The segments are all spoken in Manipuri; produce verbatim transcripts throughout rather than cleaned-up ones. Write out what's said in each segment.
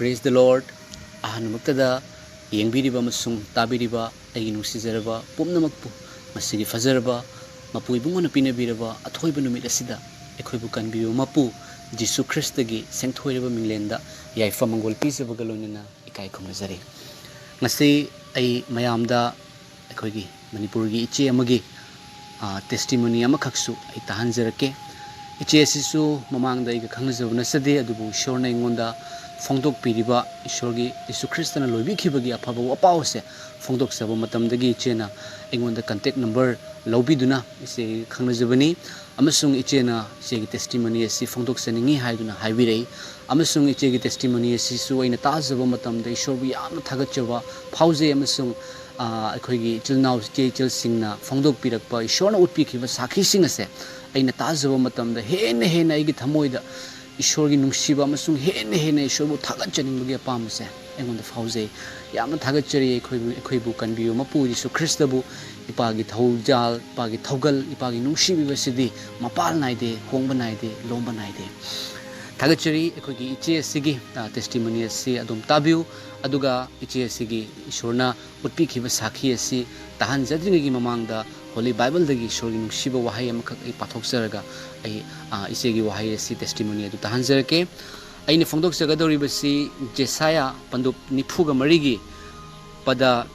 Praise the Lord. ꯑꯍꯥꯟꯕꯃꯛꯇꯗ ꯌꯦꯡꯕꯤꯔꯤꯕ ꯑꯃꯁꯨꯡ ꯇꯥꯕꯤꯔꯤꯕ ꯑꯩꯒꯤ ꯅꯨꯡꯁꯤꯖꯔꯕ ꯄꯨꯝꯅꯃꯛꯄꯨ ꯉꯁꯤꯒꯤ ꯐꯖꯔꯕ ꯃꯄꯨ ꯏꯕꯨꯡꯉꯣꯅ ꯄꯤꯅꯕꯤꯔꯕ ꯑꯊꯣꯏꯕ ꯅꯨꯃꯤꯠ ꯑꯁꯤꯗ ꯑꯩꯈꯣꯏꯕꯨ ꯀꯟꯕꯤꯕ ꯃꯄꯨ ꯖꯤꯁꯨ ꯈ꯭ꯔꯤꯁꯇꯒꯤ ꯁꯦꯡꯊꯣꯏꯔꯕ ꯃꯤꯡꯂꯦꯟꯗ ꯌꯥꯏꯐ ꯃꯪꯒꯣꯜ ꯄꯤꯖꯕꯒ ꯂꯣꯏꯅꯅ ꯏꯀꯥꯏ ꯈꯨꯝꯅꯖꯔꯤ꯫ ꯉꯁꯤ ꯑꯩ ꯃꯌꯥꯝꯗ ꯑꯩꯈꯣꯏꯒꯤ ꯃꯅꯤꯄꯨꯔꯒꯤ ꯏꯆꯦ ꯑꯃꯒꯤ testimony ꯑꯃꯈꯛꯁꯨ ꯑꯩ ꯇꯥꯍꯟꯖꯔꯛꯀꯦ꯫ ꯏꯆꯦ ꯑꯁꯤꯁꯨ ꯃꯃꯥꯡꯗ ꯑꯩꯒ ꯈꯪꯅꯖꯕ ꯅꯠꯆꯗꯦ, ꯑꯗꯨꯕꯨ ꯏꯁꯣꯔꯅ ꯑꯩꯉꯣꯟꯗ ꯐꯣꯡꯗꯣꯛꯄꯤꯔꯤꯕ ꯏꯁꯣꯔꯒꯤ ꯖꯤꯁꯨ ꯈ꯭ꯔꯤꯁꯇꯅ ꯂꯣꯏꯕꯤꯈꯤꯕꯒꯤ ꯑꯐꯕ ꯋꯥꯄꯥꯎ ꯑꯁꯦ ꯐꯣꯡꯗꯣꯛꯆꯕ ꯃꯇꯝꯗꯒꯤ ꯏꯆꯦꯅ ꯑꯩꯉꯣꯟꯗ contact number ꯂꯧꯕꯤꯗꯨꯅ ꯏꯆꯦ ꯈꯪꯅꯖꯕꯅꯤ꯫ ꯑꯃꯁꯨꯡ ꯏꯆꯦꯅ ꯏꯆꯦꯒꯤ testimony ꯑꯁꯤ ꯐꯣꯡꯗꯣꯛꯆꯅꯤꯡꯏ ꯍꯥꯏꯗꯨꯅ ꯍꯥꯏꯕꯤꯔꯛꯏ꯫ ꯑꯃꯁꯨꯡ ꯏꯆꯦꯒꯤ testimony ꯑꯁꯤꯁꯨ ꯑꯩꯅ ꯇꯥꯖꯕ ꯃꯇꯝꯗ ꯏꯁꯣꯔꯕꯨ ꯌꯥꯝꯅ ꯊꯥꯒꯠꯆꯕ ꯐꯥꯎꯖꯩ꯫ ꯑꯃꯁꯨꯡ ꯑꯩꯈꯣꯏꯒꯤ ꯏꯆꯤꯜ ꯏꯅꯥꯎ ꯏꯆꯦ ꯏꯆꯜꯁꯤꯡꯅ ꯐꯣꯡꯗꯣꯛꯄꯤꯔꯛꯄ ꯏꯁꯣꯔꯅ ꯎꯠꯄꯤꯈꯤꯕ ꯁꯥꯈꯤꯁꯤꯡ ꯑꯁꯦ ꯑꯩꯅ ꯇꯥꯖꯕ ꯃꯇꯝꯗ ꯍꯦꯟꯅ ꯍꯦꯟꯅ ꯑꯩꯒꯤ ꯊꯃꯣꯏꯗ ꯏꯁꯣꯔꯒꯤ ꯅꯨꯡꯁꯤꯕ ꯑꯃꯁꯨꯡ ꯍꯦꯟꯅ ꯍꯦꯟꯅ ꯏꯁꯣꯔꯕꯨ ꯊꯥꯒꯠꯆꯅꯤꯡꯕꯒꯤ ꯑꯄꯥꯝꯕꯁꯦ ꯑꯩꯉꯣꯟꯗ ꯐꯥꯎꯖꯩ꯫ ꯌꯥꯝꯅ ꯊꯥꯒꯠꯆꯔꯤ ꯑꯩꯈꯣꯏꯕꯨ ꯑꯩꯈꯣꯏꯕꯨ ꯀꯟꯕꯤꯕ ꯃꯄꯨ ꯖꯤꯁꯨ ꯈ꯭ꯔꯤꯁꯇꯕꯨ꯫ ꯏꯄꯥꯒꯤ ꯊꯧꯖꯥꯜ, ꯏꯄꯥꯒꯤ ꯊꯧꯒꯜ, ꯏꯄꯥꯒꯤ ꯅꯨꯡꯁꯤꯕꯤꯕꯁꯤꯗꯤ ꯃꯄꯥꯜ ꯅꯥꯏꯗꯦ, ꯍꯣꯡꯕ ꯅꯥꯏꯗꯦ, ꯂꯣꯝꯕ ꯅꯥꯏꯗꯦ꯫ ꯊꯥꯒꯠꯆꯔꯤ꯫ ꯑꯩꯈꯣꯏꯒꯤ ꯏꯆꯦ ꯑꯁꯤꯒꯤ testimony ꯑꯁꯤ ꯑꯗꯨꯝ ꯇꯥꯕꯤꯌꯨ꯫ ꯑꯗꯨꯒ ꯏꯆꯦ ꯑꯁꯤꯒꯤ ꯏꯁꯣꯔꯅ ꯎꯠꯄꯤꯈꯤꯕ ꯁꯥꯈꯤ ꯑꯁꯤ ꯇꯥꯍꯟꯖꯗ꯭ꯔꯤꯉꯩꯒꯤ ꯃꯃꯥꯡꯗ Holy Bible ꯗꯒꯤ ꯏꯁꯣꯔꯒꯤ ꯅꯨꯡꯁꯤꯕ ꯋꯥꯍꯩ ꯑꯃꯈꯛ ꯑꯩ ꯄꯥꯊꯣꯛꯆꯔꯒ ꯑꯩ ꯏꯆꯦꯒꯤ ꯋꯥꯍꯩ ꯑꯁꯤ testimony ꯑꯗꯨ ꯇꯥꯍꯟꯖꯔꯛꯀꯦ꯫ ꯑꯩꯅ ꯐꯣꯡꯗꯣꯛꯆꯒꯗꯧꯔꯤꯕꯁꯤ ꯖꯦꯁꯥꯌꯥ ꯄꯟꯗꯨꯞ ꯅꯤꯐꯨꯒ ꯃꯔꯤꯒꯤ ꯄꯗ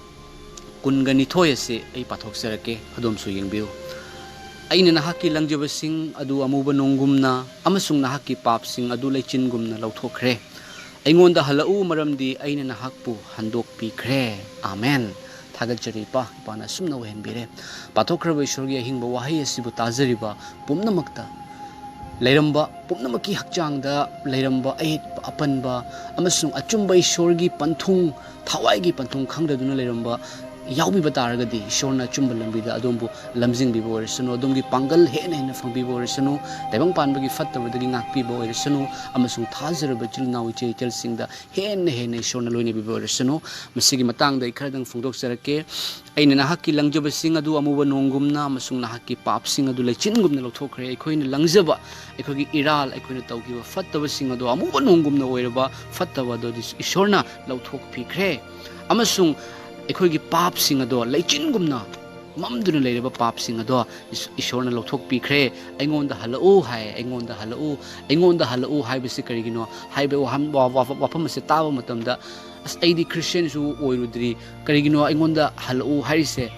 ꯀꯨꯟꯒ ꯅꯤꯊꯣꯏ ꯑꯁꯤ ꯑꯩ ꯄꯥꯊꯣꯛꯆꯔꯛꯀꯦ, ꯑꯗꯣꯝꯁꯨ ꯌꯦꯡꯕꯤꯌꯨ꯫ "ꯑꯩꯅ ꯅꯍꯥꯛꯀꯤ ꯂꯪꯖꯕꯁꯤꯡ ꯑꯗꯨ ꯑꯃꯨꯕ ꯅꯣꯡꯒꯨꯝꯅ ꯑꯃꯁꯨꯡ ꯅꯍꯥꯛꯀꯤ ꯄꯥꯞꯁꯤꯡ ꯑꯗꯨ ꯂꯩꯆꯤꯟꯒꯨꯝꯅ ꯂꯧꯊꯣꯛꯈ꯭ꯔꯦ꯫ ꯑꯩꯉꯣꯟꯗ ꯍꯜꯂꯛꯎ, ꯃꯔꯝꯗꯤ ꯑꯩꯅ ꯅꯍꯥꯛꯄꯨ ꯍꯟꯗꯣꯛꯄꯤꯈ꯭ꯔꯦ꯫" ꯑꯥꯃꯦꯟ꯫ ꯊꯥꯒꯠꯆꯔꯤ ꯏꯄꯥ, ꯏꯄꯥꯅ ꯑꯁꯨꯝꯅ ꯑꯣꯏꯍꯟꯕꯤꯔꯦ꯫ ꯄꯥꯊꯣꯛꯈ꯭ꯔꯕ ꯏꯁꯣꯔꯒꯤ ꯑꯍꯤꯡꯕ ꯋꯥꯍꯩ ꯑꯁꯤꯕꯨ ꯇꯥꯖꯔꯤꯕ ꯄꯨꯝꯅꯃꯛꯇ, ꯂꯩꯔꯝꯕ ꯄꯨꯝꯅꯃꯛꯀꯤ ꯍꯛꯆꯥꯡꯗ ꯂꯩꯔꯝꯕ ꯑꯌꯦꯠꯄ ꯑꯄꯟꯕ ꯑꯃꯁꯨꯡ ꯑꯆꯨꯝꯕ ꯏꯁꯣꯔꯒꯤ ꯄꯟꯊꯨꯡ, ꯊꯋꯥꯏꯒꯤ ꯄꯟꯊꯨꯡ ꯈꯪꯗꯗꯨꯅ ꯂꯩꯔꯝꯕ ꯌꯥꯎꯕꯤꯕ ꯇꯥꯔꯒꯗꯤ ꯏꯁꯣꯔꯅ ꯑꯆꯨꯝꯕ ꯂꯝꯕꯤꯗ ꯑꯗꯣꯝꯕꯨ ꯂꯝꯖꯤꯡꯕꯤꯕ ꯑꯣꯏꯔꯁꯅꯨ, ꯑꯗꯣꯝꯒꯤ ꯄꯥꯡꯒꯜ ꯍꯦꯟꯅ ꯍꯦꯟꯅ ꯐꯪꯕꯤꯕ ꯑꯣꯏꯔꯁꯅꯨ, ꯇꯥꯏꯕꯪ ꯄꯥꯟꯕꯒꯤ ꯐꯠꯇꯕꯗꯒꯤ ꯉꯥꯛꯄꯤꯕ ꯑꯣꯏꯔꯁꯅꯨ, ꯑꯃꯁꯨꯡ ꯊꯥꯖꯔꯕ ꯏꯆꯤꯜ ꯏꯅꯥꯎ ꯏꯆꯦ ꯏꯆꯜꯁꯤꯡꯗ ꯍꯦꯟꯅ ꯍꯦꯟꯅ ꯏꯁꯣꯔꯅ ꯂꯣꯏꯅꯕꯤꯕ ꯑꯣꯏꯔꯁꯅꯨ꯫ ꯃꯁꯤꯒꯤ ꯃꯇꯥꯡꯗ ꯑꯩ ꯈꯔꯗꯪ ꯐꯣꯡꯗꯣꯛꯆꯔꯛꯀꯦ꯫ "ꯑꯩꯅ ꯅꯍꯥꯛꯀꯤ ꯂꯪꯖꯕꯁꯤꯡ ꯑꯗꯨ ꯑꯃꯨꯕ ꯅꯣꯡꯒꯨꯝꯅ ꯑꯃꯁꯨꯡ ꯅꯍꯥꯛꯀꯤ ꯄꯥꯞꯁꯤꯡ ꯑꯗꯨ ꯂꯩꯆꯤꯟꯒꯨꯝꯅ ꯂꯧꯊꯣꯛꯈ꯭ꯔꯦ"꯫ ꯑꯩꯈꯣꯏꯅ ꯂꯪꯖꯕ, ꯑꯩꯈꯣꯏꯒꯤ ꯏꯔꯥꯜ, ꯑꯩꯈꯣꯏꯅ ꯇꯧꯈꯤꯕ ꯐꯠꯇꯕꯁꯤꯡ ꯑꯗꯨ ꯑꯃꯨꯕ ꯅꯣꯡꯒꯨꯝꯅ ꯑꯣꯏꯔꯕ ꯐꯠꯇꯕ ꯑꯗꯨ ꯏꯁꯣꯔꯅ ꯂꯧꯊꯣꯛꯄꯤꯈ꯭ꯔꯦ꯫ ꯑꯃꯁꯨꯡ ꯑꯩꯈꯣꯏꯒꯤ ꯄꯥꯞꯁꯤꯡ ꯑꯗꯣ ꯂꯩꯆꯤꯟꯒꯨꯝꯅ ꯃꯝꯗꯨꯅ ꯂꯩꯔꯕ ꯄꯥꯞꯁꯤꯡ ꯑꯗꯣ ꯏꯁ-, ꯏꯁꯣꯔꯅ ꯂꯧꯊꯣꯛꯄꯤꯈ꯭ꯔꯦ꯫ "ꯑꯩꯉꯣꯟꯗ ꯍꯜꯂꯛꯎ" ꯍꯥꯏ, "ꯑꯩꯉꯣꯟꯗ ꯍꯜꯂꯛꯎ"꯫ "ꯑꯩꯉꯣꯟꯗ ꯍꯜꯂꯛꯎ" ꯍꯥꯏꯕꯁꯤ ꯀꯔꯤꯒꯤꯅꯣ ꯍꯥꯏꯕ ꯋꯥꯍꯪ-, ꯋꯥ-, ꯋꯥꯐꯝ, ꯋꯥꯐꯝ ꯑꯁꯦ ꯇꯥꯕ ꯃꯇꯝꯗ, "ꯑꯁ, ꯑꯩꯗꯤ ꯈ꯭ꯔꯤꯁꯇꯤꯌꯥꯟꯁꯨ ꯑꯣꯏꯔꯨꯗ꯭ꯔꯤ, ꯀꯔꯤꯒꯤꯅꯣ ꯑꯩꯉꯣꯟꯗ ꯍꯜꯂꯛꯎ ꯍꯥꯏꯔꯤꯁꯦ?"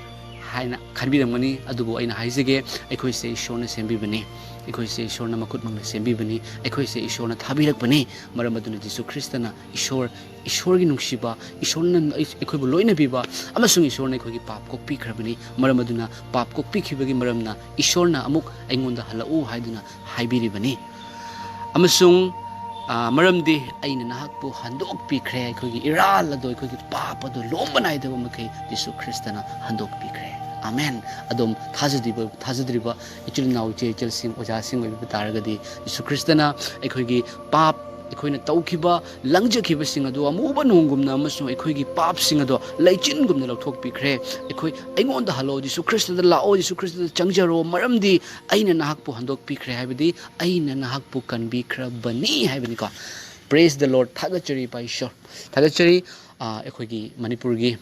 ꯍꯥꯏꯅ ꯈꯟꯕꯤꯔꯝꯒꯅꯤ꯫ ꯑꯗꯨꯕꯨ ꯑꯩꯅ ꯍꯥꯏꯖꯒꯦ, ꯑꯩꯈꯣꯏꯁꯦ ꯏꯁꯣꯔꯅ ꯁꯦꯝꯕꯤꯕꯅꯤ, ꯑꯩꯈꯣꯏꯁꯦ ꯏꯁꯣꯔꯅ ꯃꯈꯨꯠꯃꯛꯅ ꯁꯦꯝꯕꯤꯕꯅꯤ, ꯑꯩꯈꯣꯏꯁꯦ ꯏꯁꯣꯔꯅ ꯊꯥꯕꯤꯔꯛꯄꯅꯤ꯫ ꯃꯔꯝ ꯑꯗꯨꯅ ꯖꯤꯁꯨ ꯈ꯭ꯔꯤꯁꯇꯅ ꯏꯁꯣꯔ, ꯏꯁꯣꯔꯒꯤ ꯅꯨꯡꯁꯤꯕ, ꯏꯁꯣꯔꯅ ꯑꯩ-, ꯑꯩꯈꯣꯏꯕꯨ ꯂꯣꯏꯅꯕꯤꯕ ꯑꯃꯁꯨꯡ ꯏꯁꯣꯔꯅ ꯑꯩꯈꯣꯏꯒꯤ ꯄꯥꯞ ꯀꯣꯛꯄꯤꯈ꯭ꯔꯕꯅꯤ꯫ ꯃꯔꯝ ꯑꯗꯨꯅ ꯄꯥꯞ ꯀꯣꯛꯄꯤꯈꯤꯕꯒꯤ ꯃꯔꯝꯅ ꯏꯁꯣꯔꯅ ꯑꯃꯨꯛ "ꯑꯩꯉꯣꯟꯗ ꯍꯜꯂꯛꯎ" ꯍꯥꯏꯗꯨꯅ ꯍꯥꯏꯕꯤꯔꯤꯕꯅꯤ꯫ ꯑꯃꯁꯨꯡ, ꯑ, ꯃꯔꯝꯗꯤ ꯑꯩꯅ ꯅꯍꯥꯛꯄꯨ ꯍꯟꯗꯣꯛꯄꯤꯈ꯭ꯔꯦ꯫ ꯑꯩꯈꯣꯏꯒꯤ ꯏꯔꯥꯜ ꯑꯗꯣ, ꯑꯩꯈꯣꯏꯒꯤ ꯄꯥꯞ ꯑꯗꯣ ꯂꯣꯝꯕ ꯅꯥꯏꯗꯕ ꯃꯈꯩ ꯖꯤꯁꯨ ꯈ꯭ꯔꯤꯁꯇꯅ ꯍꯟꯗꯣꯛꯄꯤꯈ꯭ꯔꯦ꯫ ꯑꯃꯦꯟ꯫ ꯑꯗꯣꯝ ꯊꯥꯖꯗ꯭ꯔꯤꯕ, ꯊꯥꯖꯗ꯭ꯔꯤꯕ ꯏꯆꯤꯜ ꯏꯅꯥꯎ ꯏꯆꯦ ꯏꯆꯜꯁꯤꯡ, ꯑꯣꯖꯥꯁꯤꯡ ꯑꯣꯏꯕꯤꯕ ꯇꯥꯔꯒꯗꯤ, ꯖꯤꯁꯨ ꯈ꯭ꯔꯤꯁꯇꯅ ꯑꯩꯈꯣꯏꯒꯤ ꯄꯥꯞ, ꯑꯩꯈꯣꯏꯅ ꯇꯧꯈꯤꯕ, ꯂꯪꯖꯈꯤꯕꯁꯤꯡ ꯑꯗꯨ ꯑꯃꯨꯕ ꯅꯣꯡꯒꯨꯝꯅ ꯑꯃꯁꯨꯡ ꯑꯩꯈꯣꯏꯒꯤ ꯄꯥꯞꯁꯤꯡ ꯑꯗꯣ ꯂꯩꯆꯤꯟꯒꯨꯝꯅ ꯂꯧꯊꯣꯛꯄꯤꯈ꯭ꯔꯦ꯫ ꯑꯩꯈꯣꯏ, "ꯑꯩꯉꯣꯟꯗ ꯍꯜꯂꯛꯑꯣ, ꯖꯤꯁꯨ ꯈ꯭ꯔꯤꯁꯇꯗ ꯂꯥꯛꯑꯣ, ꯖꯤꯁꯨ ꯈ꯭ꯔꯤꯁꯇꯗ ꯆꯪꯖꯔꯣ, ꯃꯔꯝꯗꯤ ꯑꯩꯅ ꯅꯍꯥꯛꯄꯨ ꯍꯟꯗꯣꯛꯄꯤꯈ꯭ꯔꯦ", ꯍꯥꯏꯕꯗꯤ ꯑꯩꯅ ꯅꯍꯥꯛꯄꯨ ꯀꯟꯕꯤꯈ꯭ꯔꯕꯅꯤ ꯍꯥꯏꯕꯅꯤꯀꯣ꯫ Praise the Lord꯫ ꯊꯥꯒꯠꯆꯔꯤ ꯏꯄꯥ ꯏꯁꯣꯔ꯫ ꯊꯥꯒꯠꯆꯔꯤ꯫ ꯑ, ꯑꯩꯈꯣꯏꯒꯤ ꯃꯅꯤꯄꯨꯔꯒꯤ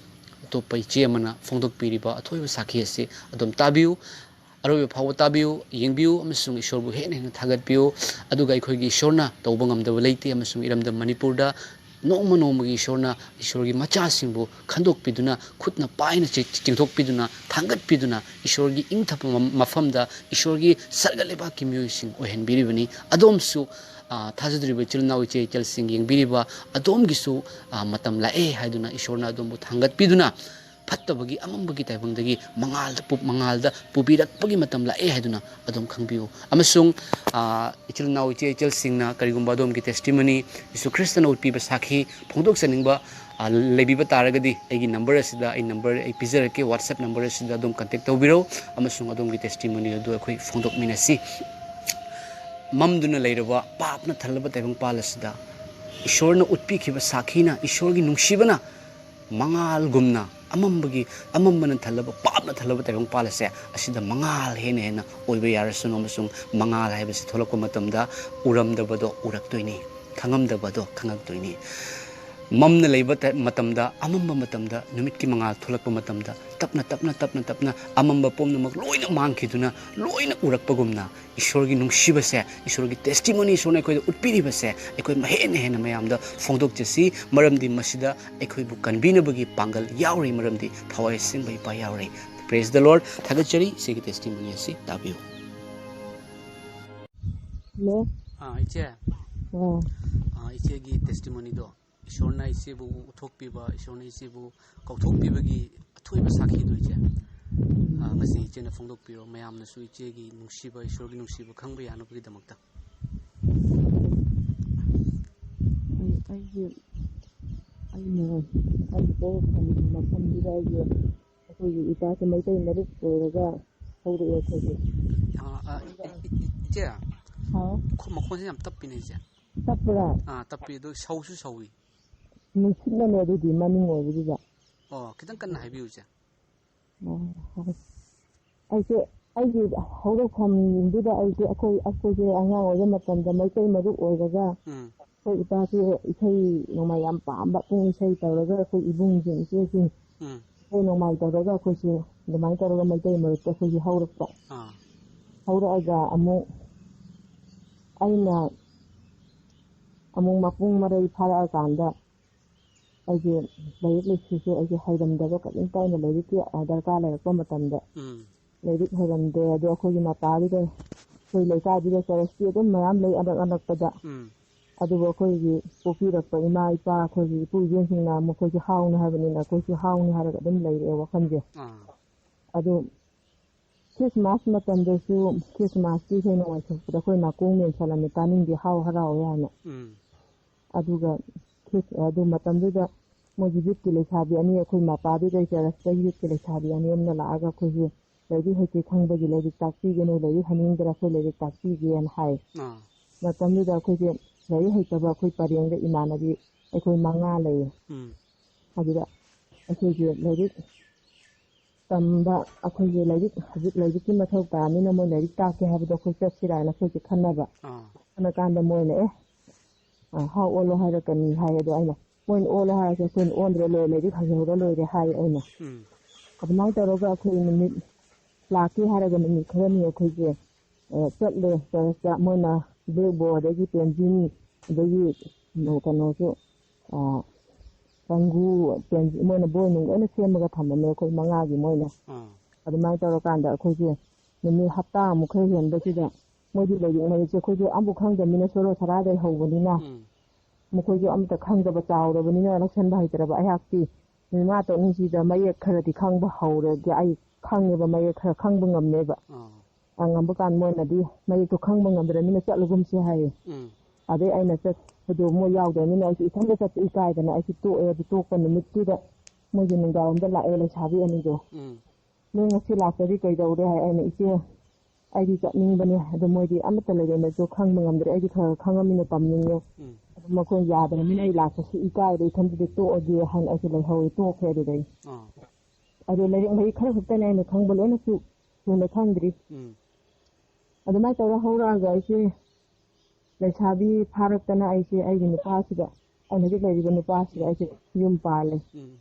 ꯑꯇꯣꯞꯄ ꯏꯆꯦ ꯑꯃꯅ ꯐꯣꯡꯗꯣꯛꯄꯤꯔꯤꯕ ꯑꯊꯣꯏꯕ ꯁꯥꯈꯤ ꯑꯁꯤ ꯑꯗꯨꯝ ꯇꯥꯕꯤꯌꯨ꯫ ꯑꯔꯣꯏꯕ ꯐꯥꯎꯕ ꯇꯥꯕꯤꯌꯨ, ꯌꯦꯡꯕꯤꯌꯨ ꯑꯃꯁꯨꯡ ꯏꯁꯣꯔꯕꯨ ꯍꯦꯟꯅ ꯍꯦꯟꯅ ꯊꯥꯒꯠꯄꯤꯌꯨ꯫ ꯑꯗꯨꯒ ꯑꯩꯈꯣꯏꯒꯤ ꯏꯁꯣꯔꯅ ꯇꯧꯕ ꯉꯝꯗꯕ ꯂꯩꯇꯦ ꯑꯃꯁꯨꯡ ꯏꯔꯝꯗꯝ ꯃꯅꯤꯄꯨꯔꯗ ꯅꯣꯡꯃ ꯅꯣꯡꯃꯒꯤ ꯏꯁꯣꯔꯅ, ꯏꯁꯣꯔꯒꯤ ꯃꯆꯥꯁꯤꯡꯕꯨ ꯈꯟꯗꯣꯛꯄꯤꯗꯨꯅ, ꯈꯨꯠꯅ ꯄꯥꯏꯅ ꯆꯤ-, ꯆꯤꯡꯊꯣꯛꯄꯤꯗꯨꯅ, ꯊꯥꯡꯒꯠꯄꯤꯗꯨꯅ, ꯏꯁꯣꯔꯒꯤ ꯏꯪꯊꯕ ꯃ-, ꯃꯐꯝꯗ, ꯏꯁꯣꯔꯒꯤ ꯁꯔꯒ ꯂꯩꯕꯥꯛꯀꯤ ꯃꯤꯑꯣꯏꯁꯤꯡ ꯑꯣꯏꯍꯟꯕꯤꯔꯤꯕꯅꯤ꯫ ꯑꯗꯣꯝꯁꯨ, ꯑ, ꯊꯥꯖꯗ꯭ꯔꯤꯕ ꯏꯆꯤꯜ ꯏꯅꯥꯎ ꯏꯆꯦ ꯏꯆꯜꯁꯤꯡ ꯌꯦꯡꯕꯤꯔꯤꯕ ꯑꯗꯣꯝꯒꯤꯁꯨ, ꯑ, ꯃꯇꯝ ꯂꯥꯛꯑꯦ ꯍꯥꯏꯗꯨꯅ ꯏꯁꯣꯔꯅ ꯑꯗꯣꯝꯕꯨ ꯊꯥꯡꯒꯠꯄꯤꯗꯨꯅ, ꯐꯠꯇꯕꯒꯤ ꯑꯃꯝꯕꯒꯤ ꯇꯥꯏꯕꯪꯗꯒꯤ ꯃꯉꯥꯜꯗ ꯄꯨ-, ꯃꯉꯥꯜꯗ ꯄꯨꯕꯤꯔꯛꯄꯒꯤ ꯃꯇꯝ ꯂꯥꯛꯑꯦ ꯍꯥꯏꯗꯨꯅ ꯑꯗꯨꯝ ꯈꯪꯕꯤꯌꯨ꯫ ꯑꯃꯁꯨꯡ, ꯑ, ꯏꯆꯤꯜ ꯏꯅꯥꯎ ꯏꯆꯦ ꯏꯆꯜꯁꯤꯡꯅ ꯀꯔꯤꯒꯨꯝꯕ ꯑꯗꯣꯝꯒꯤ testimony, ꯖꯤꯁꯨ ꯈ꯭ꯔꯤꯁꯇꯅ ꯎꯠꯄꯤꯕ ꯁꯥꯈꯤ ꯐꯣꯡꯗꯣꯛꯆꯅꯤꯡꯕ, ꯑ, ꯂꯩꯕꯤꯕ ꯇꯥꯔꯒꯗꯤ ꯑꯩꯒꯤ ꯅꯝꯕꯔ ꯑꯁꯤꯗ, ꯑꯩ ꯅꯝꯕꯔ ꯑꯩ ꯄꯤꯖꯔꯛꯀꯦ, WhatsApp ꯅꯝꯕꯔ ꯑꯁꯤꯗ ꯑꯗꯨꯝ ꯀꯟꯇꯦꯛ ꯇꯧꯕꯤꯔꯧ, ꯑꯃꯁꯨꯡ ꯑꯗꯣꯝꯒꯤ ꯇꯦꯁꯇꯤꯃꯣꯅꯤ ꯑꯗꯨ ꯑꯩꯈꯣꯏ ꯐꯣꯡꯗꯣꯛꯃꯤꯟꯅꯁꯤ꯫ ꯃꯝꯗꯨꯅ ꯂꯩꯔꯕ ꯄꯥꯞꯅ ꯊꯜꯂꯕ ꯇꯥꯏꯕꯪꯄꯥꯜ ꯑꯁꯤꯗ ꯏꯁꯣꯔꯅ ꯎꯠꯄꯤꯈꯤꯕ ꯁꯥꯈꯤꯅ, ꯏꯁꯣꯔꯒꯤ ꯅꯨꯡꯁꯤꯕꯅ ꯃꯉꯥꯜꯒꯨꯝꯅ ꯑꯃꯝꯕꯒꯤ, ꯑꯃꯝꯕꯅ ꯊꯜꯂꯕ, ꯄꯥꯞꯅ ꯊꯜꯂꯕ ꯇꯥꯏꯕꯪꯄꯥꯜ ꯑꯁꯦ, ꯑꯁꯤꯗ ꯃꯉꯥꯜ ꯍꯦꯟꯅ ꯍꯦꯟꯅ ꯑꯣꯏꯕ ꯌꯥꯔꯁꯅꯨ, ꯑꯃꯁꯨꯡ ꯃꯉꯥꯜ ꯍꯥꯏꯕꯁꯤ ꯊꯣꯛꯂꯛꯄ ꯃꯇꯝꯗ ꯎꯔꯝꯗꯕꯗꯣ ꯎꯔꯛꯇꯣꯏꯅꯤ, ꯈꯪꯉꯝꯗꯕꯗꯣ ꯈꯪꯉꯛꯇꯣꯏꯅꯤ꯫ ꯃꯝꯅ ꯂꯩꯕ ꯇ-, ꯃꯇꯝꯗ, ꯑꯃꯝꯕ ꯃꯇꯝꯗ, ꯅꯨꯃꯤꯠꯀꯤ ꯃꯉꯥꯜ ꯊꯣꯛꯂꯛꯄ ꯃꯇꯝꯗ, ꯇꯞꯅ, ꯇꯞꯅ, ꯇꯞꯅ, ꯇꯞꯅ ꯑꯃꯝꯕ ꯄꯨꯝꯅꯃꯛ ꯂꯣꯏꯅ ꯃꯥꯡꯈꯤꯗꯨꯅ, ꯂꯣꯏꯅ ꯎꯔꯛꯄꯒꯨꯝꯅ, ꯏꯁꯣꯔꯒꯤ ꯅꯨꯡꯁꯤꯕꯁꯦ, ꯏꯁꯣꯔꯒꯤ ꯇꯦꯁꯇꯤꯃꯣꯅꯤ, ꯏꯁꯣꯔꯅ ꯑꯩꯈꯣꯏꯗ ꯎꯠꯄꯤꯔꯤꯕꯁꯦ, ꯑꯩꯈꯣꯏ ꯍꯦꯟꯅ ꯍꯦꯟꯅ ꯃꯌꯥꯝꯗ ꯐꯣꯡꯗꯣꯛꯆꯁꯤ꯫ ꯃꯔꯝꯗꯤ ꯃꯁꯤꯗ ꯑꯩꯈꯣꯏꯕꯨ ꯀꯟꯕꯤꯅꯕꯒꯤ ꯄꯥꯡꯒꯜ ꯌꯥꯎꯔꯤ, ꯃꯔꯝꯗꯤ ꯊꯋꯥꯏ ꯑꯁꯦꯡꯕ ꯏꯄꯥ ꯌꯥꯎꯔꯤ꯫ Praise the Lord꯫ ꯊꯥꯒꯠꯆꯔꯤ, ꯏꯆꯦꯒꯤ ꯇꯦꯁꯇꯤꯃꯣꯅꯤ ꯑꯁꯤ ꯇꯥꯕꯤꯌꯨ꯫ ꯍꯜꯂꯣ꯫ ꯑꯥ, ꯏꯆꯦ꯫ ꯑꯥ꯫ ꯑꯥ, ꯏꯆꯦꯒꯤ ꯇꯦꯁꯇꯤꯃꯣꯅꯤꯗꯣ, ꯏꯁꯣꯔꯅ ꯏꯆꯦꯕꯨ ꯎꯠꯊꯣꯛꯄꯤꯕ, ꯏꯁꯣꯔꯅ ꯏꯆꯦꯕꯨ ꯀꯧꯊꯣꯛꯄꯤꯕꯒꯤ ꯑꯊꯣꯏꯕ ꯁꯥꯈꯤꯗꯣ ꯏꯆꯦ, ꯑꯥ, ꯉꯁꯤ ꯏꯆꯦꯅ ꯐꯣꯡꯗꯣꯛꯄꯤꯔꯣ, ꯃꯌꯥꯝꯅꯁꯨ ꯏꯆꯦꯒꯤ ꯅꯨꯡꯁꯤꯕ, ꯏꯁꯣꯔꯒꯤ ꯅꯨꯡꯁꯤꯕ ꯈꯪꯕ ꯌꯥꯅꯕꯒꯤꯗꯃꯛꯇ꯫ ꯑꯩ ꯑꯩꯒꯤ ꯑꯩꯅ ꯑꯩꯒꯤ ꯄꯣꯛꯐꯝ ꯃꯐꯝꯗꯨꯗ ꯑꯩꯒꯤ ꯑꯩꯈꯣꯏꯒꯤ ꯏꯄꯥꯁꯦ ꯃꯩꯇꯩ ꯃꯔꯨꯞ ꯑꯣꯏꯔꯒ ꯍꯧꯔꯛꯑꯦ ꯑꯩꯈꯣꯏꯗꯤ꯫ ꯑꯥ, ꯑꯥ, ꯏ- ꯏ- ꯏ- ꯏꯆꯦ, ꯍꯥꯎ꯫ ꯈꯣ- ꯃꯈꯣꯟꯁꯦ ꯌꯥꯝ ꯇꯞꯄꯤꯅꯦ ꯏꯆꯦ꯫ ꯇꯞꯄ꯭ꯔꯥ? ꯑꯥ, ꯇꯞꯄꯤ, ꯑꯗꯣ ꯁꯧꯁꯨ ꯁꯧꯏ꯫ ꯅꯨꯡꯁꯤꯠꯅꯅꯦ ꯑꯗꯨꯗꯤ ꯃꯅꯤꯡ ꯑꯣꯏꯕꯗꯨꯗ꯫ ꯑꯣ, ꯈꯤꯇꯪ ꯀꯟꯅ ꯍꯥꯏꯕꯤꯌꯨ ꯏꯆꯦ꯫ ꯑꯣ, ꯍꯣꯏ꯫ ꯑꯩꯁꯦ ꯑꯩꯒꯤ ꯍꯧꯔꯛꯐꯝꯗꯨꯗ ꯑꯩꯁꯦ ꯑꯩꯈꯣꯏ ꯑꯩꯈꯣꯏꯁꯦ ꯑꯉꯥꯡ ꯑꯣꯏꯕ ꯃꯇꯝꯗ ꯃꯩꯇꯩ ꯃꯔꯨꯞ ꯑꯣꯏꯔꯒ ꯎꯝ꯫ ꯑꯩꯈꯣꯏ ꯏꯄꯥꯁꯦ ꯏꯁꯩ ꯅꯣꯡꯃꯥꯏ ꯌꯥꯝ ꯄꯥꯝꯕ, ꯄꯨꯡ ꯏꯁꯩ ꯇꯧꯔꯒ ꯑꯩꯈꯣꯏ ꯏꯕꯨꯡꯁꯤꯡ ꯏꯆꯦꯁꯤꯡ ꯎꯝ꯫ ꯏꯁꯩ ꯅꯣꯡꯃꯥꯏ ꯇꯧꯔꯒ ꯑꯩꯈꯣꯏꯁꯦ ꯑꯗꯨꯃꯥꯏꯅ ꯇꯧꯔꯒ ꯃꯩꯇꯩ ꯃꯔꯨꯞꯇ ꯑꯩꯈꯣꯏꯁꯦ ꯍꯧꯔꯛꯄ꯫ ꯑꯥ꯫ ꯍꯧꯔꯛꯑꯒ ꯑꯃꯨꯛ ꯑꯩꯅ ꯑꯃꯨꯛ ꯃꯄꯨꯡ ꯃꯔꯩ ꯐꯥꯔꯛꯑꯀꯥꯟꯗ ꯑꯩꯁꯦ ꯂꯥꯏꯔꯤꯛ ꯂꯥꯏꯁꯨꯁꯦ ꯑꯩꯁꯦ ꯍꯩꯔꯝꯗꯕ, ꯀꯔꯤꯝꯇ ꯑꯩꯅ ꯂꯥꯏꯔꯤꯛꯀꯤ ꯗꯔꯀꯥꯔ ꯂꯩꯔꯛꯄ ꯃꯇꯝꯗ ꯎꯝ꯫ ꯂꯥꯏꯔꯤꯛ ꯍꯩꯔꯝꯗꯦ꯫ ꯑꯗꯣ ꯑꯩꯈꯣꯏꯒꯤ ꯃꯄꯥꯗꯨꯗ ꯑꯩꯈꯣꯏ ꯂꯩꯀꯥꯏꯗꯨꯗ ꯆꯔꯆꯇꯤ ꯑꯗꯨꯝ ꯃꯌꯥꯝ ꯂꯩ ꯑꯅꯛ ꯑꯅꯛꯄꯗ꯫ ꯎꯝ꯫ ꯑꯗꯨꯕꯨ ꯑꯩꯈꯣꯏꯒꯤ ꯄꯣꯛꯄꯤꯔꯛꯄ ꯏꯃꯥ ꯏꯄꯥ ꯑꯩꯈꯣꯏꯒꯤ ꯏꯄꯨ ꯏꯕꯦꯟꯁꯤꯡꯅ ꯃꯈꯣꯏꯁꯨ ꯍꯥꯎꯅꯤ ꯍꯥꯏꯕꯅꯤꯅ ꯑꯩꯈꯣꯏꯁꯨ ꯍꯥꯎꯅꯤ ꯍꯥꯏꯔꯒ ꯑꯗꯨꯝ ꯂꯩꯔꯛꯑꯦ ꯋꯥꯈꯜꯁꯦ꯫ ꯑꯥ꯫ ꯑꯗꯨ ꯈ꯭ꯔꯤꯁꯃꯥꯁ ꯃꯇꯝꯗꯁꯨ ꯈ꯭ꯔꯤꯁꯃꯥꯁꯀꯤ ꯏꯁꯩ ꯅꯣꯡꯃꯥꯏ ꯁꯛꯄꯗ ꯑꯩꯈꯣꯏ ꯅꯥꯀꯣꯡ ꯃꯦꯟꯁꯜꯂꯝꯃꯤ, ꯇꯥꯅꯤꯡꯗꯦ, ꯍꯥꯎ ꯍꯔꯥꯎꯋꯦ ꯍꯥꯏꯅ꯫ ꯎꯝ꯫ ꯑꯗꯨꯒ ꯈ꯭ꯔꯤꯁ-, ꯑꯗꯨ ꯃꯇꯝꯗꯨꯗ ꯃꯣꯏꯒꯤ ꯌꯨꯠꯀꯤ ꯂꯩꯁꯥꯕꯤ ꯑꯅꯤ, ꯑꯩꯈꯣꯏ ꯃꯄꯥꯗꯨꯗꯩ ꯆꯔꯆꯇ ꯌꯨꯠꯀꯤ ꯂꯩꯁꯥꯕꯤ ꯑꯅꯤ ꯑꯃꯅ ꯂꯥꯛꯑꯒ ꯑꯩꯈꯣꯏꯁꯦ ꯂꯥꯏꯔꯤꯛ ꯍꯩꯇꯦ ꯈꯪꯕꯒꯤ ꯂꯥꯏꯔꯤꯛ ꯇꯥꯛꯄꯤꯒꯅꯨ, ꯂꯥꯏꯔꯤꯛ ꯍꯩꯅꯤꯡꯗ꯭ꯔ ꯑꯩꯈꯣꯏ ꯂꯥꯏꯔꯤꯛ ꯇꯥꯛꯄꯤꯒꯦꯅ ꯍꯥꯏ꯫ ꯑꯥ꯫ ꯃꯇꯝꯗꯨꯗ ꯑꯩꯈꯣꯏꯁꯦ ꯂꯥꯏꯔꯤꯛ ꯍꯩꯇꯕ ꯑꯩꯈꯣꯏ ꯄꯔꯦꯡꯗ ꯏꯃꯥꯟꯅꯕꯤ ꯑꯩꯈꯣꯏ ꯃꯉꯥ ꯂꯩꯌꯦ꯫ ꯎꯝ꯫ ꯑꯗꯨꯗ ꯑꯩꯈꯣꯏꯁꯦ ꯂꯥꯏꯔꯤꯛ ꯇꯝꯕ, ꯑꯩꯈꯣꯏꯁꯦ ꯂꯥꯏꯔꯤꯛ, ꯍꯧꯖꯤꯛ ꯂꯥꯏꯔꯤꯛꯀꯤ ꯃꯊꯧ ꯇꯥꯕꯅꯤꯅ ꯃꯣꯏ ꯂꯥꯏꯔꯤꯛ ꯇꯥꯛꯀꯦ ꯍꯥꯏꯕꯗꯣ ꯑꯩꯈꯣꯏ ꯆꯠꯁꯤꯔꯥꯅ ꯑꯩꯈꯣꯏꯁꯦ ꯈꯟꯅꯕ꯫ ꯑꯥ꯫ ꯈꯟꯅ ꯀꯥꯟꯗ ꯃꯣꯏꯅ, "ꯑꯦ, ꯑ, ꯍꯥꯎ ꯑꯣꯜꯂꯣ ꯍꯥꯏꯔꯛꯀꯅꯤ" ꯍꯥꯏ꯫ ꯑꯗꯣ ꯑꯩꯅ, "ꯃꯣꯏꯅ ꯑꯣꯜꯂꯣ ꯍꯥꯏꯔꯁꯨ ꯑꯩꯈꯣꯏꯅ ꯑꯣꯟꯗ꯭ꯔ ꯂꯣꯏꯔꯦ, ꯂꯥꯏꯔꯤꯛ ꯍꯩꯍꯧꯔ ꯂꯣꯏꯔꯦ" ꯍꯥꯏ ꯑꯩꯅ꯫ ꯎꯝ꯫ ꯑꯗꯨꯃꯥꯏꯅ ꯇꯧꯔꯒ ꯑꯩꯈꯣꯏ ꯅꯨꯃꯤꯠ, ꯂꯥꯛꯀꯦ ꯍꯥꯏꯔꯒ ꯅꯨꯃꯤꯠ ꯈꯔꯅꯤ ꯑꯩꯈꯣꯏꯁꯦ, ꯑ, ꯆꯠꯂꯦ ꯆꯔꯆꯇ꯫ ꯃꯣꯏꯅ ꯕ꯭ꯂꯦꯛꯕꯣꯔꯗ, ꯑꯗꯒꯤ ꯄꯦꯟꯁꯤꯜ, ꯑꯗꯒꯤ ꯀꯩꯅꯣꯁꯨ, ꯑ, ꯀꯥꯡꯒꯨ, ꯄꯦꯟꯁꯤꯜ, ꯃꯣꯏꯅ ꯕꯣꯏ ꯅꯨꯡ ꯂꯣꯏꯅ ꯁꯦꯝꯃꯒ ꯊꯝꯃꯝꯃꯦ ꯑꯩꯈꯣꯏ ꯃꯉꯥꯒꯤ ꯃꯣꯏꯅ꯫ ꯑꯥ꯫ ꯑꯗꯨꯃꯥꯏꯅ ꯇꯧꯔꯀꯥꯟꯗ ꯑꯩꯈꯣꯏꯁꯦ ꯅꯨꯃꯤꯠ ꯍꯞꯇꯥꯃꯨꯛ ꯈꯔ ꯍꯦꯟꯕꯁꯤꯗ ꯃꯣꯏꯗꯤ ꯂꯥꯏꯔꯤꯛ ꯃꯌꯦꯛꯁꯦ ꯑꯩꯈꯣꯏꯁꯨ ꯑꯝꯕꯨ ꯈꯪꯗꯕꯅꯤꯅ ꯁꯣꯔꯣ ꯁꯔꯥꯗꯩ ꯍꯧꯕꯅꯤꯅ ꯎꯝ꯫ ꯃꯈꯣꯏꯁꯨ ꯑꯝꯇ ꯈꯪꯗꯕ ꯆꯥꯎꯔꯕꯅꯤꯅ ꯂꯧꯁꯟꯕ ꯍꯩꯇ꯭ꯔꯕ ꯑꯩꯍꯥꯛꯇꯤ ꯅꯨꯃꯤꯠ ꯃꯉꯥ ꯇꯔꯨꯛꯅꯤꯁꯤꯗ ꯃꯌꯦꯛ ꯈꯔꯗꯤ ꯈꯪꯕ ꯍꯧꯔꯒꯦ, ꯑꯩ ꯈꯪꯉꯦꯕ, ꯃꯌꯦꯛ ꯈꯔ ꯈꯪꯕ ꯉꯝꯃꯦꯕ꯫ ꯑꯥ꯫ ꯑ, ꯉꯝꯕ ꯀꯥꯟ ꯃꯣꯏꯅꯗꯤ ꯃꯌꯦꯛꯇꯣ ꯈꯪꯕ ꯉꯝꯗ꯭ꯔꯕꯅꯤꯅ ꯆꯠꯂꯒꯨꯝꯁꯦ ꯍꯥꯏꯌꯦ꯫ ꯎꯝ꯫ ꯑꯗꯩ ꯑꯩꯅ ꯆꯠꯄꯗꯣ ꯃꯣꯏ ꯌꯥꯎꯗ꯭ꯔꯕꯅꯤꯅ ꯑꯩꯁꯨ ꯏꯊꯟꯇ ꯆꯠꯄ ꯏꯀꯥꯏꯗꯅ ꯑꯩꯁꯨ ꯇꯣꯛꯑꯦ꯫ ꯑꯗꯨ ꯇꯣꯛꯄ ꯅꯨꯃꯤꯠꯇꯨꯗ ꯃꯣꯏꯒꯤ ꯅꯨꯡꯗꯥꯡꯔꯣꯝꯗ ꯂꯥꯛꯑꯦ ꯂꯩꯁꯥꯕꯤ ꯑꯅꯤꯗꯣ꯫ ꯎꯝ꯫ "ꯅꯣꯏ ꯉꯁꯤ ꯂꯥꯛꯇ꯭ꯔꯗꯤ ꯀꯩꯗꯧꯔꯦ?" ꯍꯥꯏ꯫ ꯑꯩꯅ, "ꯏꯆꯦ, ꯑꯩꯗꯤ ꯆꯠꯅꯤꯡꯕꯅꯦ, ꯑꯗꯣ ꯃꯣꯏꯗꯤ ꯑꯃꯠꯇ ꯂꯩꯔꯝꯃꯁꯨ ꯈꯪꯕ ꯉꯝꯗ꯭ꯔꯦ, ꯑꯩꯗꯤ ꯈꯔ ꯈꯔ ꯈꯪꯉꯝꯃꯤꯅ ꯇꯝꯅꯤꯡꯉꯦ꯫ ꯎꯝ꯫ ꯑꯗꯨ ꯃꯈꯣꯏ ꯌꯥꯗ꯭ꯔꯕꯅꯤꯅ ꯑꯩ ꯂꯥꯛꯄꯁꯤ ꯏꯀꯥꯏꯔꯦ, ꯏꯊꯟꯇꯗꯤ ꯇꯣꯛꯑꯒꯦ" ꯍꯥꯏꯅ ꯑꯩꯁꯨ ꯂꯩꯍꯧꯔꯦ, ꯇꯣꯛꯈ꯭ꯔꯦ ꯑꯗꯨꯗꯩ꯫ ꯑꯥ꯫ ꯑꯗꯣ ꯂꯥꯏꯔꯤꯛ ꯃꯍꯩ ꯈꯔ ꯈꯛꯇꯅꯦ ꯑꯩꯅ ꯈꯪꯕ, ꯂꯣꯏꯅꯁꯨ ꯊꯣꯏꯅ ꯈꯪꯗ꯭ꯔꯤ꯫ ꯎꯝ꯫ ꯑꯗꯨꯃꯥꯏꯅ ꯇꯧꯔ ꯍꯧꯔꯛꯑꯒ ꯑꯩꯁꯦ ꯂꯩꯁꯥꯕꯤ ꯐꯥꯔꯛꯇꯅ ꯑꯩꯁꯦ ꯑꯩꯒꯤ ꯅꯨꯄꯥꯁꯤꯗ, ꯑꯩꯅ ꯍꯧꯖꯤꯛ ꯂꯩꯔꯤꯕ ꯅꯨꯄꯥꯁꯤꯗ ꯎꯝ꯫ ꯑꯩꯁꯦ ꯌꯨꯝ ꯄꯥꯜꯂꯦ꯫ ꯎꯝ꯫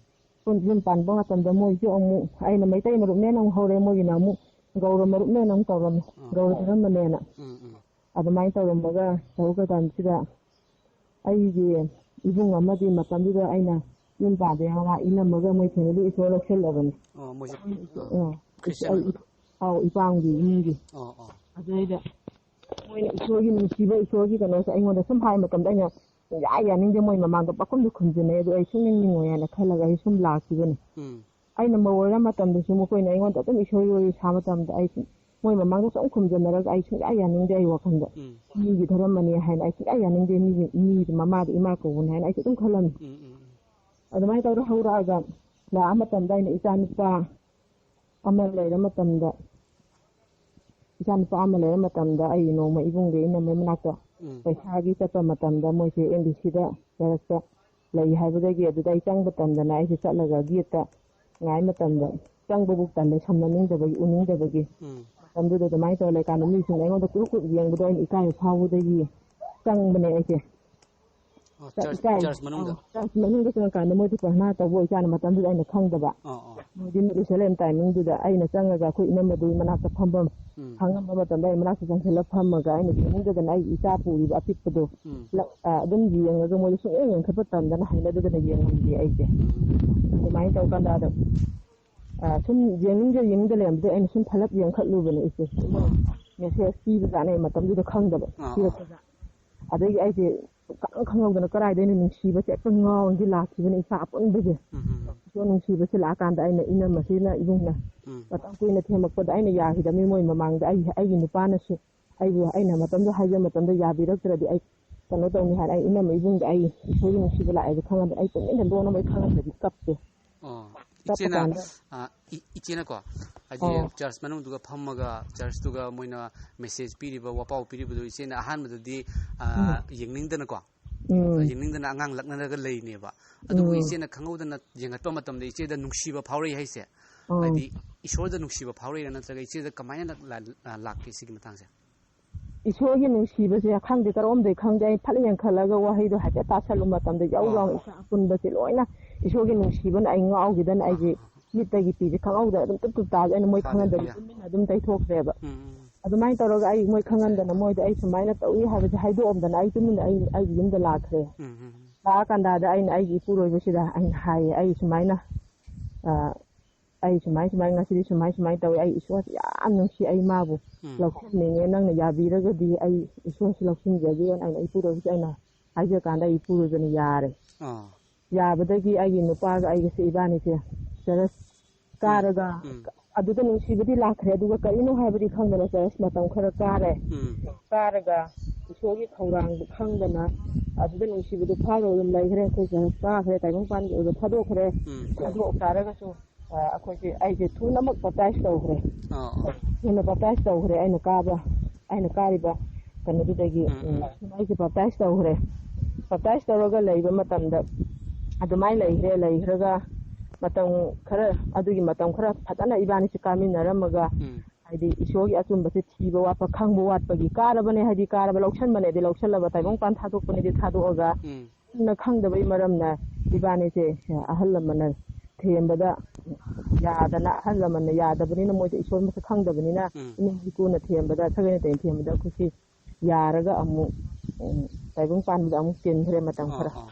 ꯌꯨꯝ ꯄꯥꯟꯕ ꯃꯇꯝꯗ ꯃꯣꯏꯁꯨ ꯑꯃꯨꯛ ꯑꯩꯅ ꯃꯩꯇꯩ ꯃꯔꯨꯞꯅꯦꯅ ꯑꯃꯨꯛ ꯍꯧꯔꯦ, ꯃꯣꯏꯒꯤꯅ ꯑꯃꯨꯛ ꯒꯧꯔ ꯃꯔꯨꯞꯅꯦꯅ ꯑꯃꯨꯛ ꯇꯧꯔꯝꯃꯦ, ꯑꯥ꯫ ꯒꯧꯔ ꯙꯔꯃꯅꯦꯅ꯫ ꯎꯝ, ꯎꯝ꯫ ꯑꯗꯨꯃꯥꯏꯅ ꯇꯧꯔꯝꯃꯒ ꯇꯧꯔꯛꯄ ꯀꯥꯟꯁꯤꯗ ꯑꯩꯒꯤ ꯏꯕꯨꯡ ꯑꯃꯗꯤ ꯃꯇꯝꯗꯨꯗ ꯑꯩꯅ ꯌꯨꯝ ꯄꯥꯟꯕ ꯌꯥꯎꯔ ꯏꯅꯝꯃꯒ ꯃꯣꯏ ꯐꯦꯃꯤꯂꯤ ꯏꯁꯣꯔ ꯂꯧꯁꯤꯜꯂꯕꯅꯤ꯫ ꯑꯣ, ꯃꯣꯏꯁꯦ, ꯑ, ꯑ, ꯈ꯭ꯔꯤꯁꯇꯤꯌꯥꯟ ꯑꯩ, ꯑꯣꯏꯕ? ꯑꯧ, ꯏꯄꯥꯝꯒꯤ ꯏꯃꯨꯡꯒꯤ꯫ ꯑꯣ, ꯑꯣ꯫ ꯑꯗꯨꯗꯩꯗ ꯃꯣꯏꯅ ꯏꯁꯣꯔꯒꯤ ꯅꯨꯡꯁꯤꯕ, ꯏꯁꯣꯔꯒꯤ ꯀꯩꯅꯣꯁꯦ ꯑꯩꯉꯣꯟꯗ ꯁꯨꯝ ꯍꯥꯏ ꯃꯇꯝꯗ ꯑꯩꯅ ꯁꯨꯡꯌꯥ ꯌꯥꯅꯤꯡꯗꯦ, ꯃꯣꯏ ꯃꯃꯥꯡꯗ ꯄꯥꯈꯨꯝꯗ ꯈꯨꯝꯖꯤꯟꯅꯩ, ꯑꯗꯨ ꯑꯩ ꯁꯨꯡꯅꯤꯡ ꯅꯤꯡꯉꯣꯏ ꯍꯥꯏꯅ ꯈꯜꯂꯒ ꯑꯩ ꯁꯨꯝ ꯂꯥꯛꯈꯤꯕꯅꯤ꯫ ꯎꯝ꯫ ꯑꯩꯅ ꯃꯧ ꯑꯣꯏꯔ ꯃꯇꯝꯗꯁꯨ ꯃꯈꯣꯏꯅ ꯑꯩꯉꯣꯟꯗ ꯑꯗꯨꯝ ꯏꯁꯣꯔ ꯏꯁꯣꯔ ꯁꯥ ꯃꯇꯝꯗ ꯑꯩ ꯁꯨꯝ ꯃꯣꯏ ꯃꯃꯥꯡꯗ ꯁꯨꯝ ꯈꯨꯝꯖꯟꯅꯔꯒ ꯑꯩ ꯁꯨꯡꯌꯥ ꯌꯥꯅꯤꯡꯗꯦ ꯑꯩ ꯋꯥꯈꯜꯗ꯫ ꯎꯝ꯫ ꯃꯤꯒꯤ ꯙꯔꯃꯅꯤ ꯍꯥꯏꯅ ꯑꯩ ꯁꯨꯡꯌꯥ ꯌꯥꯅꯤꯡꯗꯦ, ꯃꯤꯒꯤ, ꯃꯤꯒꯤ ꯃꯃꯥꯗ ꯏꯃꯥ ꯀꯧꯕꯅꯤ ꯍꯥꯏꯅ ꯑꯩꯁꯨ ꯑꯗꯨꯝ ꯈꯜꯂꯝꯃꯤ꯫ ꯎꯝ, ꯎꯝ, ꯎꯝ꯫ ꯑꯗꯨꯃꯥꯏꯅ ꯇꯧꯔ ꯍꯧꯔꯛꯑꯒ ꯂꯥꯛꯑ ꯃꯇꯝꯗ ꯑꯩꯅ ꯏꯆꯥ ꯅꯨꯄꯥ ꯑꯃ ꯂꯩꯔ ꯃꯇꯝꯗ, ꯏꯆꯥ ꯅꯨꯄꯥ ꯑꯃ ꯂꯩꯔ ꯃꯇꯝꯗ ꯑꯩ ꯅꯣꯡꯃ ꯏꯕꯨꯡꯒꯤ ꯏꯅꯝꯃꯩ ꯃꯅꯥꯛꯇ ꯎꯝ꯫ ꯄꯩꯁꯥꯒꯤ ꯆꯠꯄ ꯃꯇꯝꯗ ꯃꯣꯏꯁꯦ ꯑꯦꯝ ꯕꯤ ꯁꯤꯗ ꯂꯩꯔꯛꯇ ꯂꯩ ꯍꯥꯏꯕꯗꯒꯤ ꯑꯗꯨꯗ ꯑꯩ ꯆꯪꯕ ꯇꯟꯗꯅ ꯑꯩꯁꯦ ꯆꯠꯂꯒ ꯒꯦꯠꯇ ꯉꯥꯏ ꯃꯇꯝꯗ ꯆꯪꯕꯕꯨ ꯇꯜꯂꯦ, ꯁꯝꯅꯅꯤꯡꯗꯕꯒꯤ, ꯎꯅꯤꯡꯗꯕꯒꯤ꯫ ꯎꯝ꯫ ꯃꯇꯝꯗꯨꯗ ꯑꯗꯨꯃꯥꯏꯅ ꯇꯧꯔ ꯂꯩꯀꯥꯟꯗ ꯃꯤꯁꯤꯡꯅ ꯑꯩꯉꯣꯟꯗ ꯀꯨꯔꯨꯛ ꯀꯨꯔꯨꯛ ꯌꯦꯡꯕꯗꯣ ꯑꯩꯅ ꯏꯀꯥꯏꯕ ꯐꯥꯎꯕꯗꯒꯤ ꯆꯪꯕꯅꯦ ꯑꯩꯁꯦ꯫ ꯑꯣ, ꯆ-, ꯆꯔꯆ, ꯏꯀꯥꯏ-, ꯆꯔꯆ ꯃꯅꯨꯡꯗ? ꯑꯥ, ꯆꯔꯆ ꯃꯅꯨꯡꯗ ꯆꯪꯉꯀꯥꯟꯗ ꯃꯣꯏꯗꯤ ꯄ꯭ꯔꯊꯅꯥ ꯇꯧꯕ ꯑꯣꯏꯖꯥꯠꯅ ꯃꯇꯝꯗꯨꯗ ꯑꯩꯅ ꯈꯪꯗꯕ꯫ ꯑꯣ, ꯑꯣ꯫ ꯃꯣꯏꯗꯤ ꯃꯤꯠ ꯎꯏꯁꯤꯜꯂꯦ ꯇꯥꯏꯃꯤꯡꯗꯨꯗ ꯑꯩꯅ ꯆꯪꯉꯒ ꯑꯩꯈꯣꯏ ꯏꯅꯝꯃꯗꯨꯒꯤ ꯃꯅꯥꯛꯇ ꯐꯝꯐꯝ ꯎꯝ꯫ ꯈꯪꯉꯝꯕ ꯃꯇꯝꯗ ꯑꯩ ꯃꯅꯥꯛꯇ ꯆꯪꯁꯤꯜꯂ ꯐꯝꯃꯒ ꯑꯩꯅ ꯌꯦꯡꯅꯤꯡꯗꯗꯅ ꯑꯩꯒꯤ ꯏꯆꯥ ꯄꯨꯔꯤꯕ ꯑꯄꯤꯛꯄꯗꯣ ꯎꯝ꯫ ꯂ-, ꯑ, ꯑꯗꯨꯝ ꯌꯦꯡꯉꯒ ꯃꯣꯏꯗ ꯁꯨꯡꯌꯦꯡ ꯌꯦꯡꯈꯠꯄ ꯇꯟꯗꯅ ꯍꯩꯅꯗꯗꯅ ꯌꯦꯡꯉꯝꯗꯦ ꯑꯩꯁꯦ꯫ ꯎꯝ꯫ ꯑꯗꯨꯃꯥꯏꯅ ꯇꯧꯀꯥꯟꯗ ꯑꯗ, ꯑ, ꯁꯨꯝ ꯌꯦꯡꯅꯤꯡꯗ ꯌꯦꯡꯅꯤꯡꯗ ꯂꯩꯔꯝꯕꯗꯩ ꯑꯩꯅ ꯁꯨꯝ ꯐꯠꯂꯞ ꯌꯦꯡꯈꯠꯂꯨꯕꯅꯦ ꯑꯩꯁꯦ꯫ ꯑꯥ꯫ ꯃꯦꯁꯦꯖ ꯄꯤꯕꯖꯥꯠꯅꯦ ꯃꯇꯝꯗꯨꯗ ꯈꯪꯗꯕ꯫ ꯑꯥ, ꯑꯥ꯫ ꯄꯤꯔꯛꯄꯖꯥꯠ꯫ ꯑꯗꯒꯤ ꯑꯩꯁꯦ ꯈꯪ ꯈꯪꯍꯧꯗꯅ ꯀꯗꯥꯏꯗ ꯑꯩꯅ ꯅꯨꯡꯁꯤꯕꯁꯦ ꯍꯦꯛꯇ ꯉꯥꯎꯔꯒ ꯂꯥꯛꯈꯤꯕꯅꯦ ꯏꯁꯥ ꯑꯄꯨꯟꯕꯁꯦ꯫ ꯎꯝ, ꯎꯝ, ꯎꯝ꯫ ꯏꯁꯣꯔ ꯅꯨꯡꯁꯤꯕꯁꯦ ꯂꯥꯛꯑꯀꯥꯟꯗ ꯑꯩꯅ ꯏꯅꯝꯃꯁꯤꯅ ꯏꯕꯨꯡꯅ ꯎꯝ꯫ ꯃꯇꯝ ꯀꯨꯏꯅ ꯊꯦꯝꯃꯛꯄꯗ ꯑꯩꯅ ꯌꯥꯈꯤꯗꯕꯅꯤ ꯃꯣꯏ ꯃꯃꯥꯡꯗ꯫ ꯑꯩ, ꯑꯩꯒꯤ ꯅꯨꯄꯥꯅꯁꯨ ꯑꯩꯕꯨ ꯑꯩꯅ ꯃꯇꯝꯗꯣ ꯍꯥꯏꯖ ꯃꯇꯝꯗ ꯌꯥꯕꯤꯔꯛꯇ꯭ꯔꯗꯤ ꯑꯩ ꯀꯩꯅꯣ ꯇꯧꯅꯤ ꯍꯥꯏꯅ ꯑꯩ ꯏꯅꯝꯃ ꯏꯕꯨꯡꯗ ꯑꯩ ꯏꯁꯣꯔꯒꯤ ꯅꯨꯡꯁꯤꯕ ꯂꯥꯛꯑꯦꯗꯣ ꯈꯪꯉꯕꯅꯤ꯫ ꯑꯩ ꯇꯨꯃꯤꯟꯅ ꯂꯣꯟꯅ ꯑꯩ ꯈꯪꯍꯟꯗꯕꯤ ꯀꯞꯄꯦ꯫ ꯑꯣ, ꯀꯞꯄ ꯏꯆꯦꯅ, ꯀꯥꯟꯗ ꯑ, ꯏ-, ꯏꯆꯦꯅꯀꯣ, ꯍꯥꯏꯗꯤ ꯑꯣ꯫ ꯆꯔꯆ ꯃꯅꯨꯡꯗꯨꯒ ꯐꯝꯃꯒ ꯆꯔꯆꯇꯨꯒ ꯃꯣꯏꯅ ꯃꯦꯁꯦꯖ ꯄꯤꯔꯤꯕ, ꯋꯥꯄꯥꯎ ꯄꯤꯔꯤꯕꯗꯣ ꯏꯆꯦꯅ ꯑꯍꯥꯟꯕꯗꯗꯤ, ꯑ, ꯎꯝ꯫ ꯌꯦꯡꯅꯤꯡꯗꯅꯀꯣ, ꯎꯝ꯫ ꯌꯦꯡꯅꯤꯡꯗꯅ ꯑꯉꯥꯡ ꯂꯛꯅꯔꯒ ꯂꯩꯅꯦꯕ꯫ ꯑꯗꯨꯕꯨ ꯎꯝ꯫ ꯏꯆꯦꯅ ꯈꯪꯍꯧꯗꯅ ꯌꯦꯡꯉꯛꯄ ꯃꯇꯝꯗ ꯏꯆꯦꯗ ꯅꯨꯡꯁꯤꯕ ꯐꯥꯎꯔꯛꯏ ꯍꯥꯏꯁꯦ, ꯎꯝ꯫ ꯍꯥꯏꯗꯤ ꯏꯁꯣꯔꯗ ꯅꯨꯡꯁꯤꯕ ꯐꯥꯎꯔꯛꯏꯔꯥ ꯅꯠꯇ꯭ꯔꯒ ꯏꯆꯦꯗ ꯀꯃꯥꯏꯅ ꯂꯥꯛ-, ꯂꯥꯛ-, ꯂꯥꯛꯀꯦ ꯁꯤꯒꯤ ꯃꯇꯥꯡꯁꯦ? ꯏꯁꯣꯔꯒꯤ ꯅꯨꯡꯁꯤꯕꯁꯦ ꯈꯪꯗꯦ, ꯀꯔꯣꯝꯗꯩ ꯈꯪꯗꯦ, ꯑꯩ ꯐꯠ ꯌꯦꯡꯈꯠꯂꯒ ꯋꯥꯍꯩꯗꯣ ꯍꯥꯏꯐꯦꯠ ꯇꯥꯁꯜꯂꯨ ꯃꯇꯝꯗ ꯌꯥꯎ ꯑꯥ꯫ ꯌꯥꯎꯅ ꯏꯁꯥ ꯑꯄꯨꯟꯕꯁꯦ ꯂꯣꯏꯅ ꯏꯁꯣꯔꯒꯤ ꯅꯨꯡꯁꯤꯕꯅ ꯑꯩ ꯉꯥꯎꯈꯤꯗꯅ ꯑꯥ, ꯑꯩꯁꯦ ꯑꯥ, ꯑꯥ꯫ ꯃꯤꯠꯇꯒꯤ ꯄꯤꯁꯦ ꯈꯪꯍꯧꯗꯅ ꯑꯗꯨꯝ ꯇꯨꯞ ꯇꯨꯞ ꯇꯥꯕꯁꯦ ꯑꯩꯅ ꯃꯣꯏ ꯈꯪꯍꯟꯗꯕꯤ ꯍꯥꯂꯦꯂꯨꯌꯥ꯫ ꯇꯨꯃꯤꯟꯅ ꯑꯗꯨꯝ ꯇꯩꯊꯣꯛꯈ꯭ꯔꯦꯕ꯫ ꯎꯝ, ꯎꯝ, ꯎꯝ꯫ ꯑꯗꯨꯃꯥꯏꯅ ꯇꯧꯔꯒ ꯑꯩ ꯃꯣꯏ ꯈꯪꯍꯟꯗꯅ ꯃꯣꯏꯗ ꯑꯩ ꯁꯨꯃꯥꯏꯅ ꯇꯧꯏ ꯍꯥꯏꯕꯁꯦ ꯍꯥꯏꯗꯣꯛꯑꯝꯗꯅ ꯑꯩ ꯇꯨꯃꯤꯟꯅ ꯑꯩ, ꯑꯩꯒꯤ ꯌꯨꯝꯗ ꯂꯥꯛꯈ꯭ꯔꯦ꯫ ꯎꯝ, ꯎꯝ, ꯎꯝ꯫ ꯂꯥꯛꯑꯀꯥꯟꯗꯗ ꯑꯩꯅ ꯑꯩꯒꯤ ꯏꯄꯨꯔꯣꯏꯕꯁꯤꯗ ꯑꯩꯅ ꯍꯥꯏꯌꯦ, ꯑꯩ ꯁꯨꯃꯥꯏꯅ, ꯑ, ꯑꯩ ꯁꯨꯃꯥꯏ ꯁꯨꯃꯥꯏ ꯉꯁꯤꯗꯤ ꯁꯨꯃꯥꯏ ꯁꯨꯃꯥꯏ ꯇꯧꯋꯦ, ꯑꯩ ꯏꯁꯣꯔꯁꯦ ꯌꯥꯝ ꯅꯨꯡꯁꯤ, ꯑꯩ ꯃꯥꯕꯨ ꯎꯝ꯫ ꯂꯧꯁꯤꯟꯅꯤꯡꯉꯦ, ꯅꯪꯅ ꯌꯥꯕꯤꯔꯒꯗꯤ ꯑꯩ ꯏꯁꯣꯔꯁꯤ ꯂꯧꯁꯤꯟꯖꯒꯦꯅ ꯑꯩꯅ ꯏꯄꯨꯔꯣꯏꯕꯁꯦ ꯑꯩꯅ ꯍꯥꯏꯖ ꯀꯥꯟꯗ ꯑꯩ ꯏꯄꯨꯔꯣꯏꯕꯅ ꯌꯥꯔꯦ꯫ ꯑꯥ꯫ ꯌꯥꯕꯗꯒꯤ ꯑꯩꯒꯤ ꯅꯨꯄꯥꯒ ꯑꯩꯒꯁꯦ ꯏꯕꯥꯅꯤꯁꯦ ꯆꯔꯆ ꯎꯝ꯫ ꯀꯥꯔꯒ ꯎꯝ꯫ ꯑꯗꯨꯗ ꯅꯨꯡꯁꯤꯕꯗꯤ ꯂꯥꯛꯈ꯭ꯔꯦ, ꯑꯗꯨꯒ ꯀꯔꯤꯅꯣ ꯍꯥꯏꯕꯗꯤ ꯈꯪꯗꯅ ꯆꯔꯆ ꯃꯇꯝ ꯈꯔ ꯀꯥꯔꯦ꯫ ꯎꯝ꯫ ꯀꯥꯔꯒ ꯏꯁꯣꯔꯒꯤ ꯊꯧꯔꯥꯡꯗꯨ ꯈꯪꯗꯅ ꯑꯗꯨꯗ ꯅꯨꯡꯁꯤꯕꯗꯣ ꯐꯥꯔꯒ ꯑꯗꯨꯝ ꯂꯩꯈ꯭ꯔꯦ꯫ ꯑꯩꯈꯣꯏꯁꯦ ꯀꯥꯈ꯭ꯔꯦ, ꯇꯥꯏꯕꯪ ꯄꯥꯟꯒꯤ ꯑꯣꯏꯕ ꯊꯥꯗꯣꯛꯈ꯭ꯔꯦ꯫ ꯎꯝ꯫ ꯊꯥꯗꯣꯛ ꯇꯥꯔꯒꯁꯨ, ꯑ, ꯑꯩꯈꯣꯏꯁꯦ, ꯑꯩꯁꯦ ꯊꯨꯅꯃꯛ baptize ꯇꯧꯈ꯭ꯔꯦ꯫ ꯑꯣ, ꯑꯣ꯫ ꯊꯨꯅ baptize ꯇꯧꯈ꯭ꯔꯦ ꯑꯩꯅ ꯀꯥꯕ, ꯑꯩꯅ ꯀꯥꯔꯤꯕ ꯀꯩꯅꯣꯗꯨꯗꯒꯤ, ꯎꯝ, ꯎꯝ, ꯎꯝ꯫ ꯑꯩꯁꯦ baptize ꯇꯧꯈ꯭ꯔꯦ꯫ Baptize ꯇꯧꯔꯒ ꯂꯩꯕ ꯃꯇꯝꯗ ꯑꯗꯨꯃꯥꯏꯅ ꯂꯩꯈ꯭ꯔꯦ꯫ ꯂꯩꯈ꯭ꯔꯒ ꯃꯇꯝ ꯈꯔ, ꯑꯗꯨꯒꯤ ꯃꯇꯝ ꯈꯔ ꯐꯖꯅ ꯏꯕꯥꯅꯤꯁꯦ ꯀꯥꯃꯤꯟꯅꯔꯝꯃꯒ, ꯎꯝ꯫ ꯍꯥꯏꯗꯤ ꯏꯁꯣꯔꯒꯤ ꯑꯆꯨꯝꯕꯁꯦ ꯊꯤꯕ ꯋꯥꯠꯄ, ꯈꯪꯕ ꯋꯥꯠꯄꯒꯤ ꯀꯥꯔꯕꯅꯦ, ꯍꯥꯏꯗꯤ ꯀꯥꯔꯕ, ꯂꯧꯁꯟꯕꯅꯦꯗꯤ ꯂꯧꯁꯜꯂꯕ, ꯇꯥꯏꯕꯪ ꯄꯥꯟ ꯊꯥꯗꯣꯛꯄꯅꯦꯗꯤ ꯊꯥꯗꯣꯛꯑꯒ, ꯎꯝ꯫ ꯃꯨꯟꯅ ꯈꯪꯗꯕꯩ ꯃꯔꯝꯅ ꯏꯕꯥꯅꯤꯁꯦ ꯑꯍꯜ ꯂꯃꯟꯅ ꯊꯦꯝꯕꯗ ꯌꯥꯗꯅ, ꯑꯍꯜ ꯂꯃꯟꯅ ꯌꯥꯗꯕꯅꯤꯅ, ꯃꯣꯏꯗꯤ ꯏꯁꯣꯔ ꯃꯁꯛ ꯈꯪꯗꯕꯅꯤꯅ, ꯎꯝ꯫ ꯏꯅꯦꯝ ꯏꯀꯨꯅ ꯊꯦꯝꯕꯗ, ꯁꯥꯒꯩ ꯅꯥꯇꯩꯅ ꯊꯦꯝꯕꯗ ꯑꯩꯈꯣꯏꯁꯤ ꯌꯥꯔꯒ ꯑꯃꯨꯛ, ꯎꯝ, ꯇꯥꯏꯕꯪ ꯄꯥꯟꯕꯗ ꯑꯃꯨꯛ ꯇꯤꯟꯈ꯭ꯔꯦ ꯃꯇꯝ ꯑꯣ, ꯈꯔ꯫ ꯑꯣ꯫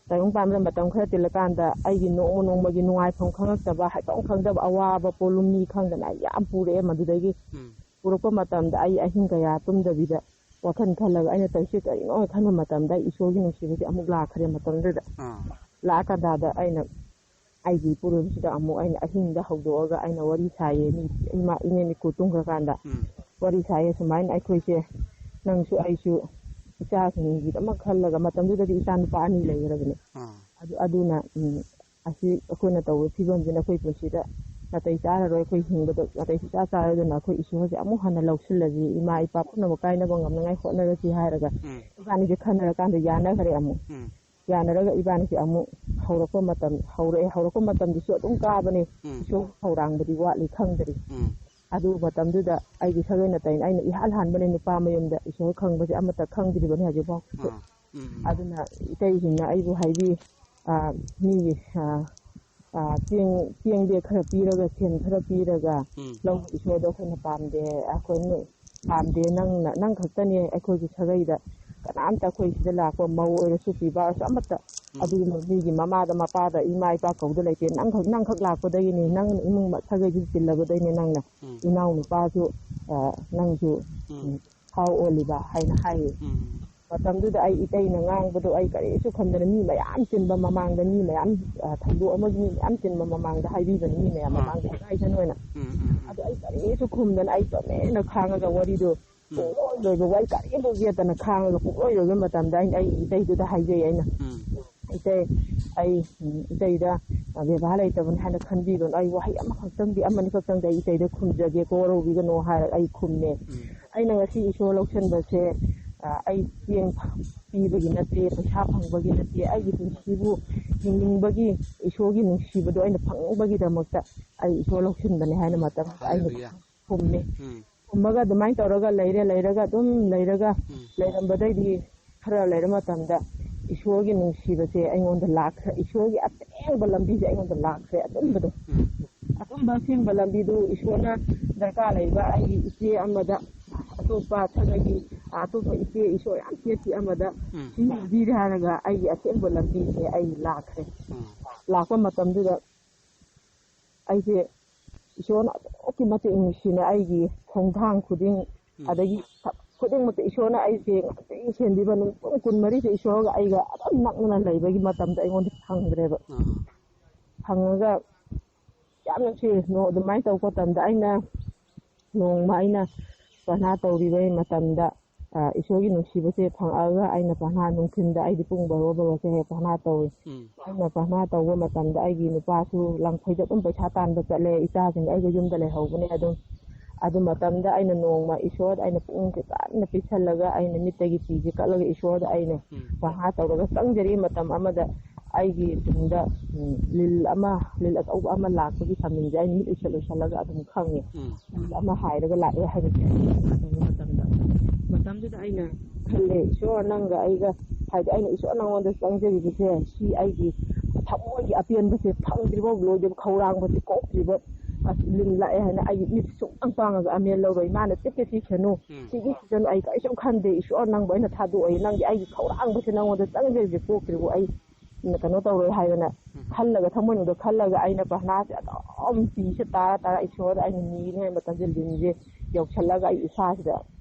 ꯇꯥꯏꯕꯪ ꯄꯥꯟꯕꯗ ꯃꯇꯝ ꯈꯔ ꯇꯤꯜꯂꯀꯥꯟꯗ ꯑꯩꯒꯤ ꯅꯣꯡꯃ ꯅꯣꯡꯃꯒꯤ ꯅꯨꯡꯉꯥꯏꯐꯝ ꯈꯪꯉꯛꯇꯕ, ꯍꯥꯏꯐꯝ ꯈꯪꯗꯕ ꯑꯋꯥꯕ ꯄꯣꯠꯂꯨꯝ ꯃꯤ ꯈꯪꯗꯅ ꯑꯩ ꯌꯥꯝ ꯄꯨꯔꯛꯑꯦ꯫ ꯃꯗꯨꯗꯒꯤ ꯎꯝ꯫ ꯄꯨꯔꯛꯄ ꯃꯇꯝꯗ ꯑꯩ ꯑꯍꯤꯡ ꯀꯌꯥ ꯇꯨꯝꯗꯕꯤꯗ ꯋꯥꯈꯜ ꯈꯜꯂꯒ ꯑꯩꯅ ꯇꯧꯔꯤꯁꯦ ꯀꯔꯤꯅꯣ ꯈꯟꯕ ꯃꯇꯝꯗ ꯑꯩ ꯏꯁꯣꯔꯒꯤ ꯅꯨꯡꯁꯤꯕꯁꯦ ꯑꯃꯨꯛ ꯂꯥꯛꯈ꯭ꯔꯦ ꯃꯇꯝꯗꯨꯗ꯫ ꯑꯥ꯫ ꯂꯥꯛꯑꯀꯥꯟꯗ ꯑꯩꯅ ꯑꯩꯒꯤ ꯏꯄꯨꯔꯣꯏꯕꯁꯤꯗ ꯑꯃꯨꯛ ꯑꯩꯅ ꯑꯍꯤꯡꯗ ꯍꯧꯗꯣꯛꯑꯒ ꯑꯩꯅ ꯋꯥꯔꯤ ꯁꯥꯏꯌꯦ꯫ ꯃꯤ ꯏꯃꯥ ꯏꯅꯦ ꯃꯤꯀꯨ ꯇꯨꯝꯈ꯭ꯔꯀꯥꯟꯗ ꯎꯝ꯫ ꯋꯥꯔꯤ ꯁꯥꯏꯌꯦ, ꯁꯨꯃꯥꯏꯅ ꯑꯩꯈꯣꯏꯁꯦ, ꯅꯪꯁꯨ ꯑꯩꯁꯨ ꯏꯆꯥꯁꯤꯡꯒꯤꯗꯃꯛ ꯈꯜꯂꯒ, ꯃꯇꯝꯗꯨꯗꯗꯤ ꯏꯆꯥ ꯅꯨꯄꯥ ꯑꯅꯤ ꯂꯩꯈ꯭ꯔꯕꯅꯦ꯫ ꯑꯥ꯫ ꯑꯗꯨ, ꯑꯗꯨꯅ, ꯎꯝ, ꯑꯁꯤ ꯑꯩꯈꯣꯏꯅ ꯇꯧꯕ ꯐꯤꯕꯝꯁꯤꯅ ꯑꯩꯈꯣꯏ ꯄꯨꯟꯁꯤꯗ ꯅꯥꯇꯩ ꯆꯥꯔꯔꯣꯏ, ꯑꯩꯈꯣꯏ ꯍꯤꯡꯕꯗ ꯅꯥꯇꯩ ꯁꯨꯡꯆꯥ ꯆꯥꯔꯣꯏ, ꯑꯗꯨꯅ ꯑꯩꯈꯣꯏ ꯏꯁꯣꯔꯁꯦ ꯑꯃꯨꯛ ꯍꯟꯅ ꯂꯧꯁꯤꯜꯂꯁꯤ, ꯏꯃꯥ ꯏꯄꯥ ꯄꯨꯝꯅꯃꯛ ꯀꯥꯏꯅꯕ ꯉꯝꯅꯉꯥꯏ ꯍꯣꯠꯅꯔꯁꯤ ꯍꯥꯏꯔꯒ ꯎꯝ꯫ ꯏꯕꯥꯅꯤꯁꯦ ꯈꯟꯅꯔꯀꯥꯟꯗ ꯌꯥꯅꯈ꯭ꯔꯦ ꯑꯃꯨꯛ꯫ ꯎꯝ꯫ ꯌꯥꯅꯔꯒ ꯏꯕꯥꯅꯤꯁꯦ ꯑꯃꯨꯛ ꯍꯧꯔꯛꯄ ꯃꯇꯝ, ꯍꯧꯔꯛꯑꯦ꯫ ꯍꯧꯔꯛꯄ ꯃꯇꯝꯗꯨꯁꯨ ꯑꯗꯨꯝ ꯀꯥꯕꯅꯦ꯫ ꯎꯝ꯫ ꯏꯁꯣꯔ ꯊꯧꯔꯥꯡꯕꯗꯤ ꯋꯥꯠꯂꯤ, ꯈꯪꯗ꯭ꯔꯤ꯫ ꯎꯝ꯫ ꯑꯗꯨ ꯃꯇꯝꯗꯨꯗ ꯑꯩꯒꯤ ꯁꯥꯒꯩ ꯅꯥꯇꯩꯅ ꯑꯩꯅ ꯏꯍꯥꯟ ꯍꯥꯟꯕꯅꯦ ꯅꯨꯄꯥ ꯃꯌꯨꯝꯗ ꯏꯁꯣꯔ ꯈꯪꯕꯁꯦ ꯑꯃꯠꯇ ꯈꯪꯗ꯭ꯔꯤꯕꯅꯤ ꯍꯧꯖꯤꯛꯐꯥꯎ꯫ ꯑꯥ꯫ ꯎꯝ, ꯎꯝ꯫ ꯑꯗꯨꯅ ꯏꯇꯩꯁꯤꯡꯅ ꯑꯩꯕꯨ ꯍꯥꯏꯕꯤ, ꯑ, ꯃꯤꯒꯤ, ꯑ, ꯑ, ꯆꯦꯡ, ꯆꯦꯡ bag ꯈꯔ ꯄꯤꯔꯒ, ꯁꯦꯟ ꯈꯔ ꯄꯤꯔꯒ ꯎꯝ꯫ ꯂꯧꯕ ꯏꯁꯣꯔꯗꯣ ꯑꯩꯈꯣꯏꯅ ꯄꯥꯝꯗꯦ, ꯑꯩꯈꯣꯏ ꯅꯣꯏ ꯄꯥꯝꯗꯦ, ꯅꯪꯅ, ꯅꯪ ꯈꯛꯇꯅꯦ ꯑꯩꯈꯣꯏꯒꯤ ꯁꯥꯒꯩꯗ ꯀꯅꯥꯝꯇ ꯑꯩꯈꯣꯏ ꯁꯤꯗ ꯂꯥꯛꯄ ꯃꯧ ꯑꯣꯏꯔꯁꯨ ꯄꯤꯕ ꯑꯣꯏꯔꯁꯨ ꯑꯃꯠꯇ ꯎꯝ꯫ ꯑꯗꯨꯒꯨꯝꯕ ꯃꯤꯒꯤ ꯃꯃꯥꯗ ꯃꯄꯥꯗ ꯏꯃꯥ ꯏꯄꯥ ꯀꯧꯗ ꯂꯩꯇꯦ, ꯅꯪꯈꯛ, ꯅꯪꯈꯛ ꯂꯥꯛꯄꯗꯒꯤꯅꯤ, ꯅꯪꯅ ꯏꯃꯨꯡ ꯁꯥꯒꯩꯁꯤ ꯇꯤꯜꯂꯕꯗꯩꯅꯦ, ꯅꯪꯅ ꯎꯝ꯫ ꯏꯅꯥꯎ ꯅꯨꯄꯥꯁꯨ, ꯑ, ꯅꯪꯁꯨ, ꯎꯝ꯫ ꯎꯝ, ꯍꯥꯎ ꯑꯣꯜꯂꯤꯕ ꯍꯥꯏꯅ ꯍꯥꯏꯌꯦ꯫ ꯎꯝ꯫ ꯃꯇꯝꯗꯨꯗ ꯑꯩ ꯏꯇꯩꯅ ꯉꯥꯡꯕꯗꯣ ꯑꯩ ꯀꯔꯤꯁꯨ ꯈꯨꯝꯗꯅ, ꯃꯤ ꯃꯌꯥꯝ ꯇꯤꯟꯕ ꯃꯃꯥꯡꯗ, ꯃꯤ ꯃꯌꯥꯝ, ꯑ, ꯊꯧꯗꯣꯛ ꯑꯃꯒꯤ ꯃꯤ ꯃꯌꯥꯝ ꯇꯤꯟꯕ ꯃꯃꯥꯡꯗ ꯍꯥꯏꯕꯤꯕꯅꯤ, ꯃꯤ ꯃꯌꯥꯝ ꯑꯥ꯫ ꯃꯃꯥꯡꯗ ꯏꯀꯥꯏꯁꯅꯨ ꯍꯥꯏꯅ꯫ ꯎꯝ, ꯎꯝ, ꯎꯝ꯫ ꯑꯗꯣ ꯑꯩ ꯀꯔꯤꯁꯨ ꯈꯨꯝꯗꯅ ꯑꯩ ꯇꯨꯃꯤꯟꯅ ꯈꯥꯡꯉꯒ ꯋꯥꯔꯤꯗꯣ ꯄꯨꯡꯂꯣꯏ ꯂꯣꯏꯕ ꯋꯥꯔꯤ ꯀꯔꯤꯝꯐꯥꯎ ꯌꯦꯠꯇꯅ ꯈꯥꯡꯉꯒ ꯄꯨꯡꯂꯣꯏ ꯂꯣꯏꯕ ꯃꯇꯝꯗ ꯑꯩꯅ ꯑꯩ ꯏꯇꯩꯗꯨꯗ ꯍꯥꯏꯖꯩ ꯑꯩꯅ, "ꯏꯇꯩ, ꯑꯩ, ꯎꯝ, ꯏꯇꯩꯗ, ꯑ, ꯕꯦꯕꯥꯔ ꯂꯩꯇꯕꯅꯤ ꯍꯥꯏꯅ ꯈꯟꯕꯤꯒꯅꯨ, ꯑꯩ ꯋꯥꯍꯩ ꯑꯃꯈꯛꯇꯪꯗꯤ, ꯑꯃꯅꯤ ꯈꯛꯇꯪꯗꯤ ꯑꯩ ꯏꯇꯩꯗ ꯈꯨꯝꯖꯒꯦ, ꯀꯣ ꯋꯥꯔꯧꯕꯤꯒꯅꯨ" ꯍꯥꯏꯔꯒ ꯑꯩ ꯈꯨꯝꯃꯦ꯫ ꯎꯝ꯫ ꯑꯩꯅ ꯉꯁꯤ ꯏꯁꯣꯔ ꯂꯧꯁꯤꯟꯕꯁꯦ, ꯑ, ꯑꯩ ꯆꯦꯡ ꯄꯤꯕꯒꯤ ꯅꯠꯇꯦ, ꯄꯩꯁꯥ ꯐꯪꯕꯒꯤ ꯅꯠꯇꯦ, ꯑꯩꯒꯤ ꯄꯨꯟꯁꯤꯕꯨ ꯍꯤꯡꯅꯤꯡꯕꯒꯤ, ꯏꯁꯣꯔꯒꯤ ꯅꯨꯡꯁꯤꯕꯗꯣ ꯑꯩꯅ ꯐꯪꯅꯤꯡꯕꯒꯤꯗꯃꯛꯇ ꯑꯩ ꯏꯁꯣꯔ ꯂꯧꯁꯤꯟꯕꯅꯦ ꯍꯥꯏꯅ ꯃꯇꯝ ꯑꯩꯅ ꯍꯜꯂꯦꯂꯨꯌꯥ꯫ ꯈꯨꯝꯃꯦ꯫ ꯎꯝ꯫ ꯈꯨꯝꯃꯒ ꯑꯗꯨꯃꯥꯏꯅ ꯇꯧꯔꯒ ꯂꯩꯔꯦ, ꯂꯩꯔꯒ ꯑꯗꯨꯝ ꯂꯩꯔꯒ ꯎꯝ꯫ ꯂꯩꯔꯝꯕꯗꯩꯗꯤ ꯈꯔ ꯂꯩꯔ ꯃꯇꯝꯗ ꯏꯁꯣꯔꯒꯤ ꯅꯨꯡꯁꯤꯕꯁꯦ ꯑꯩꯉꯣꯟꯗ ꯂꯥꯛꯈ꯭ꯔꯦ, ꯏꯁꯣꯔꯒꯤ ꯑꯁꯦꯡꯕ ꯂꯝꯕꯤꯁꯦ ꯑꯩꯉꯣꯟꯗ ꯂꯥꯛꯈ꯭ꯔꯦ, ꯑꯆꯨꯝꯕꯗꯣ꯫ ꯎꯝ꯫ ꯑꯆꯨꯝꯕ ꯑꯁꯦꯡꯕ ꯂꯝꯕꯤꯗꯨ ꯏꯁꯣꯔꯅ ꯗꯔꯀꯥꯔ ꯂꯩꯕ ꯑꯩꯒꯤ ꯏꯆꯦ ꯑꯃꯗ, ꯑꯇꯣꯞꯄ ꯊꯥꯒꯠꯀꯤ, ꯑꯇꯣꯞꯄ ꯏꯆꯦ ꯏꯁꯣꯔ ꯌꯥꯝ ꯆꯦꯠꯈꯤ ꯑꯃꯗ ꯎꯝ꯫ ꯁꯤ ꯂꯝꯕꯤꯔꯦ ꯍꯥꯏꯔꯒ ꯑꯩꯒꯤ ꯑꯁꯦꯡꯕ ꯂꯝꯕꯤꯁꯦ ꯑꯩ ꯂꯥꯛꯈ꯭ꯔꯦ꯫ ꯎꯝ꯫ ꯂꯥꯛꯄ ꯃꯇꯝꯗꯨꯗ ꯑꯩꯁꯦ ꯏꯁꯣꯔꯅ ꯑꯗꯨꯛꯀꯤ ꯃꯇꯤꯛ ꯅꯨꯡꯁꯤꯅ ꯑꯩꯒꯤ ꯈꯣꯡꯊꯥꯡ ꯈꯨꯗꯤꯡ, ꯎꯝ꯫ ꯑꯗꯒꯤ ꯊꯕꯛ ꯈꯨꯗꯤꯡꯃꯛꯇ ꯏꯁꯣꯔꯅ ꯑꯩꯁꯦ ꯉꯥꯛꯇꯒꯤ ꯁꯦꯟꯕꯤꯕ ꯅꯨꯃꯤꯠ ꯄꯨꯡ ꯀꯨꯟꯃꯔꯤꯁꯦ ꯏꯁꯣꯔꯒ ꯑꯩꯒ ꯑꯗꯨꯝ ꯅꯛꯅꯅ ꯂꯩꯕꯒꯤ ꯃꯇꯝꯗ ꯑꯩꯉꯣꯟꯗ ꯐꯪꯗ꯭ꯔꯦꯕ꯫ ꯑꯥ꯫ ꯐꯪꯉꯒ ꯌꯥꯝ ꯅꯨꯡꯁꯤ꯫ ꯅꯣ-, ꯑꯗꯨꯃꯥꯏꯅ ꯇꯧꯕ ꯃꯇꯝꯗ ꯑꯩꯅ ꯅꯣꯡꯃ ꯑꯩꯅ ꯄ꯭ꯔꯊꯅꯥ ꯇꯧꯔꯤꯕꯩ ꯃꯇꯝꯗ, ꯑ, ꯏꯁꯣꯔꯒꯤ ꯅꯨꯡꯁꯤꯕꯁꯦ ꯐꯪꯉꯛꯑꯒ ꯑꯩꯅ ꯄ꯭ꯔꯊꯅꯥ ꯅꯨꯡꯊꯤꯟꯗ ꯑꯩꯗꯤ ꯄꯨꯡ ꯕꯥꯔꯣ, ꯕꯥꯔꯣꯁꯦ ꯍꯦꯛ ꯄ꯭ꯔꯊꯅꯥ ꯇꯧꯏ꯫ ꯎꯝ꯫ ꯑꯩꯅ ꯄ꯭ꯔꯊꯅꯥ ꯇꯧꯕ ꯃꯇꯝꯗ ꯑꯩꯒꯤ ꯅꯨꯄꯥꯁꯨ ꯂꯪꯐꯩꯗ ꯑꯗꯨꯝ ꯄꯩꯁꯥ ꯇꯥꯟꯕ ꯆꯠꯂꯦ, ꯏꯆꯥꯁꯤꯡ ꯑꯩꯒ ꯌꯨꯝꯗ ꯂꯩꯍꯧꯕꯅꯦ꯫ ꯑꯗꯨꯝ ꯑꯗꯨ ꯃꯇꯝꯗ ꯑꯩꯅ ꯅꯣꯡꯃ ꯏꯁꯣꯔꯗ ꯑꯩꯅ ꯄꯨꯛꯅꯤꯡꯁꯦ ꯀꯟꯅ ꯄꯤꯁꯜꯂꯒ ꯑꯩꯅ ꯃꯤꯠꯇꯒꯤ ꯄꯤꯁꯦ ꯀꯛꯂꯒ ꯏꯁꯣꯔꯗ ꯑꯩꯅ ꯎꯝ꯫ ꯄ꯭ꯔꯊꯅꯥ ꯇꯧꯔꯒ ꯆꯪꯖꯔꯤ꯫ ꯃꯇꯝ ꯑꯃꯗ ꯑꯩꯒꯤ ꯇꯨꯡꯗ, ꯎꯝ, ꯂꯤꯜ ꯑꯃ, ꯂꯤꯜ ꯑꯆꯧꯕ ꯑꯃ ꯂꯥꯛꯄꯒꯤ ꯁꯃꯤꯟꯁꯦ ꯑꯩꯅ ꯃꯤꯠ ꯎꯏꯁꯜ ꯎꯏꯁꯜꯂꯒ ꯑꯗꯨꯝ ꯈꯪꯉꯦ꯫ ꯎꯝ꯫ ꯂꯤꯜ ꯑꯃ ꯍꯥꯏꯔꯒ ꯂꯥꯛꯑꯦ ꯍꯥꯏꯕꯁꯦ꯫ ꯑꯗꯨ ꯃꯇꯝꯗ, ꯃꯇꯝꯗꯨꯗ ꯑꯩꯅ ꯈꯜꯂꯦ, "ꯏꯁꯣꯔ, ꯅꯪꯒ ꯑꯩꯒ", ꯍꯥꯏꯗꯤ ꯑꯩꯅ ꯏꯁꯣꯔ ꯅꯉꯣꯟꯗ ꯆꯪꯖꯔꯤꯕꯁꯦ, ꯁꯤ ꯑꯩꯒꯤ ꯊꯃꯣꯏꯒꯤ ꯑꯄꯦꯟꯕꯁꯦ ꯐꯪꯗ꯭ꯔꯤꯕ, ꯂꯣꯏꯗ꯭ꯔꯤꯕ, ꯈꯧꯔꯥꯡꯕꯁꯦ ꯀꯣꯛꯇ꯭ꯔꯤꯕ, ꯑꯁ, ꯂꯤꯟ ꯂꯥꯛꯑꯦ ꯍꯥꯏꯅ ꯑꯩꯒꯤ ꯃꯤꯠ ꯁꯨꯡꯄꯥꯡ ꯄꯥꯡꯉꯒ ꯑꯃꯦꯟ ꯂꯧꯔꯣꯏ꯫ ꯃꯥꯅ ꯆꯤꯛꯀꯦ ꯆꯤꯛꯁꯅꯨ, ꯎꯝ꯫ ꯁꯤꯒꯤ ꯁꯤꯁꯅꯨ, ꯑꯩ ꯀꯔꯤꯁꯨ ꯈꯟꯗꯦ꯫ ꯏꯁꯣꯔ, ꯅꯪꯕꯨ ꯑꯩꯅ ꯊꯥꯗꯣꯛꯑꯣꯏ꯫ ꯅꯪꯒꯤ ꯑꯩꯒꯤ ꯈꯧꯔꯥꯡꯕꯁꯦ ꯅꯉꯣꯟꯗ ꯆꯪꯖꯔꯤꯁꯦ ꯀꯣꯛꯇ꯭ꯔꯤꯕꯨ ꯑꯩ ꯀꯩꯅꯣ ꯇꯧꯔꯣꯏ ꯍꯥꯏꯗꯅ ꯎꯝ꯫ ꯈꯜꯂꯒ, ꯊꯃꯣꯏꯅꯨꯡꯗ ꯈꯜꯂꯒ ꯑꯩꯅ ꯄ꯭ꯔꯊꯅꯥꯁꯦ ꯑꯗꯨꯝ ꯄꯤꯁꯦ ꯇꯥꯔ ꯇꯥꯔ ꯏꯁꯣꯔꯗ ꯑꯩꯅ ꯅꯤꯔꯤꯉꯩ ꯃꯇꯝꯁꯦ ꯂꯤꯟꯁꯦ ꯌꯧꯁꯜꯂꯒ ꯑꯩ ꯏꯁꯥꯁꯤꯗ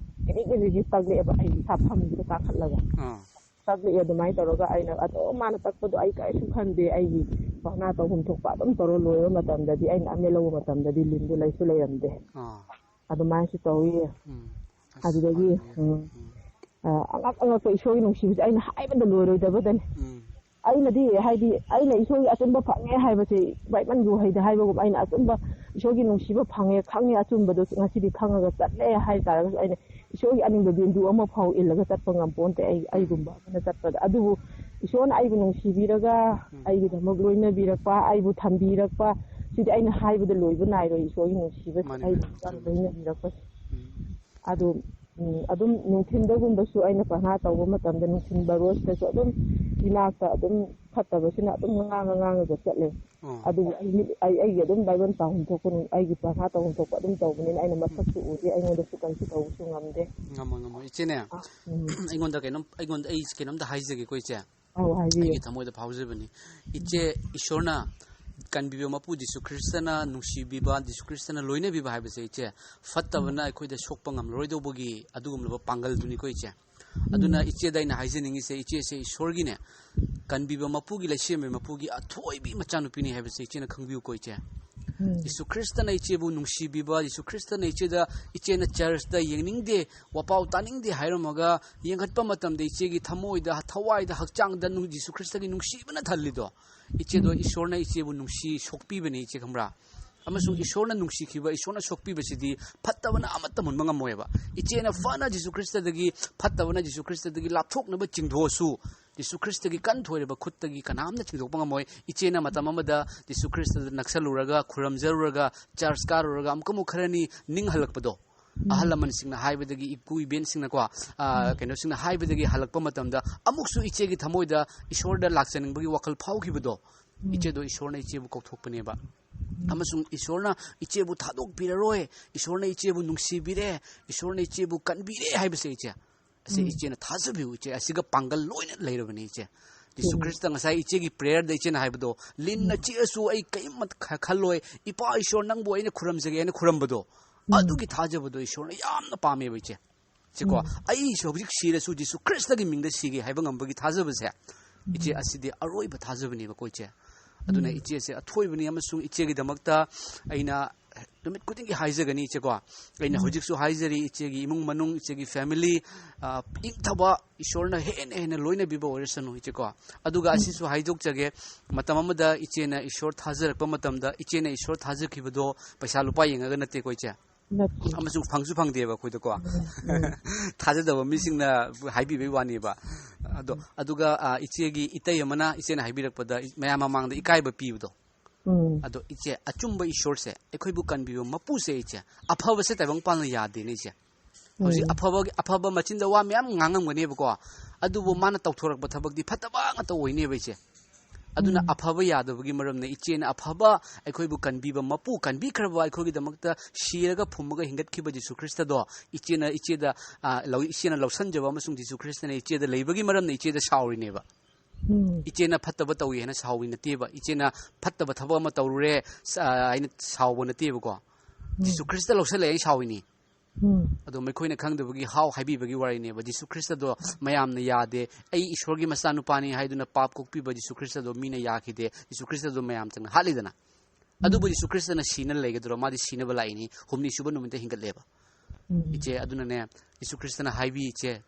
ꯀꯦꯔꯤ ꯀꯦꯔꯤꯁꯦ ꯇꯛꯂꯛꯑꯦꯕ, ꯑꯩ ꯏꯁꯥ ꯐꯝꯁꯤꯗ ꯀꯥꯈꯠꯂꯒ꯫ ꯑꯥ꯫ ꯇꯛꯂꯛꯑꯦ꯫ ꯑꯗꯨꯃꯥꯏꯅ ꯇꯧꯔꯒ ꯑꯩꯅ ꯑꯗꯨꯝ ꯃꯥꯅ ꯇꯛꯄꯗꯣ ꯑꯩ ꯀꯔꯤꯁꯨ ꯈꯟꯗꯦ꯫ ꯑꯩꯒꯤ ꯄ꯭ꯔꯊꯅꯥ ꯇꯧꯐꯝ ꯊꯣꯛꯄ ꯑꯗꯨꯝ ꯇꯧꯔ ꯂꯣꯏꯕ ꯃꯇꯝꯗꯗꯤ ꯑꯩꯅ ꯑꯃꯦꯠ ꯂꯧꯕ ꯃꯇꯝꯗꯗꯤ ꯂꯤꯟꯗꯣ ꯂꯩꯁꯨ ꯂꯩꯔꯝꯗꯦ꯫ ꯑꯥ꯫ ꯑꯗꯨꯃꯥꯏꯅꯁꯨ ꯇꯧꯏ꯫ ꯎꯝ꯫ ꯑꯁ, ꯑꯗꯨꯗꯒꯤ, ꯃꯥꯅꯦ꯫ ꯎꯝ, ꯎꯝ꯫ ꯑ, ꯑꯉꯛ ꯑꯉꯛꯄ ꯏꯁꯣꯔꯒꯤ ꯅꯨꯡꯁꯤꯕꯁꯦ ꯑꯩꯅ ꯍꯥꯏꯕꯗ ꯂꯣꯏꯔꯣꯏꯗꯕꯗꯅꯤ꯫ ꯎꯝ꯫ ꯑꯩꯅꯗꯤ, ꯍꯥꯏꯗꯤ, ꯑꯩꯅ ꯏꯁꯣꯔꯒꯤ ꯑꯆꯨꯝꯕ ꯐꯪꯉꯦ ꯍꯥꯏꯕꯁꯦ ꯕꯥꯏꯕꯜꯒꯤ ꯋꯥꯍꯩꯗ ꯍꯥꯏꯕꯒꯨꯝ, ꯑꯩꯅ ꯑꯆꯨꯝꯕ ꯏꯁꯣꯔꯒꯤ ꯅꯨꯡꯁꯤꯕ ꯐꯪꯉꯦ, ꯈꯪꯉꯦ, ꯑꯆꯨꯝꯕꯗꯣ ꯉꯁꯤꯗꯤ ꯈꯪꯉꯒ ꯆꯠꯂꯦ ꯍꯥꯏ ꯇꯥꯔꯒꯁꯨ, ꯑꯩꯅ ꯏꯁꯣꯔꯒꯤ ꯑꯅꯤꯡꯕ ꯕꯤꯟꯗꯨ ꯑꯃ ꯐꯥꯎ ꯏꯜꯂꯒ ꯆꯠꯄ ꯉꯝꯄꯣꯟꯇꯦ꯫ ꯑꯩ, ꯎꯝ꯫ ꯑꯩꯒꯨꯝꯕ ꯑꯃꯅ ꯆꯠꯄꯗ꯫ ꯑꯗꯨꯕꯨ ꯏꯁꯣꯔꯅ ꯑꯩꯕꯨ ꯅꯨꯡꯁꯤꯕꯤꯔꯒ, ꯎꯝ꯫ ꯑꯩꯒꯤꯗꯃꯛ ꯂꯣꯏꯅꯕꯤꯔꯛꯄ, ꯑꯩꯕꯨ ꯊꯝꯕꯤꯔꯛꯄ, ꯁꯤꯗꯤ ꯑꯩꯅ ꯍꯥꯏꯕꯗ ꯂꯣꯏꯕ ꯅꯥꯏꯔꯣꯏ, ꯏꯁꯣꯔꯒꯤ ꯅꯨꯡꯁꯤꯕ, ꯃꯥꯅꯦ, ꯑꯩꯕꯨ ꯃꯥꯅꯦ꯫ ꯆꯨꯝꯃꯦ꯫ ꯂꯣꯏꯅꯕꯤꯔꯛꯄꯁꯦ꯫ ꯎꯝ꯫ ꯑꯗꯣ, ꯎꯝ, ꯑꯗꯨꯝ ꯅꯨꯡꯊꯤꯟꯗꯒꯨꯝꯕꯁꯨ ꯑꯩꯅ ꯄ꯭ꯔꯊꯅꯥ ꯇꯧꯕ ꯃꯇꯝꯗ, ꯅꯨꯡꯊꯤꯟ ꯕꯥꯔꯣꯁꯤꯗꯁꯨ ꯑꯗꯨꯝ ꯏꯅꯥꯛꯇ ꯑꯗꯨꯝ ꯐꯠꯇꯕꯁꯤꯅ ꯑꯗꯨꯝ ꯉꯥꯡꯉ ꯉꯥꯡꯉꯒ ꯆꯠꯂꯦ꯫ ꯑꯣ꯫ ꯑꯗꯨꯕꯨ ꯑꯩ, ꯑꯩ, ꯑꯩꯒꯤ ꯑꯗꯨꯝ ꯕꯥꯏꯕꯜ ꯄꯥꯐꯝ ꯊꯣꯛꯄ, ꯑꯩꯒꯤ ꯄ꯭ꯔꯊꯅꯥ ꯇꯧꯐꯝ ꯊꯣꯛꯄ ꯑꯗꯨꯝ ꯇꯧꯕꯅꯤꯅ, ꯑꯩꯅ ꯃꯁꯛꯁꯨ ꯎꯗꯦ, ꯑꯩꯉꯣꯟꯗꯁꯨ ꯀꯔꯤꯁꯨ ꯇꯧꯕꯁꯨ ꯉꯝꯗꯦ꯫ ꯉꯝꯃꯣꯏ, ꯉꯝꯃꯣꯏ꯫ ꯏꯆꯦꯅꯦ, ꯑ, ꯎꯝ꯫ ꯑꯩꯉꯣꯟꯗ ꯀꯩꯅꯣꯝ, ꯑꯩꯉꯣꯟꯗ, ꯑꯩ ꯀꯩꯅꯣꯝꯇ ꯍꯥꯏꯖꯒꯦꯀꯣ, ꯏꯆꯦ꯫ ꯑꯧ, ꯍꯥꯏꯕꯤꯌꯨ꯫ ꯑꯩꯒꯤ ꯊꯃꯣꯏꯗ ꯐꯥꯎꯖꯕꯅꯤ꯫ ꯏꯆꯦ, ꯏꯁꯣꯔꯅ ꯀꯟꯕꯤꯕ ꯃꯄꯨ ꯖꯤꯁꯨ ꯈ꯭ꯔꯤꯁꯇꯅ ꯅꯨꯡꯁꯤꯕꯤꯕ, ꯖꯤꯁꯨ ꯈ꯭ꯔꯤꯁꯇꯅ ꯂꯣꯏꯅꯕꯤꯕ ꯍꯥꯏꯕꯁꯦ, ꯏꯆꯦ, ꯐꯠꯇꯕꯅ ꯎꯝ꯫ ꯑꯩꯈꯣꯏꯗ ꯁꯣꯛꯄ ꯉꯝꯂꯔꯣꯏꯗꯧꯕꯒꯤ ꯑꯗꯨꯒꯨꯝꯂꯕ ꯄꯥꯡꯒꯜꯗꯨꯅꯤꯀꯣ, ꯏꯆꯦ꯫ ꯑꯗꯨꯅ ꯎꯝ꯫ ꯏꯆꯦꯗ ꯑꯩꯅ ꯍꯥꯏꯖꯅꯤꯡꯉꯤꯁꯦ, ꯏꯆꯦꯁꯦ ꯏꯁꯣꯔꯒꯤꯅꯦ, ꯀꯟꯕꯤꯕ ꯃꯄꯨꯒꯤ, ꯂꯩꯁꯦꯝꯕ ꯃꯄꯨꯒꯤ ꯑꯊꯣꯏꯕꯤ ꯃꯆꯥꯅꯨꯄꯤꯅꯤ ꯍꯥꯏꯕꯁꯦ ꯏꯆꯦꯅ ꯈꯪꯕꯤꯌꯨꯀꯣ, ꯏꯆꯦ꯫ ꯎꯝ꯫ ꯖꯤꯁꯨ ꯈ꯭ꯔꯤꯁꯇꯅ ꯏꯆꯦꯕꯨ ꯅꯨꯡꯁꯤꯕꯤꯕ, ꯖꯤꯁꯨ ꯈ꯭ꯔꯤꯁꯇꯅ ꯏꯆꯦꯗ, ꯏꯆꯦꯅ ꯆꯔꯆꯇ ꯌꯦꯡꯅꯤꯡꯗꯦ, ꯋꯥꯄꯥꯎ ꯇꯥꯅꯤꯡꯗꯦ ꯍꯥꯏꯔꯝꯃꯒ, ꯌꯦꯡꯈꯠꯄ ꯃꯇꯝꯗ ꯏꯆꯦꯒꯤ ꯊꯃꯣꯏꯗ, ꯊꯋꯥꯏꯗ, ꯍꯛꯆꯥꯡꯗ ꯅꯨꯡ-, ꯖꯤꯁꯨ ꯈ꯭ꯔꯤꯁꯇꯒꯤ ꯅꯨꯡꯁꯤꯕꯅ ꯊꯜꯂꯤꯗꯣ, ꯏꯆꯦꯗꯣ ꯎꯝ꯫ ꯏꯁꯣꯔꯅ ꯏꯆꯦꯕꯨ ꯅꯨꯡꯁꯤ ꯁꯣꯛꯄꯤꯕꯅꯤ, ꯏꯆꯦ, ꯈꯪꯕ꯭ꯔꯥ? ꯑꯃꯁꯨꯡ ꯎꯝ꯫ ꯏꯁꯣꯔꯅ ꯅꯨꯡꯁꯤꯈꯤꯕ, ꯏꯁꯣꯔꯅ ꯁꯣꯛꯄꯤꯕꯁꯤꯗꯤ ꯐꯠꯇꯕꯅ ꯑꯃꯠꯇ ꯃꯨꯟꯕ ꯉꯝꯃꯣꯏꯕ꯫ ꯏꯆꯦꯅ ꯐꯅ ꯖꯤꯁꯨ ꯈ꯭ꯔꯤꯁꯇꯗꯒꯤ, ꯐꯠꯇꯕꯅ ꯖꯤꯁꯨ ꯈ꯭ꯔꯤꯁꯇꯗꯒꯤ ꯂꯥꯞꯊꯣꯛꯅꯕ ꯆꯤꯡꯊꯣꯛꯑꯁꯨ, ꯖꯤꯁꯨ ꯈ꯭ꯔꯤꯁꯇꯒꯤ ꯀꯟꯊꯣꯏꯔꯕ ꯈꯨꯠꯇꯒꯤ ꯀꯅꯥꯝꯅ ꯆꯤꯡꯊꯣꯛꯄ ꯉꯝꯃꯣꯏ꯫ ꯏꯆꯦꯅ ꯃꯇꯝ ꯑꯃꯗ ꯖꯤꯁꯨ ꯈ꯭ꯔꯤꯁꯇꯗ ꯅꯛꯁꯜꯂꯨꯔꯒ, ꯈꯨꯔꯨꯝꯖꯔꯨꯔꯒ, ꯆꯔꯆ ꯀꯥꯔꯨꯔꯒ, ꯑꯃꯨꯛꯀ ꯑꯃꯨꯛ ꯈꯔꯅꯤ ꯅꯤꯡꯍꯜꯂꯛꯄꯗꯣ, ꯎꯝ꯫ ꯑꯍꯜ ꯂꯃꯟꯁꯤꯡꯅ ꯍꯥꯏꯕꯗꯒꯤ, ꯏꯄꯨ ꯏꯕꯦꯟꯁꯤꯡꯅꯀꯣ, ꯑ, ꯎꯝ꯫ ꯀꯩꯅꯣꯁꯤꯡꯅ ꯍꯥꯏꯕꯗꯒꯤ ꯍꯜꯂꯛꯄ ꯃꯇꯝꯗ, ꯑꯃꯨꯛꯁꯨ ꯏꯆꯦꯒꯤ ꯊꯃꯣꯏꯗ ꯏꯁꯣꯔꯗ ꯂꯥꯛꯆꯅꯤꯡꯕꯒꯤ ꯋꯥꯈꯜ ꯐꯥꯎꯈꯤꯕꯗꯣ, ꯎꯝ꯫ ꯏꯆꯦꯗꯣ ꯏꯁꯣꯔꯅ ꯏꯆꯦꯕꯨ ꯀꯧꯊꯣꯛꯄꯅꯦꯕ꯫ ꯎꯝ꯫ ꯑꯃꯁꯨꯡ ꯏꯁꯣꯔꯅ ꯏꯆꯦꯕꯨ ꯊꯥꯗꯣꯛꯄꯤꯔꯔꯣꯏ, ꯏꯁꯣꯔꯅ ꯏꯆꯦꯕꯨ ꯅꯨꯡꯁꯤꯕꯤꯔꯦ, ꯏꯁꯣꯔꯅ ꯏꯆꯦꯕꯨ ꯀꯟꯕꯤꯔꯦ ꯍꯥꯏꯕꯁꯦ, ꯏꯆꯦ, ꯑꯁꯤ ꯎꯝ꯫ ꯏꯆꯦꯅ ꯊꯥꯖꯕꯤꯌꯨ, ꯏꯆꯦ, ꯑꯁꯤꯒ ꯄꯥꯡꯒꯜ ꯂꯣꯏꯅ ꯂꯩꯔꯕꯅꯤ, ꯏꯆꯦ꯫ ꯖꯤꯁꯨ ꯎꯝ꯫ ꯈ꯭ꯔꯤꯁꯇ ꯉꯁꯥꯏ ꯏꯆꯦꯒꯤ ꯄ꯭ꯔꯦꯌꯔꯗ ꯏꯆꯦꯅ ꯍꯥꯏꯕꯗꯣ, "ꯂꯤꯟꯅ ꯎꯝ꯫ ꯆꯤꯛꯑꯁꯨ ꯑꯩ ꯀꯔꯤꯝꯇ ꯈ-, ꯈꯜꯂꯣꯏ, ꯏꯄꯥ ꯏꯁꯣꯔ, ꯅꯪꯕꯨ ꯑꯩꯅ ꯈꯨꯔꯨꯝꯖꯒꯦ" ꯍꯥꯏꯅ ꯈꯨꯔꯝꯕꯗꯣ, ꯎꯝ꯫ ꯑꯗꯨꯒꯤ ꯊꯥꯖꯕꯗꯣ ꯏꯁꯣꯔꯅ ꯌꯥꯝꯅ ꯄꯥꯝꯃꯦꯕ, ꯏꯆꯦ꯫ ꯁꯤꯀꯣ, ꯎꯝ꯫ ꯑꯩ ꯍꯧꯖꯤꯛ ꯁꯤꯔꯁꯨ ꯖꯤꯁꯨ ꯈ꯭ꯔꯤꯁꯇꯒꯤ ꯃꯤꯡꯗ ꯁꯤꯒꯦ ꯍꯥꯏꯕ ꯉꯝꯕꯒꯤ ꯊꯥꯖꯕꯁꯦ, ꯎꯝ꯫ ꯏꯆꯦ, ꯑꯁꯤꯗꯤ ꯑꯔꯣꯏꯕ ꯊꯥꯖꯕꯅꯦꯕꯀꯣ, ꯏꯆꯦ꯫ ꯑꯗꯨꯅ ꯏꯆꯦꯁꯦ ꯑꯊꯣꯏꯕꯅꯤ, ꯑꯃꯁꯨꯡ ꯏꯆꯦꯒꯤꯗꯃꯛꯇ ꯑꯩꯅ ꯅꯨꯃꯤꯠ ꯈꯨꯗꯤꯡꯒꯤ ꯍꯥꯏꯖꯒꯅꯤ, ꯏꯆꯦꯀꯣ꯫ ꯑꯩꯅ ꯍꯧꯖꯤꯛꯁꯨ ꯍꯥꯏꯖꯔꯤ, ꯏꯆꯦꯒꯤ ꯏꯃꯨꯡ ꯃꯅꯨꯡ, ꯏꯆꯦꯒꯤ family, ꯑ, ꯏꯪꯊꯕ, ꯏꯁꯣꯔꯅ ꯍꯦꯟꯅ ꯍꯦꯟꯅ ꯂꯣꯏꯅꯕꯤꯕ ꯑꯣꯏꯔꯁꯅꯨ, ꯏꯆꯦꯀꯣ꯫ ꯑꯗꯨꯒ ꯑꯁꯤꯁꯨ ꯍꯥꯏꯗꯣꯛꯆꯒꯦ, ꯃꯇꯝ ꯑꯃꯗ ꯏꯆꯦꯅ ꯏꯁꯣꯔ ꯊꯥꯖꯔꯛꯄ ꯃꯇꯝꯗ, ꯏꯆꯦꯅ ꯏꯁꯣꯔ ꯊꯥꯖꯈꯤꯕꯗꯣ ꯄꯩꯁꯥ ꯂꯨꯄꯥ ꯌꯦꯡꯉꯒ ꯅꯠꯇꯦꯀꯣ, ꯏꯆꯦ꯫ ꯅꯠꯇꯦ꯫ ꯑꯃꯁꯨꯡ ꯐꯪꯁꯨ ꯐꯪꯗꯦꯕ ꯑꯩꯈꯣꯏꯗꯀꯣ꯫ ꯎꯝ, ꯎꯝ꯫ ꯊꯥꯖꯗꯕ ꯃꯤꯁꯤꯡꯅ ꯍꯥꯏꯕꯤꯕꯩ ꯋꯥꯅꯦꯕ꯫ ꯑꯗꯣ, ꯎꯝ꯫ ꯑꯗꯨꯒ, ꯑ, ꯏꯆꯦꯒꯤ ꯏꯇꯩ ꯑꯃꯅ, ꯏꯆꯦꯅ ꯍꯥꯏꯕꯤꯔꯛꯄꯗ, ꯏ-, ꯃꯌꯥꯝ ꯃꯃꯥꯡꯗ ꯏꯀꯥꯏꯕ ꯄꯤꯕꯗꯣ꯫ ꯎꯝ꯫ ꯑꯗꯣ ꯏꯆꯦ, ꯑꯆꯨꯝꯕ ꯏꯁꯣꯔꯁꯦ, ꯑꯩꯈꯣꯏꯕꯨ ꯀꯟꯕꯤꯕ ꯃꯄꯨꯁꯦ, ꯏꯆꯦ, ꯑꯐꯕꯁꯦ ꯇꯥꯏꯕꯪꯄꯥꯟꯅ ꯌꯥꯗꯦꯅꯦ, ꯏꯆꯦ꯫ ꯍꯧꯖꯤꯛ ꯎꯝ꯫ ꯑꯐꯕ, ꯑꯐꯕ ꯃꯆꯤꯟꯗ ꯋꯥ ꯃꯌꯥꯝ ꯉꯥꯡꯉꯝꯒꯅꯦꯕꯀꯣ, ꯑꯗꯨꯕꯨ ꯎꯝ꯫ ꯃꯥꯅ ꯇꯧꯊꯣꯔꯛꯄ ꯊꯕꯛꯇꯤ ꯐꯠꯇꯕ ꯉꯥꯛꯇ ꯑꯣꯏꯅꯦꯕ, ꯏꯆꯦ꯫ ꯑꯗꯨꯅ ꯎꯝ꯫ ꯑꯐꯕ ꯌꯥꯗꯕꯒꯤ ꯃꯔꯝꯅ ꯏꯆꯦꯅ ꯑꯐꯕ, ꯑꯩꯈꯣꯏꯕꯨ ꯀꯟꯕꯤꯕ ꯃꯄꯨ, ꯀꯟꯕꯤꯈ꯭ꯔꯕ, ꯑꯩꯈꯣꯏꯒꯤꯗꯃꯛꯇ ꯁꯤꯔꯒ ꯐꯨꯝꯃꯒ ꯍꯤꯡꯒꯠꯈꯤꯕ ꯖꯤꯁꯨ ꯈ꯭ꯔꯤꯁꯇꯗꯣ ꯏꯆꯦꯅ, ꯏꯆꯦꯗ, ꯑ, ꯂꯧ-, ꯏꯆꯦꯅ ꯂꯧꯁꯟꯖꯕ, ꯑꯃꯁꯨꯡ ꯖꯤꯁꯨ ꯈ꯭ꯔꯤꯁꯇꯅ ꯏꯆꯦꯗ ꯂꯩꯕꯒꯤ ꯃꯔꯝꯅ ꯏꯆꯦꯗ ꯁꯥꯎꯔꯤꯅꯦꯕ꯫ ꯎꯝ꯫ ꯏꯆꯦꯅ ꯐꯠꯇꯕ ꯇꯧꯏ ꯍꯥꯏꯅ ꯁꯥꯎꯕꯤ ꯅꯠꯇꯦꯕ, ꯏꯆꯦꯅ ꯐꯠꯇꯕ ꯊꯕꯛ ꯑꯃ ꯇꯧꯔꯨꯔꯦ, ꯁ-, ꯑ, ꯍꯥꯏꯅ ꯁꯥꯎꯕ ꯅꯠꯇꯦꯕꯀꯣ꯫ ꯎꯝ꯫ ꯖꯤꯁꯨ ꯈ꯭ꯔꯤꯁꯇ ꯂꯧꯁꯜꯂꯦ ꯍꯥꯏꯅ ꯁꯥꯎꯏꯅꯤ꯫ ꯎꯝ꯫ ꯑꯗꯣ ꯃꯈꯣꯏꯅ ꯈꯪꯗꯕꯒꯤ ꯍꯥꯎ ꯍꯥꯏꯕꯤꯕꯒꯤ ꯋꯥꯔꯤꯅꯦꯕ꯫ ꯖꯤꯁꯨ ꯈ꯭ꯔꯤꯁꯇꯗꯣ ꯃꯌꯥꯝꯅ ꯌꯥꯗꯦ, "ꯑꯩ ꯏꯁꯣꯔꯒꯤ ꯃꯆꯥꯅꯨꯄꯥꯅꯤ" ꯍꯥꯏꯗꯨꯅ ꯄꯥꯞ ꯀꯣꯛꯄꯤꯕ ꯖꯤꯁꯨ ꯈ꯭ꯔꯤꯁꯇꯗꯣ ꯃꯤꯅ ꯌꯥꯈꯤꯗꯦ꯫ ꯖꯤꯁꯨ ꯈ꯭ꯔꯤꯁꯇꯗꯣ ꯃꯌꯥꯝ ꯆꯪꯅ ꯍꯥꯠꯂꯤꯗꯅ꯫ ꯎꯝ꯫ ꯑꯗꯨꯕꯨ ꯖꯤꯁꯨ ꯈ꯭ꯔꯤꯁꯇꯅ ꯁꯤꯅ ꯂꯩꯒꯗ꯭ꯔꯣ? ꯃꯥꯗꯤ ꯁꯤꯅꯕ ꯂꯥꯛꯏꯅꯤ, ꯍꯨꯝꯅꯤ ꯁꯨꯕ ꯅꯨꯃꯤꯠꯇ ꯍꯤꯡꯒꯠꯂꯦꯕ꯫ ꯎꯝ꯫ ꯏꯆꯦ, ꯑꯗꯨꯅꯅꯦ, ꯖꯤꯁꯨ ꯈ꯭ꯔꯤꯁꯇꯅ ꯍꯥꯏꯕꯤ, ꯏꯆꯦ,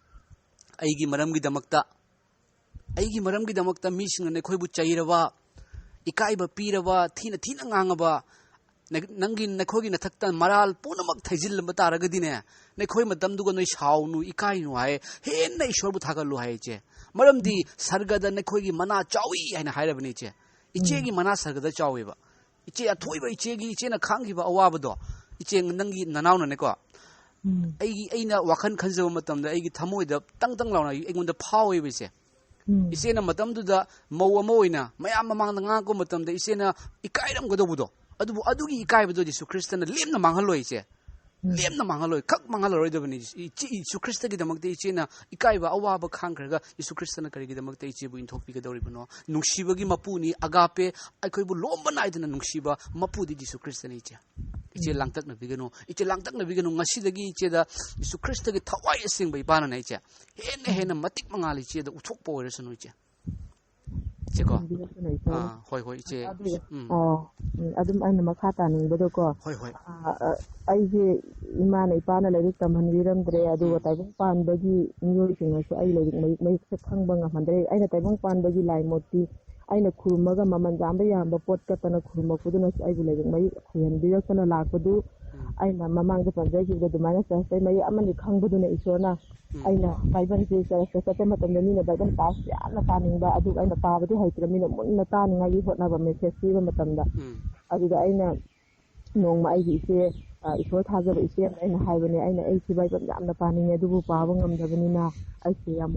"ꯑꯩꯒꯤ ꯃꯔꯝꯒꯤꯗꯃꯛꯇ, ꯑꯩꯒꯤ ꯃꯔꯝꯒꯤꯗꯃꯛꯇ ꯃꯤꯁꯤꯡꯅ ꯅꯈꯣꯏꯕꯨ ꯆꯩꯔꯕ, ꯏꯀꯥꯏꯕ ꯄꯤꯔꯕ, ꯊꯤꯅ ꯊꯤꯅ ꯉꯥꯡꯉꯕ, ꯅ-, ꯅꯪꯒꯤ, ꯅꯈꯣꯏꯒꯤ ꯅꯊꯛꯇ ꯃꯔꯥꯜ ꯄꯨꯝꯅꯃꯛ ꯊꯩꯖꯤꯜꯂꯝꯕ ꯇꯥꯔꯒꯗꯤꯅꯦ, ꯅꯈꯣꯏ ꯃꯇꯝꯗꯨꯒ ꯅꯣꯏ ꯁꯥꯎꯅꯨ, ꯏꯀꯥꯏꯅꯨ" ꯍꯥꯏ, "ꯍꯦꯟꯅ ꯏꯁꯣꯔꯕꯨ ꯊꯥꯒꯠꯂꯨ" ꯍꯥꯏ, ꯏꯆꯦ꯫ ꯃꯔꯝꯗꯤ ꯁꯔꯒꯗ ꯅꯈꯣꯏꯒꯤ ꯃꯅꯥ ꯆꯥꯎꯏ ꯍꯥꯏꯅ ꯍꯥꯏꯔꯕꯅꯤ, ꯏꯆꯦ꯫ ꯏꯆꯦꯒꯤ ꯎꯝ꯫ ꯃꯅꯥ ꯁꯔꯒꯗ ꯆꯥꯎꯋꯦꯕ꯫ ꯏꯆꯦ, ꯑꯊꯣꯏꯕ ꯏꯆꯦꯒꯤ, ꯏꯆꯦꯅ ꯈꯥꯡꯈꯤꯕ ꯑꯋꯥꯕꯗꯣ, ꯏꯆꯦ, ꯅꯪꯒꯤ ꯅꯅꯥꯎꯅꯅꯦꯀꯣ, ꯎꯝ꯫ ꯑꯩꯒꯤ, ꯑꯩꯅ ꯋꯥꯈꯜ ꯈꯟꯖꯕ ꯃꯇꯝꯗ ꯑꯩꯒꯤ ꯊꯃꯣꯏꯗ ꯇꯪ ꯇꯪ ꯂꯥꯎꯅ ꯑꯩꯉꯣꯟꯗ ꯐꯥꯎꯋꯦꯕ, ꯏꯆꯦ꯫ ꯎꯝ꯫ ꯏꯆꯦꯅ ꯃꯇꯝꯗꯨꯗ ꯃꯧ ꯑꯃ ꯑꯣꯏꯅ ꯃꯌꯥꯝ ꯃꯃꯥꯡꯗ ꯉꯥꯡꯉꯛꯄ ꯃꯇꯝꯗ ꯏꯆꯦꯅ ꯏꯀꯥꯏꯔꯝꯒꯗꯧꯕꯗꯣ, ꯑꯗꯨꯕꯨ ꯑꯗꯨꯒꯤ ꯏꯀꯥꯏꯕꯗꯣ ꯖꯤꯁꯨ ꯈ꯭ꯔꯤꯁꯇꯅ ꯂꯦꯝꯅ ꯃꯥꯡꯍꯜꯂꯣꯏ, ꯏꯆꯦ꯫ ꯎꯝ꯫ ꯂꯦꯝꯅ ꯃꯥꯡꯍꯜꯂꯣꯏ, ꯈꯛ ꯃꯥꯡꯍꯜꯂꯔꯣꯏꯗꯕꯅꯤ꯫ ꯏꯆꯦ, ꯖꯤꯁꯨ ꯈ꯭ꯔꯤꯁꯇꯒꯤꯗꯃꯛꯇ ꯏꯆꯦꯅ ꯏꯀꯥꯏꯕ ꯑꯋꯥꯕ ꯈꯥꯡꯈ꯭ꯔꯒ ꯖꯤꯁꯨ ꯈ꯭ꯔꯤꯁꯇꯅ ꯀꯔꯤꯒꯤꯗꯃꯛꯇ ꯏꯆꯦꯕꯨ ꯏꯟꯊꯣꯛꯄꯤꯒꯗꯧꯔꯤꯕꯅꯣ? ꯅꯨꯡꯁꯤꯕꯒꯤ ꯃꯄꯨꯅꯤ, ꯑꯒꯥꯄꯦ, ꯑꯩꯈꯣꯏꯕꯨ ꯂꯣꯝꯕ ꯅꯥꯏꯗꯅ ꯅꯨꯡꯁꯤꯕ ꯃꯄꯨꯗꯤ ꯖꯤꯁꯨ ꯈ꯭ꯔꯤꯁꯇꯅꯤ, ꯏꯆꯦ꯫ ꯏꯆꯦ, ꯎꯝ꯫ ꯂꯥꯡꯇꯛꯅꯕꯤꯒꯅꯨ, ꯏꯆꯦ, ꯂꯥꯡꯇꯛꯅꯕꯤꯒꯅꯨ꯫ ꯉꯁꯤꯗꯒꯤ ꯏꯆꯦꯗ ꯖꯤꯁꯨ ꯈ꯭ꯔꯤꯁꯇꯒꯤ ꯊꯋꯥꯏ ꯑꯁꯦꯡꯕ ꯏꯄꯥꯅꯅꯦ, ꯏꯆꯦ, ꯍꯦꯟꯅ ꯍꯦꯟꯅ ꯃꯇꯤꯛ ꯃꯉꯥꯜ ꯏꯆꯦꯗ ꯎꯠꯊꯣꯛꯄ ꯑꯣꯏꯔꯁꯅꯨ, ꯏꯆꯦ꯫ ꯏꯆꯦꯀꯣ? ꯍꯟꯕꯤꯔꯛꯇꯨꯅ ꯏꯆꯦ꯫ ꯑꯥ, ꯍꯣꯏ, ꯍꯣꯏ, ꯏꯆꯦ꯫ ꯑꯗꯨꯒ, ꯎꯝ꯫ ꯑꯣ, ꯎꯝ, ꯑꯗꯨꯝ ꯑꯩꯅ ꯃꯈꯥ ꯇꯥꯅꯤꯡꯕꯗꯀꯣ, ꯍꯣꯏ, ꯍꯣꯏ꯫ ꯑꯥ, ꯑ, ꯑꯩꯁꯦ ꯏꯃꯥꯅ ꯏꯄꯥꯅ ꯂꯥꯏꯔꯤꯛ ꯇꯝꯍꯟꯕꯤꯔꯝꯗ꯭ꯔꯦ, ꯑꯗꯨꯒ ꯎꯝ꯫ ꯇꯥꯏꯕꯪ ꯄꯥꯟꯕꯒꯤ ꯃꯤꯑꯣꯏꯁꯤꯡꯅꯁꯨ ꯑꯩ ꯂꯥꯏꯔꯤꯛ ꯃꯌꯦꯛ, ꯃꯌꯦꯛꯁꯦ ꯈꯪꯕ ꯉꯝꯍꯟꯗ꯭ꯔꯦ꯫ ꯑꯩꯅ ꯇꯥꯏꯕꯪ ꯄꯥꯟꯕꯒꯤ ꯂꯥꯏ ꯃꯨꯔꯇꯤ, ꯑꯩꯅ ꯈꯨꯔꯨꯝꯃꯒ ꯃꯃꯜ ꯌꯥꯝꯕ ꯌꯥꯝꯕ ꯄꯣꯠ ꯀꯠꯇꯅ ꯈꯨꯔꯨꯝꯃꯛꯄꯗꯨꯅꯁꯨ ꯑꯩꯕꯨ ꯂꯥꯏꯔꯤꯛ ꯃꯌꯦꯛ ꯍꯩꯍꯟꯕꯤꯔꯛꯇꯅ ꯂꯥꯛꯄꯗꯨ, ꯎꯝ꯫ ꯑꯩꯅ ꯃꯃꯥꯡꯗ ꯄꯟꯖꯈꯤꯕꯗ ꯑꯗꯨꯃꯥꯏꯅ ꯆꯔꯆꯇꯩ ꯃꯌꯦꯛ ꯑꯃꯅꯤ ꯈꯪꯕꯗꯨꯅ ꯏꯁꯣꯔꯅ ꯎꯝ꯫ ꯑꯩꯅ ꯕꯥꯏꯕꯜꯁꯦ ꯆꯔꯆꯇ ꯆꯠꯄ ꯃꯇꯝꯗ ꯃꯤꯅ ꯕꯥꯏꯕꯜ ꯄꯥꯁ ꯌꯥꯝꯅ ꯄꯥꯅꯤꯡꯕ, ꯑꯗꯨꯒ ꯑꯩꯅ ꯄꯥꯕꯗꯤ ꯍꯩꯇ꯭ꯔꯕꯅꯤꯅ ꯃꯨꯟꯅ ꯇꯥꯅꯤꯡꯉꯥꯏꯒꯤ ꯍꯣꯠꯅꯕ ꯃꯦꯁꯦꯖ ꯄꯤꯕ ꯃꯇꯝꯗ꯫ ꯎꯝ꯫ ꯑꯗꯨꯗ ꯑꯩꯅ ꯅꯣꯡꯃ ꯑꯩꯒꯤ ꯏꯆꯦ, ꯑ, ꯏꯁꯣꯔ ꯊꯥꯖꯕ ꯏꯆꯦ ꯑꯃꯗ ꯑꯩꯅ ꯍꯥꯏꯕꯅꯦ, ꯑꯩꯅ, "ꯑꯩꯁꯤ ꯕꯥꯏꯕꯜ ꯌꯥꯝꯅ ꯄꯥꯅꯤꯡꯉꯦ, ꯑꯗꯨꯕꯨ ꯄꯥꯕ ꯉꯝꯗꯕꯅꯤꯅ ꯑꯩꯁꯦ ꯌꯥꯝ,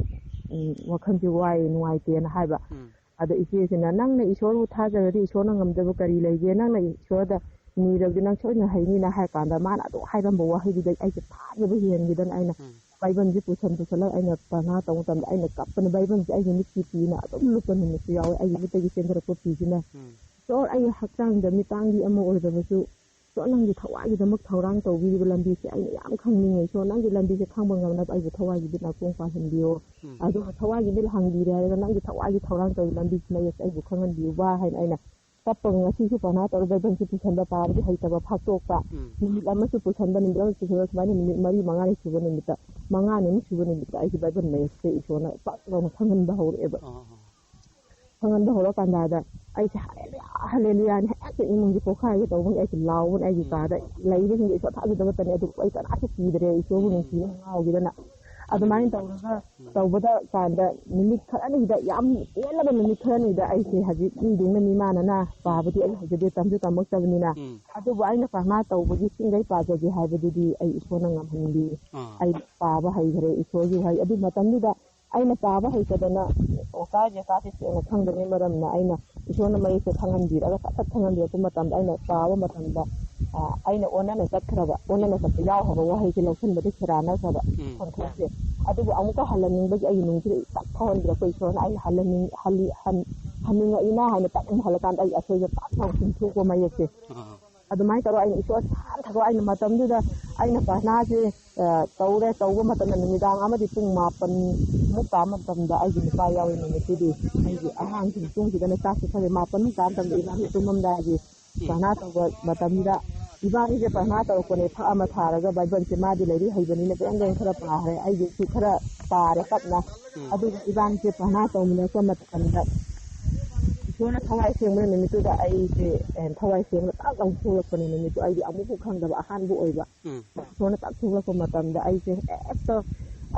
ꯎꯝ, ꯋꯥꯈꯜꯁꯦ ꯋꯥꯏ, ꯅꯨꯡꯉꯥꯏꯇꯦꯅ" ꯍꯥꯏꯕ꯫ ꯎꯝ꯫ ꯑꯗ ꯏꯆꯦꯁꯤꯅ, "ꯅꯪꯅ ꯏꯁꯣꯔꯕꯨ ꯊꯥꯖꯔꯗꯤ ꯏꯁꯣꯔꯅ ꯉꯝꯗꯕ ꯀꯔꯤ ꯂꯩꯒꯦ? ꯅꯪꯅ ꯏꯁꯣꯔꯗ ꯅꯤꯔꯕꯗꯤ ꯅꯪ ꯁꯣꯏꯗꯅ ꯍꯩꯅꯤꯅ" ꯍꯥꯏ ꯀꯥꯟꯗ, ꯃꯥꯅ ꯑꯗꯨ ꯍꯥꯏꯔꯝꯕ ꯋꯥꯍꯩꯗꯨꯗ ꯑꯩꯁꯦ ꯊꯥꯖꯕ ꯍꯦꯟꯈꯤꯗꯅ ꯑꯩꯅ ꯎꯝ꯫ ꯕꯥꯏꯕꯜꯁꯦ ꯄꯨꯁꯟ ꯄꯨꯁꯜꯂꯒ ꯑꯩꯅ ꯄ꯭ꯔꯥꯔꯊꯅꯥ ꯇꯧꯕ ꯃꯇꯝꯗ ꯑꯩꯅ ꯀꯞꯄꯅ, ꯕꯥꯏꯕꯜꯁꯦ ꯑꯩꯒꯤ ꯃꯤꯠꯀꯤ ꯄꯤꯅ ꯑꯗꯨꯝ ꯂꯨꯞꯄ ꯅꯨꯃꯤꯠꯁꯨ ꯌꯥꯎꯋꯦ, ꯑꯩꯒꯤ ꯃꯤꯠꯇꯒꯤ ꯆꯦꯟꯊꯔꯛꯄ ꯄꯤꯁꯤꯅ꯫ ꯎꯝ꯫ ꯏꯁꯣꯔ, ꯑꯩ ꯍꯛꯆꯥꯡꯗ ꯃꯤꯇꯥꯡꯗꯤ ꯑꯃ ꯑꯣꯏꯔꯕꯁꯨ, ꯏꯁꯣꯔ, ꯅꯪꯒꯤ ꯊꯋꯥꯏꯒꯤꯗꯃꯛ ꯊꯧꯔꯥꯡ ꯇꯧꯕꯤꯔꯤꯕ ꯂꯝꯕꯤꯁꯦ ꯑꯩꯅ ꯌꯥꯝ ꯈꯪꯅꯤꯡꯉꯦ꯫ ꯏꯁꯣꯔ, ꯅꯪꯒꯤ ꯂꯝꯕꯤꯁꯦ ꯈꯪꯕ ꯉꯝꯅꯕ ꯑꯩꯕꯨ ꯊꯋꯥꯏꯒꯤ ꯃꯤꯠ ꯅꯥꯀꯣꯡ ꯄꯥꯜꯍꯟꯕꯤꯌꯣ꯫ ꯎꯝ꯫ ꯑꯗꯨꯒ ꯊꯋꯥꯏꯒꯤ ꯃꯤꯠ ꯍꯥꯡꯕꯤꯔꯦ ꯍꯥꯏꯔꯒ ꯅꯪꯒꯤ ꯊꯋꯥꯏꯒꯤ ꯊꯧꯔꯥꯡ ꯇꯧꯔꯤꯕ ꯂꯝꯕꯤꯁꯤ ꯃꯌꯦꯛꯁꯦ ꯑꯩꯕꯨ ꯈꯪꯍꯟꯕꯤꯌꯨꯕ ꯍꯥꯏꯅ ꯑꯩꯅ ꯀꯞꯄꯒ ꯉꯁꯤꯁꯨ ꯄ꯭ꯔꯥꯔꯊꯅꯥ ꯇꯧꯔꯒ ꯕꯥꯏꯕꯜꯁꯦ ꯄꯨꯁꯟꯕ, ꯄꯥꯕꯗꯤ ꯍꯩꯇꯕ ꯐꯥꯛꯇꯣꯛꯄ꯫ ꯎꯝ꯫ ꯅꯨꯃꯤꯠ ꯑꯃꯁꯨ ꯄꯨꯁꯟꯕ, ꯅꯨꯃꯤꯠ ꯑꯃꯁꯨ ꯄꯨꯁꯟꯕ, ꯁꯨꯃꯥꯏꯅ ꯅꯨꯃꯤꯠ ꯃꯔꯤ ꯃꯉꯥꯅꯤ ꯁꯨꯕ ꯅꯨꯃꯤꯠꯇ, ꯃꯉꯥꯅꯤ ꯁꯨꯕ ꯅꯨꯃꯤꯠꯇ ꯑꯩꯁꯦ ꯕꯥꯏꯕꯜ ꯃꯌꯦꯛꯁꯦ ꯏꯁꯣꯔꯅ ꯄꯥꯛ ꯂꯥꯎꯅ ꯈꯪꯍꯟꯕ ꯍꯧꯔꯛꯑꯦꯕ꯫ ꯑꯥ, ꯑꯥ꯫ ꯈꯪꯍꯟꯕ ꯍꯧꯔꯀꯥꯟꯗ ꯑꯩꯁꯦ "ꯍꯜꯂꯦꯂꯨꯌꯥ, ꯍꯜꯂꯦꯂꯨꯌꯥꯅ" ꯍꯦꯛꯇ ꯏꯃꯨꯡꯁꯦ ꯄꯣꯛꯈꯥꯏꯒꯦ ꯇꯧꯕꯒꯤ ꯑꯩꯁꯦ ꯂꯥꯎꯕꯅꯦ꯫ ꯑꯩꯒꯤ ꯎꯝ꯫ ꯀꯥꯗ ꯂꯩꯕꯁꯤꯡꯗꯣ ꯏꯁꯣꯔ ꯊꯥꯖꯗꯕꯇꯅꯦ, ꯑꯗꯨꯕꯨ ꯑꯩ ꯀꯅꯥꯁꯨ ꯀꯤꯗ꯭ꯔꯦ, ꯏꯁꯣꯔꯕꯨ ꯎꯝ꯫ ꯅꯨꯡꯁꯤꯕꯅ ꯉꯥꯎꯈꯤꯗꯅ꯫ ꯑꯗꯨꯃꯥꯏꯅ ꯍꯜꯂꯦꯂꯨꯌꯥ꯫ ꯇꯧꯔꯒ ꯎꯝ꯫ ꯇꯧꯕꯗ ꯀꯥꯟꯗ ꯅꯨꯃꯤꯠ ꯈꯔꯅꯤꯗ, ꯌꯥꯝ ꯇꯦꯜꯂꯕ ꯅꯨꯃꯤꯠ ꯈꯔꯅꯤꯗ ꯑꯩꯁꯦ ꯍꯧꯖꯤꯛ ꯃꯤꯗꯧꯅ ꯃꯤꯃꯥꯟꯅꯅ ꯎꯝ꯫ ꯄꯥꯕꯗꯤ ꯑꯩ ꯍꯩꯖꯗꯦ, ꯇꯝꯁꯨ ꯇꯝꯃꯛꯇꯕꯅꯤꯅ꯫ ꯎꯝ꯫ ꯑꯗꯨꯕꯨ ꯑꯩꯅ ꯄ꯭ꯔꯥꯔꯊꯅꯥ ꯇꯧꯕꯒꯤ ꯆꯤꯡꯗꯩ ꯄꯥꯖꯒꯦ ꯍꯥꯏꯕꯗꯨꯗꯤ ꯑꯩ ꯏꯁꯣꯔꯅ ꯉꯝꯍꯟꯕꯤ꯫ ꯑꯥ꯫ ꯑꯩ ꯄꯥꯕ ꯍꯩꯈ꯭ꯔꯦ ꯏꯁꯣꯔꯒꯤ ꯋꯥꯍꯩ꯫ ꯑꯗꯨ ꯃꯇꯝꯗꯨꯗ ꯑꯩꯅ ꯄꯥꯕ ꯍꯩꯇꯗꯅ ꯑꯣꯀꯥ ꯖꯦꯀꯥꯁꯦ ꯁꯦꯡꯅ ꯈꯪꯗꯕꯒꯤ ꯃꯔꯝꯅ ꯑꯩꯅ ꯏꯁꯣꯔꯅ ꯃꯌꯦꯛꯁꯦ ꯈꯪꯍꯟꯕꯤꯔꯒ ꯐꯠ ꯐꯠ ꯈꯪꯍꯟꯕꯤꯔꯛꯄ ꯃꯇꯝꯗ ꯑꯩꯅ ꯄꯥꯕ ꯃꯇꯝꯗ, ꯑ, ꯑꯩꯅ ꯑꯣꯟꯅꯅ ꯆꯠꯈ꯭ꯔꯕ, ꯑꯣꯟꯅꯅ ꯆꯠꯄ ꯌꯥꯎꯈ꯭ꯔꯕ ꯋꯥꯍꯩꯁꯦ ꯂꯧꯁꯤꯟꯕꯗ ꯁꯦꯔꯥꯟꯅꯈ꯭ꯔꯕ ꯎꯝ꯫ ꯈꯣꯟꯊꯣꯛꯁꯦ꯫ ꯑꯗꯨꯕꯨ ꯑꯃꯨꯛꯀ ꯍꯜꯍꯟꯅꯤꯡꯕꯒꯤ ꯑꯩꯒꯤ ꯅꯨꯡꯁꯤꯗ ꯇꯛ ꯐꯥꯎꯍꯟꯕꯤꯔꯛꯄ ꯏꯁꯣꯔꯅ ꯑꯩꯅ ꯍꯜꯍꯟꯅꯤꯡ-, ꯍꯜꯂꯤ-, ꯍꯟ-, ꯍꯟꯅꯤꯡꯉꯛꯏꯅ ꯍꯥꯏꯅ ꯇꯛ ꯑꯃꯨꯛ ꯍꯜꯂꯀꯥꯟꯗ ꯑꯩ ꯑꯁꯣꯏꯕ ꯄꯥꯛ ꯂꯥꯎ ꯆꯨꯝꯊꯣꯛꯄ ꯃꯌꯦꯛꯁꯦ꯫ ꯑꯥ꯫ ꯑꯗꯨꯃꯥꯏꯅ ꯇꯧꯔꯒ ꯑꯩꯅ ꯏꯁꯣꯔ ꯊꯥꯅ ꯊꯥꯗꯣꯛ ꯑꯩꯅ ꯃꯇꯝꯗꯨꯗ ꯑꯩꯅ ꯄ꯭ꯔꯊꯅꯥꯁꯦ, ꯑ, ꯇꯧꯔꯦ꯫ ꯇꯧꯕ ꯃꯇꯝꯗ ꯅꯨꯃꯤꯗꯥꯡ ꯑꯃꯗꯤ ꯄꯨꯡ ꯃꯥꯄꯟ ꯃꯨꯛ ꯇꯥꯕ ꯃꯇꯝꯗ ꯑꯩꯒꯤ ꯅꯨꯄꯥ ꯌꯥꯎꯔꯤ ꯅꯨꯃꯤꯠꯇꯨꯗꯤ꯫ ꯑꯩꯒꯤ ꯑꯉꯥꯡꯁꯤꯡ ꯇꯨꯝꯈꯤꯗꯅ ꯆꯥꯛꯁꯨ ꯈꯔ ꯃꯥꯄꯟ ꯃꯨꯛ ꯇꯥꯕ ꯃꯇꯝꯗ ꯏꯕꯥꯅꯤ ꯇꯨꯝꯃꯝꯗꯥꯏꯒꯤ ꯎꯝ꯫ ꯄ꯭ꯔꯊꯅꯥ ꯇꯧꯕ ꯃꯇꯝꯗ ꯏꯕꯥꯅꯤꯁꯦ ꯄ꯭ꯔꯊꯅꯥ ꯇꯧꯔꯛꯄꯅꯦ꯫ ꯐꯛ ꯑꯃ ꯊꯥꯔꯒ ꯕꯥꯏꯕꯜꯁꯦ ꯃꯥꯗꯤ ꯂꯥꯏꯔꯤꯛ ꯍꯩꯕꯅꯤꯅ ꯕꯦꯡ ꯕꯦꯡ ꯈꯔ ꯄꯥꯈ꯭ꯔꯦ꯫ ꯑꯩꯒꯤꯁꯨ ꯈꯔ ꯄꯥꯔꯦ ꯇꯞꯅ꯫ ꯎꯝ꯫ ꯑꯗꯨꯒ ꯏꯕꯥꯅꯤꯁꯦ ꯄ꯭ꯔꯊꯅꯥ ꯇꯧꯃꯤꯟꯅꯔꯛꯄ ꯃꯇꯝꯗ ꯏꯁꯣꯔꯅ ꯊꯋꯥꯏ ꯁꯦꯡꯕꯅ ꯅꯨꯃꯤꯠꯇꯨꯗ ꯑꯩꯁꯦ, ꯑꯦ, ꯊꯋꯥꯏ ꯁꯦꯡꯕ ꯇꯥꯛ ꯂꯥꯎꯅ ꯊꯣꯛꯂꯛꯄꯅꯦ꯫ ꯅꯨꯃꯤꯠꯇꯨ ꯑꯩꯗꯤ ꯑꯃꯨꯛꯐꯥꯎ ꯈꯪꯗꯕ ꯑꯍꯥꯟꯕ ꯑꯣꯏꯕ꯫ ꯎꯝ꯫ ꯏꯁꯣꯔꯅ ꯇꯥꯛ ꯊꯣꯛꯂꯛꯄ ꯃꯇꯝꯗ ꯑꯩꯁꯦ ꯍꯦꯛꯇ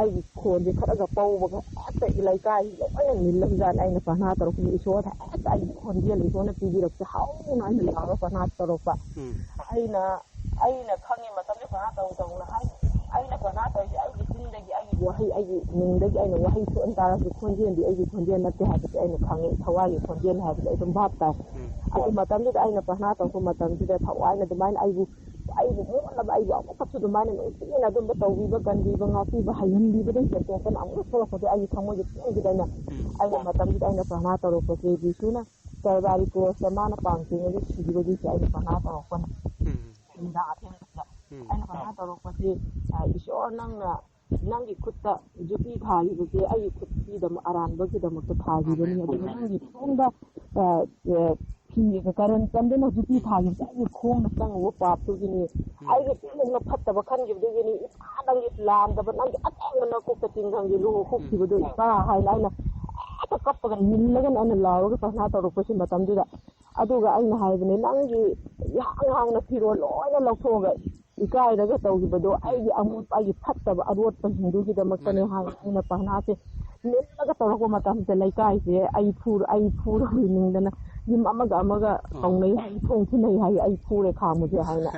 ꯑꯩꯒꯤ ꯈꯣꯟꯁꯦ ꯈꯔꯒ ꯄꯧꯕꯒ ꯍꯦꯛꯇ ꯂꯩꯀꯥꯏ ꯂꯣꯏꯅ ꯅꯤꯜꯂꯝꯖꯥꯠꯅꯤ꯫ ꯑꯩꯅ ꯄ꯭ꯔꯊꯅꯥ ꯇꯧꯔꯛꯄꯁꯦ ꯏꯁꯣꯔꯗ ꯍꯦꯛꯇ ꯑꯩꯒꯤ ꯈꯣꯟꯖꯦꯜ ꯏꯁꯣꯔꯅ ꯄꯤꯕꯤꯔꯛꯄꯁꯦ ꯍꯧꯅ ꯑꯩꯅ ꯂꯥꯎꯔꯒ ꯄ꯭ꯔꯊꯅꯥ ꯇꯧꯔꯛꯄ꯫ ꯎꯝ꯫ ꯑꯩꯅ, ꯑꯩꯅ ꯈꯪꯉꯤ ꯃꯇꯝꯗ ꯄ꯭ꯔꯊꯅꯥ ꯇꯧ ꯇꯧꯅ ꯍꯥꯏ꯫ ꯑꯩꯅ ꯄ꯭ꯔꯊꯅꯥ ꯇꯧꯔꯤꯁꯦ ꯑꯩꯒꯤ ꯆꯤꯟꯗꯒꯤ, ꯑꯩꯒꯤ ꯋꯥꯍꯩ, ꯑꯩꯒꯤ ꯃꯤꯡꯗꯒꯤ ꯑꯩꯅ ꯋꯥꯍꯩ ꯊꯣꯛꯍꯟ ꯇꯥꯔꯁꯨ ꯈꯣꯟꯖꯦꯜꯗꯤ ꯑꯩꯒꯤ ꯈꯣꯟꯖꯦꯜ ꯅꯠꯇꯦ ꯍꯥꯏꯕꯁꯦ ꯑꯩꯅ ꯈꯪꯉꯤ꯫ ꯊꯋꯥꯏꯒꯤ ꯈꯣꯟꯖꯦꯜ ꯍꯥꯏꯕꯁꯦ ꯑꯩ ꯑꯗꯨꯝ ꯚꯥꯞ ꯇꯥꯏ꯫ ꯎꯝ꯫ ꯑꯗꯨ ꯃꯇꯝꯗꯨꯗ ꯑꯩꯅ ꯄ꯭ꯔꯊꯅꯥ ꯇꯧꯔꯛꯄ ꯃꯇꯝꯁꯤꯗ ꯊꯋꯥꯏꯅ ꯑꯗꯨꯃꯥꯏꯅ ꯑꯩꯕꯨ, ꯑꯩꯕꯨ ꯃꯣꯠꯂꯕ, ꯑꯩꯕꯨ ꯑꯃꯨꯛꯀꯁꯨ ꯑꯗꯨꯃꯥꯏꯅ ꯅꯨꯡꯁꯤꯅ ꯑꯗꯨꯝꯕ ꯇꯧꯕꯤꯕ, ꯀꯟꯕꯤꯕ, ꯉꯥꯛꯄꯤꯕ, ꯍꯩꯍꯟꯕꯤꯕꯗꯒꯤ ꯍꯦꯟꯗꯣꯛꯇꯅ ꯑꯃꯨꯛ ꯊꯣꯛꯂꯛꯄꯁꯦ ꯑꯩꯒꯤ ꯊꯃꯣꯏꯒꯤ ꯄꯨꯡꯁꯤꯗ ꯑꯩꯅ, ꯎꯝ꯫ ꯑꯩꯅ ꯃꯇꯝꯗꯨꯗ ꯑꯩꯅ ꯄ꯭ꯔꯊꯅꯥ ꯇꯧꯔꯛꯄꯁꯦ ꯖꯤꯁꯨꯅ ꯀꯔꯕꯥꯔꯤ ꯀ꯭ꯔꯣꯁꯇ ꯃꯥꯅ ꯄꯥꯝ ꯇꯤꯡꯉꯒ ꯁꯤꯈꯤꯕꯒꯤꯁꯦ ꯑꯩꯅ ꯄ꯭ꯔꯊꯅꯥ ꯇꯧꯔꯛꯄꯅꯦ꯫ ꯎꯝ꯫ ꯅꯨꯃꯤꯗꯥꯡ ꯑꯊꯦꯡꯕꯁꯤꯗ ꯎꯝ꯫ ꯑꯩꯅ ꯄ꯭ꯔꯊꯅꯥ ꯇꯧꯔꯛꯄꯁꯤ, ꯑ, "ꯏꯁꯣꯔ, ꯅꯪꯅ, ꯅꯪꯒꯤ ꯈꯨꯠꯇ ꯖꯨꯇꯤ ꯊꯥꯈꯤꯕꯁꯦ ꯑꯩꯒꯤ ꯈꯨꯠꯀꯤꯗꯃꯛ, ꯑꯔꯥꯟꯕꯒꯤꯗꯃꯛꯇ ꯊꯥꯈꯤꯕꯅꯤ꯫ ꯑꯃꯦꯟ꯫ ꯑꯗꯨꯅ ꯅꯪꯒꯤ ꯈꯣꯡꯗ, ꯑ, ꯑ, ꯐꯤ ꯀꯔꯟ ꯆꯟꯗꯅ ꯖꯨꯇꯤ ꯊꯥꯈꯤꯕꯁꯦ ꯑꯩꯒꯤ ꯈꯣꯡꯗ ꯆꯪꯉꯨꯕ ꯄꯥꯞꯇꯨꯒꯤꯅꯤ꯫ ꯎꯝ꯫ ꯑꯩꯒꯤ ꯄꯨꯛꯅꯤꯡꯗ ꯐꯠꯇꯕ ꯈꯟꯈꯤꯕꯗꯨꯒꯤꯅꯤ꯫ ꯏꯄꯥ, ꯅꯪꯒꯤ ꯂꯥꯟꯗꯕ, ꯅꯪꯒꯤ ꯑꯇꯦꯡꯕ ꯅꯀꯣꯛꯇ ꯇꯤꯡ ꯈꯪꯈꯤꯕ ꯂꯨꯍꯣꯡ ꯈꯣꯛꯈꯤꯕꯗꯣ, ꯏꯄꯥ" ꯍꯥꯏꯅ ꯑꯩꯅ ꯍꯦꯛꯇ ꯀꯞꯄꯒ ꯅꯤꯜꯂꯒꯅꯦ ꯑꯩꯅ ꯂꯥꯎꯔꯒ ꯄ꯭ꯔꯊꯅꯥ ꯇꯧꯔꯛꯄꯁꯤ ꯃꯇꯝꯗꯨꯗ꯫ ꯑꯗꯨꯒ ꯑꯩꯅ ꯍꯥꯏꯕꯅꯦ, "ꯅꯪꯒꯤ ꯏꯍꯥꯡ ꯍꯥꯡꯅ ꯐꯤꯔꯣꯜ ꯂꯣꯏꯅ ꯂꯧꯊꯣꯛꯑꯒ ꯏꯀꯥꯏꯔꯒ ꯇꯧꯈꯤꯕꯗꯣ, ꯑꯩꯒꯤ ꯑꯃꯣꯠꯄ, ꯑꯩꯒꯤ ꯐꯠꯇꯕ ꯑꯔꯣꯠꯄꯁꯤꯡꯗꯨꯒꯤꯗꯃꯛꯇꯅꯦ" ꯃꯥꯅꯦ꯫ ꯍꯥꯏꯅ ꯑꯩꯅ ꯄ꯭ꯔꯊꯅꯥꯁꯦ ꯅꯤꯜꯂꯒ ꯇꯧꯔꯛꯄ ꯃꯇꯝꯁꯤꯗ ꯂꯩꯀꯥꯏꯁꯦ ꯑꯩ ꯐꯨꯔ-, ꯑꯩ ꯐꯨꯔꯕꯣꯏ ꯅꯤꯡꯗꯅ ꯌꯨꯝ ꯑꯃꯒ ꯑꯃꯒ ꯑꯥ꯫ ꯀꯧꯅꯩ ꯍꯥꯏ, ꯊꯣꯡ ꯊꯤꯅꯩ ꯍꯥꯏ, "ꯑꯩ ꯐꯨꯔꯦ, ꯈꯥꯝꯃꯨꯁꯦ" ꯍꯥꯏꯅ꯫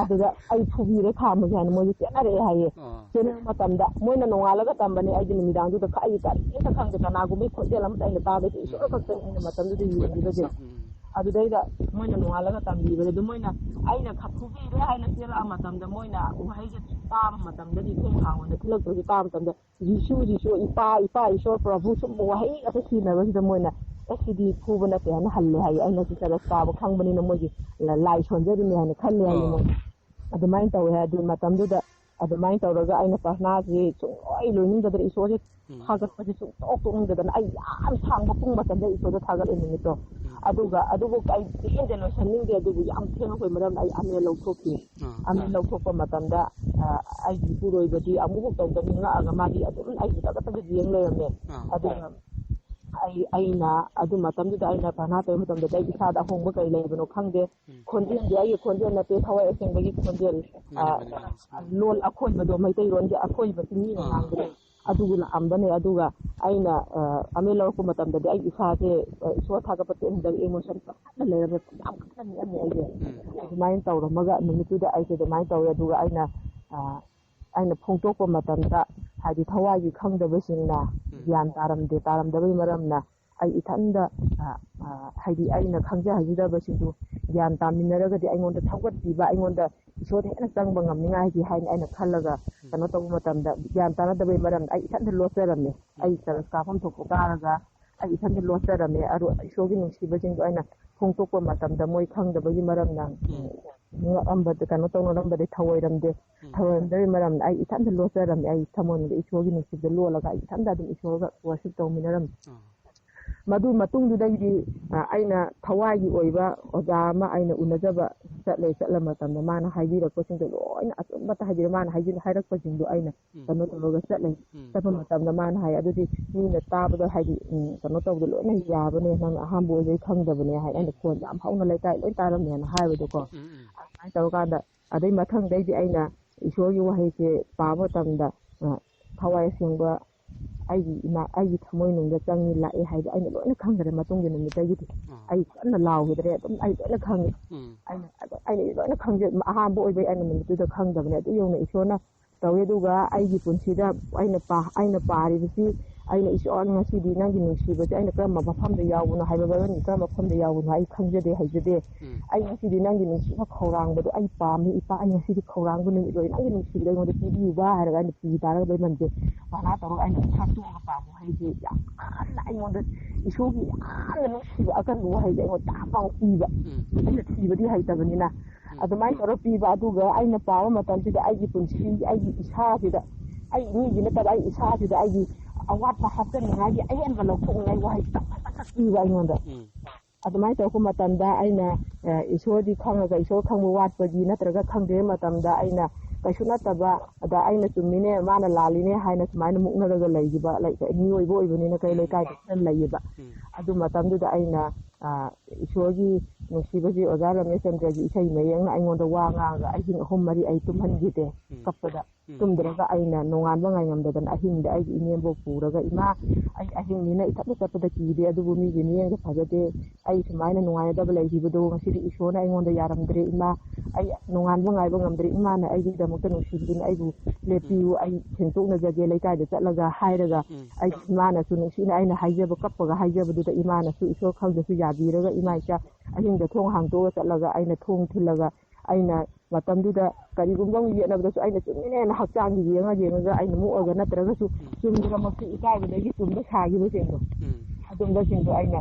ꯑꯗꯨꯗ "ꯑꯩ ꯐꯨꯕꯤꯔꯦ, ꯈꯥꯝꯃꯨꯁꯦ" ꯍꯥꯏꯅ ꯃꯣꯏꯁꯦ ꯆꯦꯟꯅꯔꯛꯑꯦ ꯍꯥꯏꯌꯦ꯫ ꯑꯥ꯫ ꯆꯦꯟꯅꯕ ꯃꯇꯝꯗ ꯃꯣꯏꯅ ꯅꯣꯡꯉꯥꯜꯂꯒ ꯇꯝꯕꯅꯦ, ꯑꯩꯗꯤ ꯅꯨꯃꯤꯗꯥꯡꯗꯨꯗ ꯈ-, ꯑꯩ ꯀꯔꯤꯝꯇ ꯈꯪꯗꯦ, ꯀꯅꯥꯒꯨꯝꯕꯒꯤ ꯈꯣꯟꯖꯦꯜ ꯑꯃꯇ ꯑꯩꯅ ꯇꯥꯗꯦ, ꯏꯁꯣꯔ ꯈꯛꯇꯅꯤ ꯑꯩꯅ ꯃꯇꯝꯗꯨꯗ ꯌꯦꯡꯉꯤꯕꯁꯦ꯫ ꯎꯝ꯫ ꯑꯗꯨꯗꯩꯗ ꯃꯣꯏꯅ ꯅꯣꯡꯉꯥꯜꯂꯒ ꯇꯝꯕꯤꯕꯅꯦ꯫ ꯑꯗꯨ ꯃꯣꯏꯅ ꯑꯩꯅ ꯈ-, ꯐꯨꯕꯤꯔꯦ ꯍꯥꯏꯅ ꯆꯦꯜꯂꯛꯑ ꯃꯇꯝꯗ ꯃꯣꯏꯅ ꯋꯥꯍꯩꯁꯦ ꯇꯥꯕ ꯃꯇꯝꯗꯗꯤ ꯊꯣꯡ ꯍꯥꯡꯕꯗ ꯊꯤꯜꯂꯛꯇ꯭ꯔꯁꯨ ꯇꯥꯕ ꯃꯇꯝꯗ "ꯖꯤꯁꯨ, ꯖꯤꯁꯨ, ꯏꯄꯥ, ꯏꯄꯥ, ꯏꯁꯣꯔ, ꯄ꯭ꯔꯚꯨ" ꯁꯨꯝꯕ ꯋꯥꯍꯩ ꯉꯥꯛꯇ ꯁꯤꯖꯤꯟꯅꯕꯁꯤꯗ ꯃꯣꯏꯅ ꯑꯁ, ꯁꯤꯗꯤ ꯐꯨꯕ ꯅꯠꯇꯦ ꯍꯥꯏꯅ ꯍꯜꯂꯦ ꯍꯥꯏꯌꯦ꯫ ꯑꯩꯅ ꯁꯤ ꯆꯔꯁ ꯀꯥꯕ ꯈꯪꯕꯅꯤꯅ ꯃꯣꯏꯒꯤ ꯂ-, ꯂꯥꯏ ꯁꯣꯟꯖꯔꯤꯅꯦ ꯍꯥꯏꯅ ꯈꯜꯂꯦ ꯍꯥꯏꯌꯦ ꯑꯥ꯫ ꯃꯣꯏ꯫ ꯑꯗꯨꯃꯥꯏꯅ ꯇꯧꯋꯦ ꯍꯥꯏ꯫ ꯑꯗꯨ ꯃꯇꯝꯗꯨꯗ ꯑꯗꯨꯃꯥꯏꯅ ꯇꯧꯔꯒ ꯑꯩꯅ ꯄ꯭ꯔꯊꯅꯥꯁꯤ ꯁꯨꯡꯂꯣꯏ ꯂꯣꯏꯅꯤꯡꯗꯗꯅ ꯏꯁꯣꯔꯁꯦ ꯎꯝ꯫ ꯊꯥꯒꯠꯄꯁꯦ ꯁꯨꯡꯇꯣꯛ ꯇꯣꯛꯅꯤꯡꯗꯗꯅ ꯑꯩ ꯌꯥꯝ ꯁꯥꯡꯕ ꯄꯨꯡ ꯃꯇꯝꯗ ꯏꯁꯣꯔꯗ ꯊꯥꯒꯠꯂꯦ ꯅꯨꯃꯤꯠꯇꯣ꯫ ꯎꯝ꯫ ꯑꯗꯨꯒ ꯑꯗꯨꯕꯨ ꯀꯩ ꯄꯦꯟꯗꯦ ꯂꯣꯏꯁꯟꯅꯤꯡꯗꯦ꯫ ꯑꯗꯨꯕꯨ ꯌꯥꯝ ꯊꯦꯡꯉꯛꯄꯩ ꯃꯔꯝꯅ ꯑꯩ ꯑꯃꯦ ꯂꯧꯊꯣꯛꯈꯤ꯫ ꯑꯥ꯫ ꯑꯃꯦ ꯂꯧꯊꯣꯛꯄ ꯃꯇꯝꯗ, ꯑ, ꯑꯩꯒꯤ ꯏꯄꯨꯔꯣꯏꯕꯗꯤ ꯑꯃꯨꯛꯐꯥꯎ ꯇꯧꯗ ꯅꯤꯡꯉꯛꯑꯒ ꯃꯥꯗꯤ ꯑꯗꯨꯝ ꯑꯩꯕꯨ ꯇꯒꯠ ꯇꯒꯠ ꯌꯦꯡ ꯂꯩꯔꯝꯃꯦ꯫ ꯑꯥ꯫ ꯑꯗꯨꯒ ꯑꯩ, ꯑꯩꯅ ꯑꯗꯨ ꯃꯇꯝꯗꯨꯗ ꯑꯩꯅ ꯄ꯭ꯔꯊꯅꯥ ꯇꯧꯕ ꯃꯇꯝꯗꯗꯤ ꯑꯩ ꯏꯁꯥꯗ ꯑꯍꯣꯡꯕ ꯀꯔꯤ ꯂꯩꯕꯅꯣ ꯈꯪꯗꯦ꯫ ꯎꯝ꯫ ꯈꯣꯟꯖꯦꯜꯗꯤ ꯑꯩꯒꯤ ꯈꯣꯟꯖꯦꯜ ꯅꯠꯇꯦ, ꯊꯋꯥꯏ ꯑꯁꯦꯡꯕꯒꯤ ꯈꯣꯟꯖꯦꯜ, ꯃꯥꯅꯤ, ꯑ, ꯃꯥꯅꯤ, ꯃꯥꯅꯤ꯫ ꯂꯣꯜ ꯑꯈꯣꯏꯕꯗꯣ, ꯃꯩꯇꯩꯂꯣꯟꯒꯤ ꯑꯈꯣꯏꯕꯁꯤ ꯃꯤꯅ ꯑꯥ꯫ ꯉꯥꯡꯕꯗꯣ꯫ ꯑꯗꯨꯒꯤ ꯂꯥꯛꯑꯝꯕꯅꯦ꯫ ꯑꯗꯨꯒ ꯑꯩꯅ, ꯑ, ꯑꯃꯦ ꯂꯧꯔꯛꯄ ꯃꯇꯝꯗꯗꯤ ꯑꯩ ꯏꯁꯥꯁꯦ, ꯑ, ꯏꯁꯣꯔ ꯊꯥꯒꯠꯄ ꯇꯦꯟꯗ emotion ꯀꯟꯅ ꯂꯩꯔꯝꯃꯦ, ꯌꯥꯝ ꯀꯟꯅ ꯅꯤꯛꯑꯝꯃꯦ ꯑꯩꯁꯦ꯫ ꯎꯝ꯫ ꯑꯗꯨꯃꯥꯏꯅ ꯇꯧꯔꯝꯃꯒ ꯅꯨꯃꯤꯠꯇꯨꯗ ꯑꯩꯁꯦ ꯑꯗꯨꯃꯥꯏꯅ ꯇꯧꯋꯦ꯫ ꯑꯗꯨꯒ ꯑꯩꯅ, ꯑ, ꯑꯩꯅ ꯐꯣꯡꯗꯣꯛꯄ ꯃꯇꯝꯗ, ꯍꯥꯏꯗꯤ ꯊꯋꯥꯏꯒꯤ ꯈꯪꯗꯕꯁꯤꯡꯅ ꯎꯝ꯫ ꯒ꯭ꯌꯥꯟ ꯇꯥꯔꯝꯗꯦ, ꯇꯥꯔꯝꯗꯕꯒꯤ ꯃꯔꯝꯅ ꯑꯩ ꯏꯊꯟꯗ, ꯑ, ꯑ, ꯍꯥꯏꯗꯤ ꯑꯩꯅ ꯈꯪꯖ ꯍꯩꯖꯗꯕꯁꯤꯡꯗꯨ ꯒ꯭ꯌꯥꯟ ꯇꯥꯃꯤꯟꯅꯔꯒꯗꯤ ꯑꯩꯉꯣꯟꯗ ꯊꯧꯒꯠꯄꯤꯕ, ꯑꯩꯉꯣꯟꯗ ꯏꯁꯣꯔꯗ ꯍꯦꯟꯅ ꯆꯪꯕ ꯉꯝꯅꯤꯡꯉꯥꯏꯒꯤ ꯍꯥꯏꯅ ꯑꯩꯅ ꯈꯜꯂꯒ ꯎꯝ꯫ ꯀꯩꯅꯣ ꯇꯧꯕ ꯃꯇꯝꯗ, ꯒ꯭ꯌꯥꯟ ꯇꯥꯅꯗꯕꯒꯤ ꯃꯔꯝꯅ ꯑꯩ ꯏꯊꯟꯗ ꯂꯣꯠꯆꯔꯝꯃꯦ꯫ ꯎꯝ꯫ ꯑꯩ ꯆꯔꯁ ꯀꯥꯐꯝ ꯊꯣꯛꯄ ꯀꯥꯔꯒ ꯑꯩ ꯏꯊꯟꯗ ꯂꯣꯠꯆꯔꯝꯃꯦ꯫ ꯑꯗꯨ ꯏꯁꯣꯔꯒꯤ ꯅꯨꯡꯁꯤꯕꯁꯤꯡꯗꯣ ꯑꯩꯅ ꯐꯣꯡꯗꯣꯛꯄ ꯃꯇꯝꯗ ꯃꯣꯏ ꯈꯪꯗꯕꯒꯤ ꯃꯔꯝꯅ, ꯎꯝ꯫ ꯉꯛꯑꯝꯕꯗ, ꯀꯩꯅꯣ ꯇꯧꯅꯔꯝꯕꯗꯤ ꯊꯧꯑꯣꯏꯔꯝꯗꯦ꯫ ꯎꯝ꯫ ꯊꯧꯑꯣꯏꯔꯝꯗꯕꯒꯤ ꯃꯔꯝꯅ ꯑꯩ ꯏꯊꯟꯗ ꯂꯣꯠꯆꯔꯝꯃꯦ꯫ ꯑꯩ ꯊꯃꯣꯏꯅꯨꯡꯗ ꯏꯁꯣꯔꯒꯤ ꯅꯨꯡꯁꯤꯕꯗ ꯂꯣꯠꯂꯒ ꯑꯩ ꯏꯊꯟꯗ ꯑꯗꯨꯝ ꯏꯁꯣꯔꯒ worship ꯇꯧꯃꯤꯟꯅꯔꯝꯃꯦ꯫ ꯑꯥ꯫ ꯃꯗꯨ ꯃꯇꯨꯡꯗꯨꯗꯒꯤꯗꯤ, ꯑ, ꯑꯩꯅ ꯊꯋꯥꯏꯒꯤ ꯑꯣꯏꯕ ꯑꯣꯖꯥ ꯑꯃ ꯑꯩꯅ ꯎꯅꯖꯕ ꯆꯠꯂꯦ꯫ ꯆꯠꯂ ꯃꯇꯝꯗ ꯃꯥꯅ ꯍꯥꯏꯕꯤꯔꯛꯄꯁꯤꯡꯗꯣ ꯂꯣꯏꯅ ꯑꯆꯨꯝꯕꯇ ꯍꯥꯏꯕꯤꯔꯛꯑꯦ꯫ ꯃꯥꯅ ꯍꯥꯏꯖꯤꯟ-, ꯍꯥꯏꯔꯛꯄꯁꯤꯡꯗꯣ ꯑꯩꯅ ꯎꯝ꯫ ꯀꯩꯅꯣ ꯇꯧꯔꯒ ꯆꯠꯂꯦ꯫ ꯎꯝ꯫ ꯆꯠꯄ ꯃꯇꯝꯗ ꯃꯥꯅ ꯍꯥꯏ, "ꯑꯗꯨꯗꯤ ꯃꯤꯅ ꯇꯥꯕꯗ ꯍꯥꯏꯗꯤ, ꯎꯝ, ꯀꯩꯅꯣ ꯇꯧꯕꯗ ꯂꯣꯏꯅ ꯌꯥꯕꯅꯦ, ꯅꯪꯅ ꯑꯍꯥꯟꯕ ꯑꯣꯏꯕꯩ ꯈꯪꯗꯕꯅꯦ" ꯍꯥꯏ꯫ ꯑꯩꯅ ꯎꯝ꯫ ꯈꯣꯟ ꯌꯥꯝ ꯍꯧꯅ ꯂꯩꯀꯥꯏ ꯂꯣꯏ ꯇꯥꯔꯝꯃꯦꯅ ꯍꯥꯏꯕꯗꯣꯀꯣ꯫ ꯎꯝ, ꯎꯝ꯫ ꯑꯗꯨꯃꯥꯏꯅ ꯇꯧꯔꯀꯥꯟꯗ ꯑꯗꯩ ꯃꯊꯪꯗꯩꯗꯤ ꯑꯩꯅ ꯏꯁꯣꯔꯒꯤ ꯋꯥꯍꯩꯁꯦ ꯄꯥꯕ ꯃꯇꯝꯗ, ꯑ, ꯊꯋꯥꯏ ꯑꯁꯦꯡꯕ ꯑꯩꯒꯤ ꯏꯃꯥ, ꯑꯩꯒꯤ ꯊꯃꯣꯏꯅꯨꯡꯗ ꯆꯪꯉꯤ ꯂꯥꯛꯑꯦ ꯍꯥꯏꯕ ꯑꯩꯅ ꯂꯣꯏꯅ ꯈꯪꯈ꯭ꯔꯦ꯫ ꯃꯇꯨꯡꯒꯤ ꯅꯨꯃꯤꯠꯇꯒꯤꯗꯤ ꯑꯥ꯫ ꯑꯩ ꯀꯟꯅ ꯂꯥꯎꯈꯤꯗ꯭ꯔꯦ, ꯑꯗꯨꯝ ꯑꯩ ꯂꯣꯏꯅ ꯈꯪꯉꯦ꯫ ꯎꯝ꯫ ꯑꯩꯅ, ꯑꯩꯅ ꯂꯣꯏꯅ ꯈꯪꯖꯩ꯫ ꯑꯍꯥꯟꯕ ꯑꯣꯏꯕꯩ ꯑꯩꯅ ꯅꯨꯃꯤꯠꯇꯨꯗ ꯈꯪꯗꯕꯅꯦ꯫ ꯑꯗꯨ ꯌꯧꯅ ꯏꯁꯣꯔꯅ ꯇꯧꯋꯦ꯫ ꯑꯗꯨꯒ ꯑꯩꯒꯤ ꯄꯨꯟꯁꯤꯗ ꯑꯩꯅ ꯄꯥ-, ꯑꯩꯅ ꯄꯥꯔꯤꯕꯁꯤ ꯑꯩꯅ, "ꯏꯁꯣꯔ, ꯉꯁꯤꯗꯤ ꯅꯪꯒꯤ ꯅꯨꯡꯁꯤꯕꯁꯦ ꯑꯩꯅ ꯀꯔꯝꯕ ꯃꯐꯝꯗ ꯌꯥꯎꯕꯅꯣ ꯍꯥꯏꯕ, ꯕꯥꯏꯕꯜꯒꯤ ꯀꯔꯝꯕ ꯃꯐꯝꯗ ꯌꯥꯎꯕꯅꯣ ꯑꯩ ꯈꯪꯖꯗꯦ, ꯍꯩꯖꯗꯦ꯫ ꯎꯝ꯫ ꯑꯩ ꯉꯁꯤꯗꯤ ꯅꯪꯒꯤ ꯅꯨꯡꯁꯤꯕ ꯈꯧꯔꯥꯡꯕꯗꯣ ꯑꯩ ꯄꯥꯝꯃꯤ, ꯏꯄꯥ, ꯑꯩ ꯉꯁꯤꯗꯤ ꯈꯧꯔꯥꯡꯕ ꯅꯨꯃꯤꯠ ꯑꯣꯏ, ꯅꯪꯒꯤ ꯅꯨꯡꯁꯤꯕꯗꯣ ꯑꯩꯉꯣꯟꯗ ꯄꯤꯕꯤꯌꯨꯕ" ꯍꯥꯏꯔꯒ ꯑꯩꯅ ꯄꯤ ꯇꯥꯔꯒ ꯕꯥꯏꯕꯜꯁꯦ ꯃꯅꯥ ꯇꯧꯔꯒ ꯑꯩꯅ ꯏꯁꯥ ꯇꯣꯛꯑꯒ ꯄꯥꯕ ꯋꯥꯍꯩꯁꯦ ꯌꯥꯝ ꯀꯟꯅ ꯑꯩꯉꯣꯟꯗ ꯏꯁꯣꯔꯒꯤ ꯌꯥꯝꯅ ꯅꯨꯡꯁꯤꯕ ꯑꯀꯟꯕ ꯋꯥꯍꯩꯁꯦ ꯑꯩꯉꯣꯟꯗ ꯇꯥꯞ ꯂꯥꯎꯅ ꯄꯤꯕ꯫ ꯎꯝ꯫ ꯑꯩꯅ ꯊꯤꯕꯗꯤ ꯍꯩꯇꯕꯅꯤꯅ꯫ ꯎꯝ꯫ ꯑꯗꯨꯃꯥꯏꯅ ꯇꯧꯔ ꯄꯤꯕ꯫ ꯑꯗꯨꯒ ꯑꯩꯅ ꯄꯥꯕ ꯃꯇꯝꯁꯤꯗ ꯑꯩꯒꯤ ꯄꯨꯟꯁꯤ, ꯑꯩꯒꯤ ꯏꯁꯥꯁꯤꯗ, ꯑꯩ ꯃꯤꯒꯤ ꯅꯠꯇꯕ, ꯑꯩ ꯏꯁꯥꯁꯤꯗ ꯑꯩꯒꯤ ꯑꯋꯥꯠꯄ ꯍꯥꯞꯆꯅꯤꯡꯉꯥꯏꯒꯤ, ꯑꯍꯦꯟꯕ ꯂꯧꯊꯣꯛꯅꯤꯡꯉꯥꯏ ꯋꯥꯍꯩ ꯇꯞ ꯇꯞ ꯇꯞ ꯄꯤꯕ ꯑꯩꯉꯣꯟꯗ꯫ ꯎꯝ꯫ ꯑꯗꯨꯃꯥꯏꯅ ꯇꯧꯔꯛꯄ ꯃꯇꯝꯗ ꯑꯩꯅ, ꯑ, ꯏꯁꯣꯔꯗꯤ ꯈꯪꯉꯒ ꯏꯁꯣꯔ ꯈꯪꯕ ꯋꯥꯠꯄꯒꯤ ꯅꯠꯇ꯭ꯔꯒ ꯈꯪꯗ꯭ꯔꯤꯉꯩ ꯃꯇꯝꯗ ꯑꯩꯅ ꯀꯩꯁꯨ ꯅꯠꯇꯕ, ꯑꯗ ꯑꯩꯅ ꯆꯨꯝꯃꯤꯅꯦ, ꯃꯥꯅ ꯂꯥꯜꯂꯤꯅꯦ ꯍꯥꯏꯅ ꯁꯨꯃꯥꯏꯅ ꯃꯨꯛꯅꯔꯒ ꯂꯩꯈꯤꯕ, ꯂꯩ-, ꯃꯤꯑꯣꯏꯕ ꯑꯣꯏꯕꯅꯤꯅ ꯀꯩ ꯎꯝ꯫ ꯂꯩꯀꯥꯏꯗ ꯈꯔ ꯂꯩꯌꯦꯕ꯫ ꯎꯝ꯫ ꯑꯗꯨ ꯃꯇꯝꯗꯨꯗ ꯑꯩꯅ, ꯑ, ꯏꯁꯣꯔꯒꯤ ꯅꯨꯡꯁꯤꯕꯁꯤ ꯑꯣꯖꯥ ꯔꯃꯦꯁ ꯆꯟꯗ꯭ꯔꯒꯤ ꯏꯁꯩ ꯃꯌꯦꯛꯅ ꯑꯩꯉꯣꯟꯗ ꯋꯥ ꯉꯥꯡꯉꯒ ꯑꯍꯤꯡ ꯑꯍꯨꯝ ꯃꯔꯤ ꯑꯩ ꯇꯨꯝꯍꯟꯈꯤꯗꯦ ꯎꯝ꯫ ꯀꯞꯄꯗ꯫ ꯎꯝ꯫ ꯇꯨꯝꯗ꯭ꯔꯒ ꯑꯩꯅ ꯅꯣꯡꯉꯥꯟꯕ ꯉꯥꯏꯉꯝꯗꯗꯅ ꯑꯍꯤꯡꯗ ꯑꯩꯒꯤ ꯏꯅꯦꯝꯕꯣꯛ ꯄꯨꯔꯒ, "ꯏꯃꯥ, ꯑꯩ ꯑꯍꯤꯡꯅꯤꯅ ꯏꯊꯟꯇ ꯆꯠꯄꯗ ꯀꯤꯔꯦ, ꯑꯗꯨꯕꯨ ꯃꯤꯒꯤ ꯃꯤꯠꯌꯦꯡꯗ ꯐꯖꯗꯦ, ꯑꯩ ꯁꯨꯃꯥꯏꯅ ꯅꯨꯡꯉꯥꯏꯅꯗꯕ ꯂꯩꯈꯤꯕꯗꯣ ꯉꯁꯤꯗꯤ ꯏꯁꯣꯔꯅ ꯑꯩꯉꯣꯟꯗ ꯌꯥꯔꯝꯗ꯭ꯔꯦ ꯏꯃꯥ, ꯑꯩ ꯅꯣꯡꯉꯥꯟꯕ ꯉꯥꯏꯕ ꯉꯝꯗ꯭ꯔꯦ, ꯏꯃꯥꯅ ꯑꯩꯒꯤꯗꯃꯛꯇ ꯅꯨꯡꯁꯤꯕꯗꯨꯅ ꯑꯩꯕꯨ ꯂꯦꯞꯄꯤꯌꯨ, ꯎꯝ꯫ ꯑꯩ ꯁꯦꯡꯇꯣꯛꯅꯖꯒꯦ ꯂꯩꯀꯥꯏꯗ ꯆꯠꯂꯒ" ꯍꯥꯏꯔꯒ ꯎꯝ꯫ ꯑꯩꯒꯤ ꯏꯃꯥꯅꯁꯨ ꯅꯨꯡꯁꯤꯅ ꯑꯩꯅ ꯍꯥꯏꯖꯕ, ꯀꯞꯄꯒ ꯍꯥꯏꯖꯕꯗꯨꯗ ꯏꯃꯥꯅꯁꯨ ꯏꯁꯣꯔ ꯈꯪꯗꯁꯨ ꯌꯥꯕꯤꯔꯒ, "ꯏꯃꯥ ꯎꯝ꯫ ꯏꯆꯥ, ꯑꯍꯤꯡꯗ ꯊꯣꯡ ꯍꯥꯡꯗꯣꯛꯑꯒ ꯆꯠꯂꯒ ꯑꯩꯅ ꯊꯣꯡ ꯊꯤꯜꯂꯒ ꯑꯩꯅ ꯃꯇꯝꯗꯨꯗ ꯀꯔꯤꯒꯨꯝꯕ ꯑꯃ ꯌꯦꯠꯅꯕꯗꯁꯨ ꯑꯩꯅ ꯆꯨꯝꯃꯤꯅꯦꯅ ꯍꯛꯆꯥꯡꯒꯤ ꯌꯦꯡꯉ ꯌꯦꯡꯉꯒ ꯑꯩꯅ ꯃꯨꯛꯑꯒ ꯅꯠꯇ꯭ꯔꯒꯁꯨ ꯎꯝ꯫ ꯆꯨꯝꯗ꯭ꯔꯃꯛꯁꯨ ꯏꯀꯥꯏꯕꯗꯒꯤ ꯆꯨꯝꯕ ꯁꯥꯈꯤꯕꯁꯤꯡꯗꯣ ꯎꯝ꯫ ꯑꯗꯨꯝꯕꯁꯤꯡꯗꯣ ꯑꯩꯅ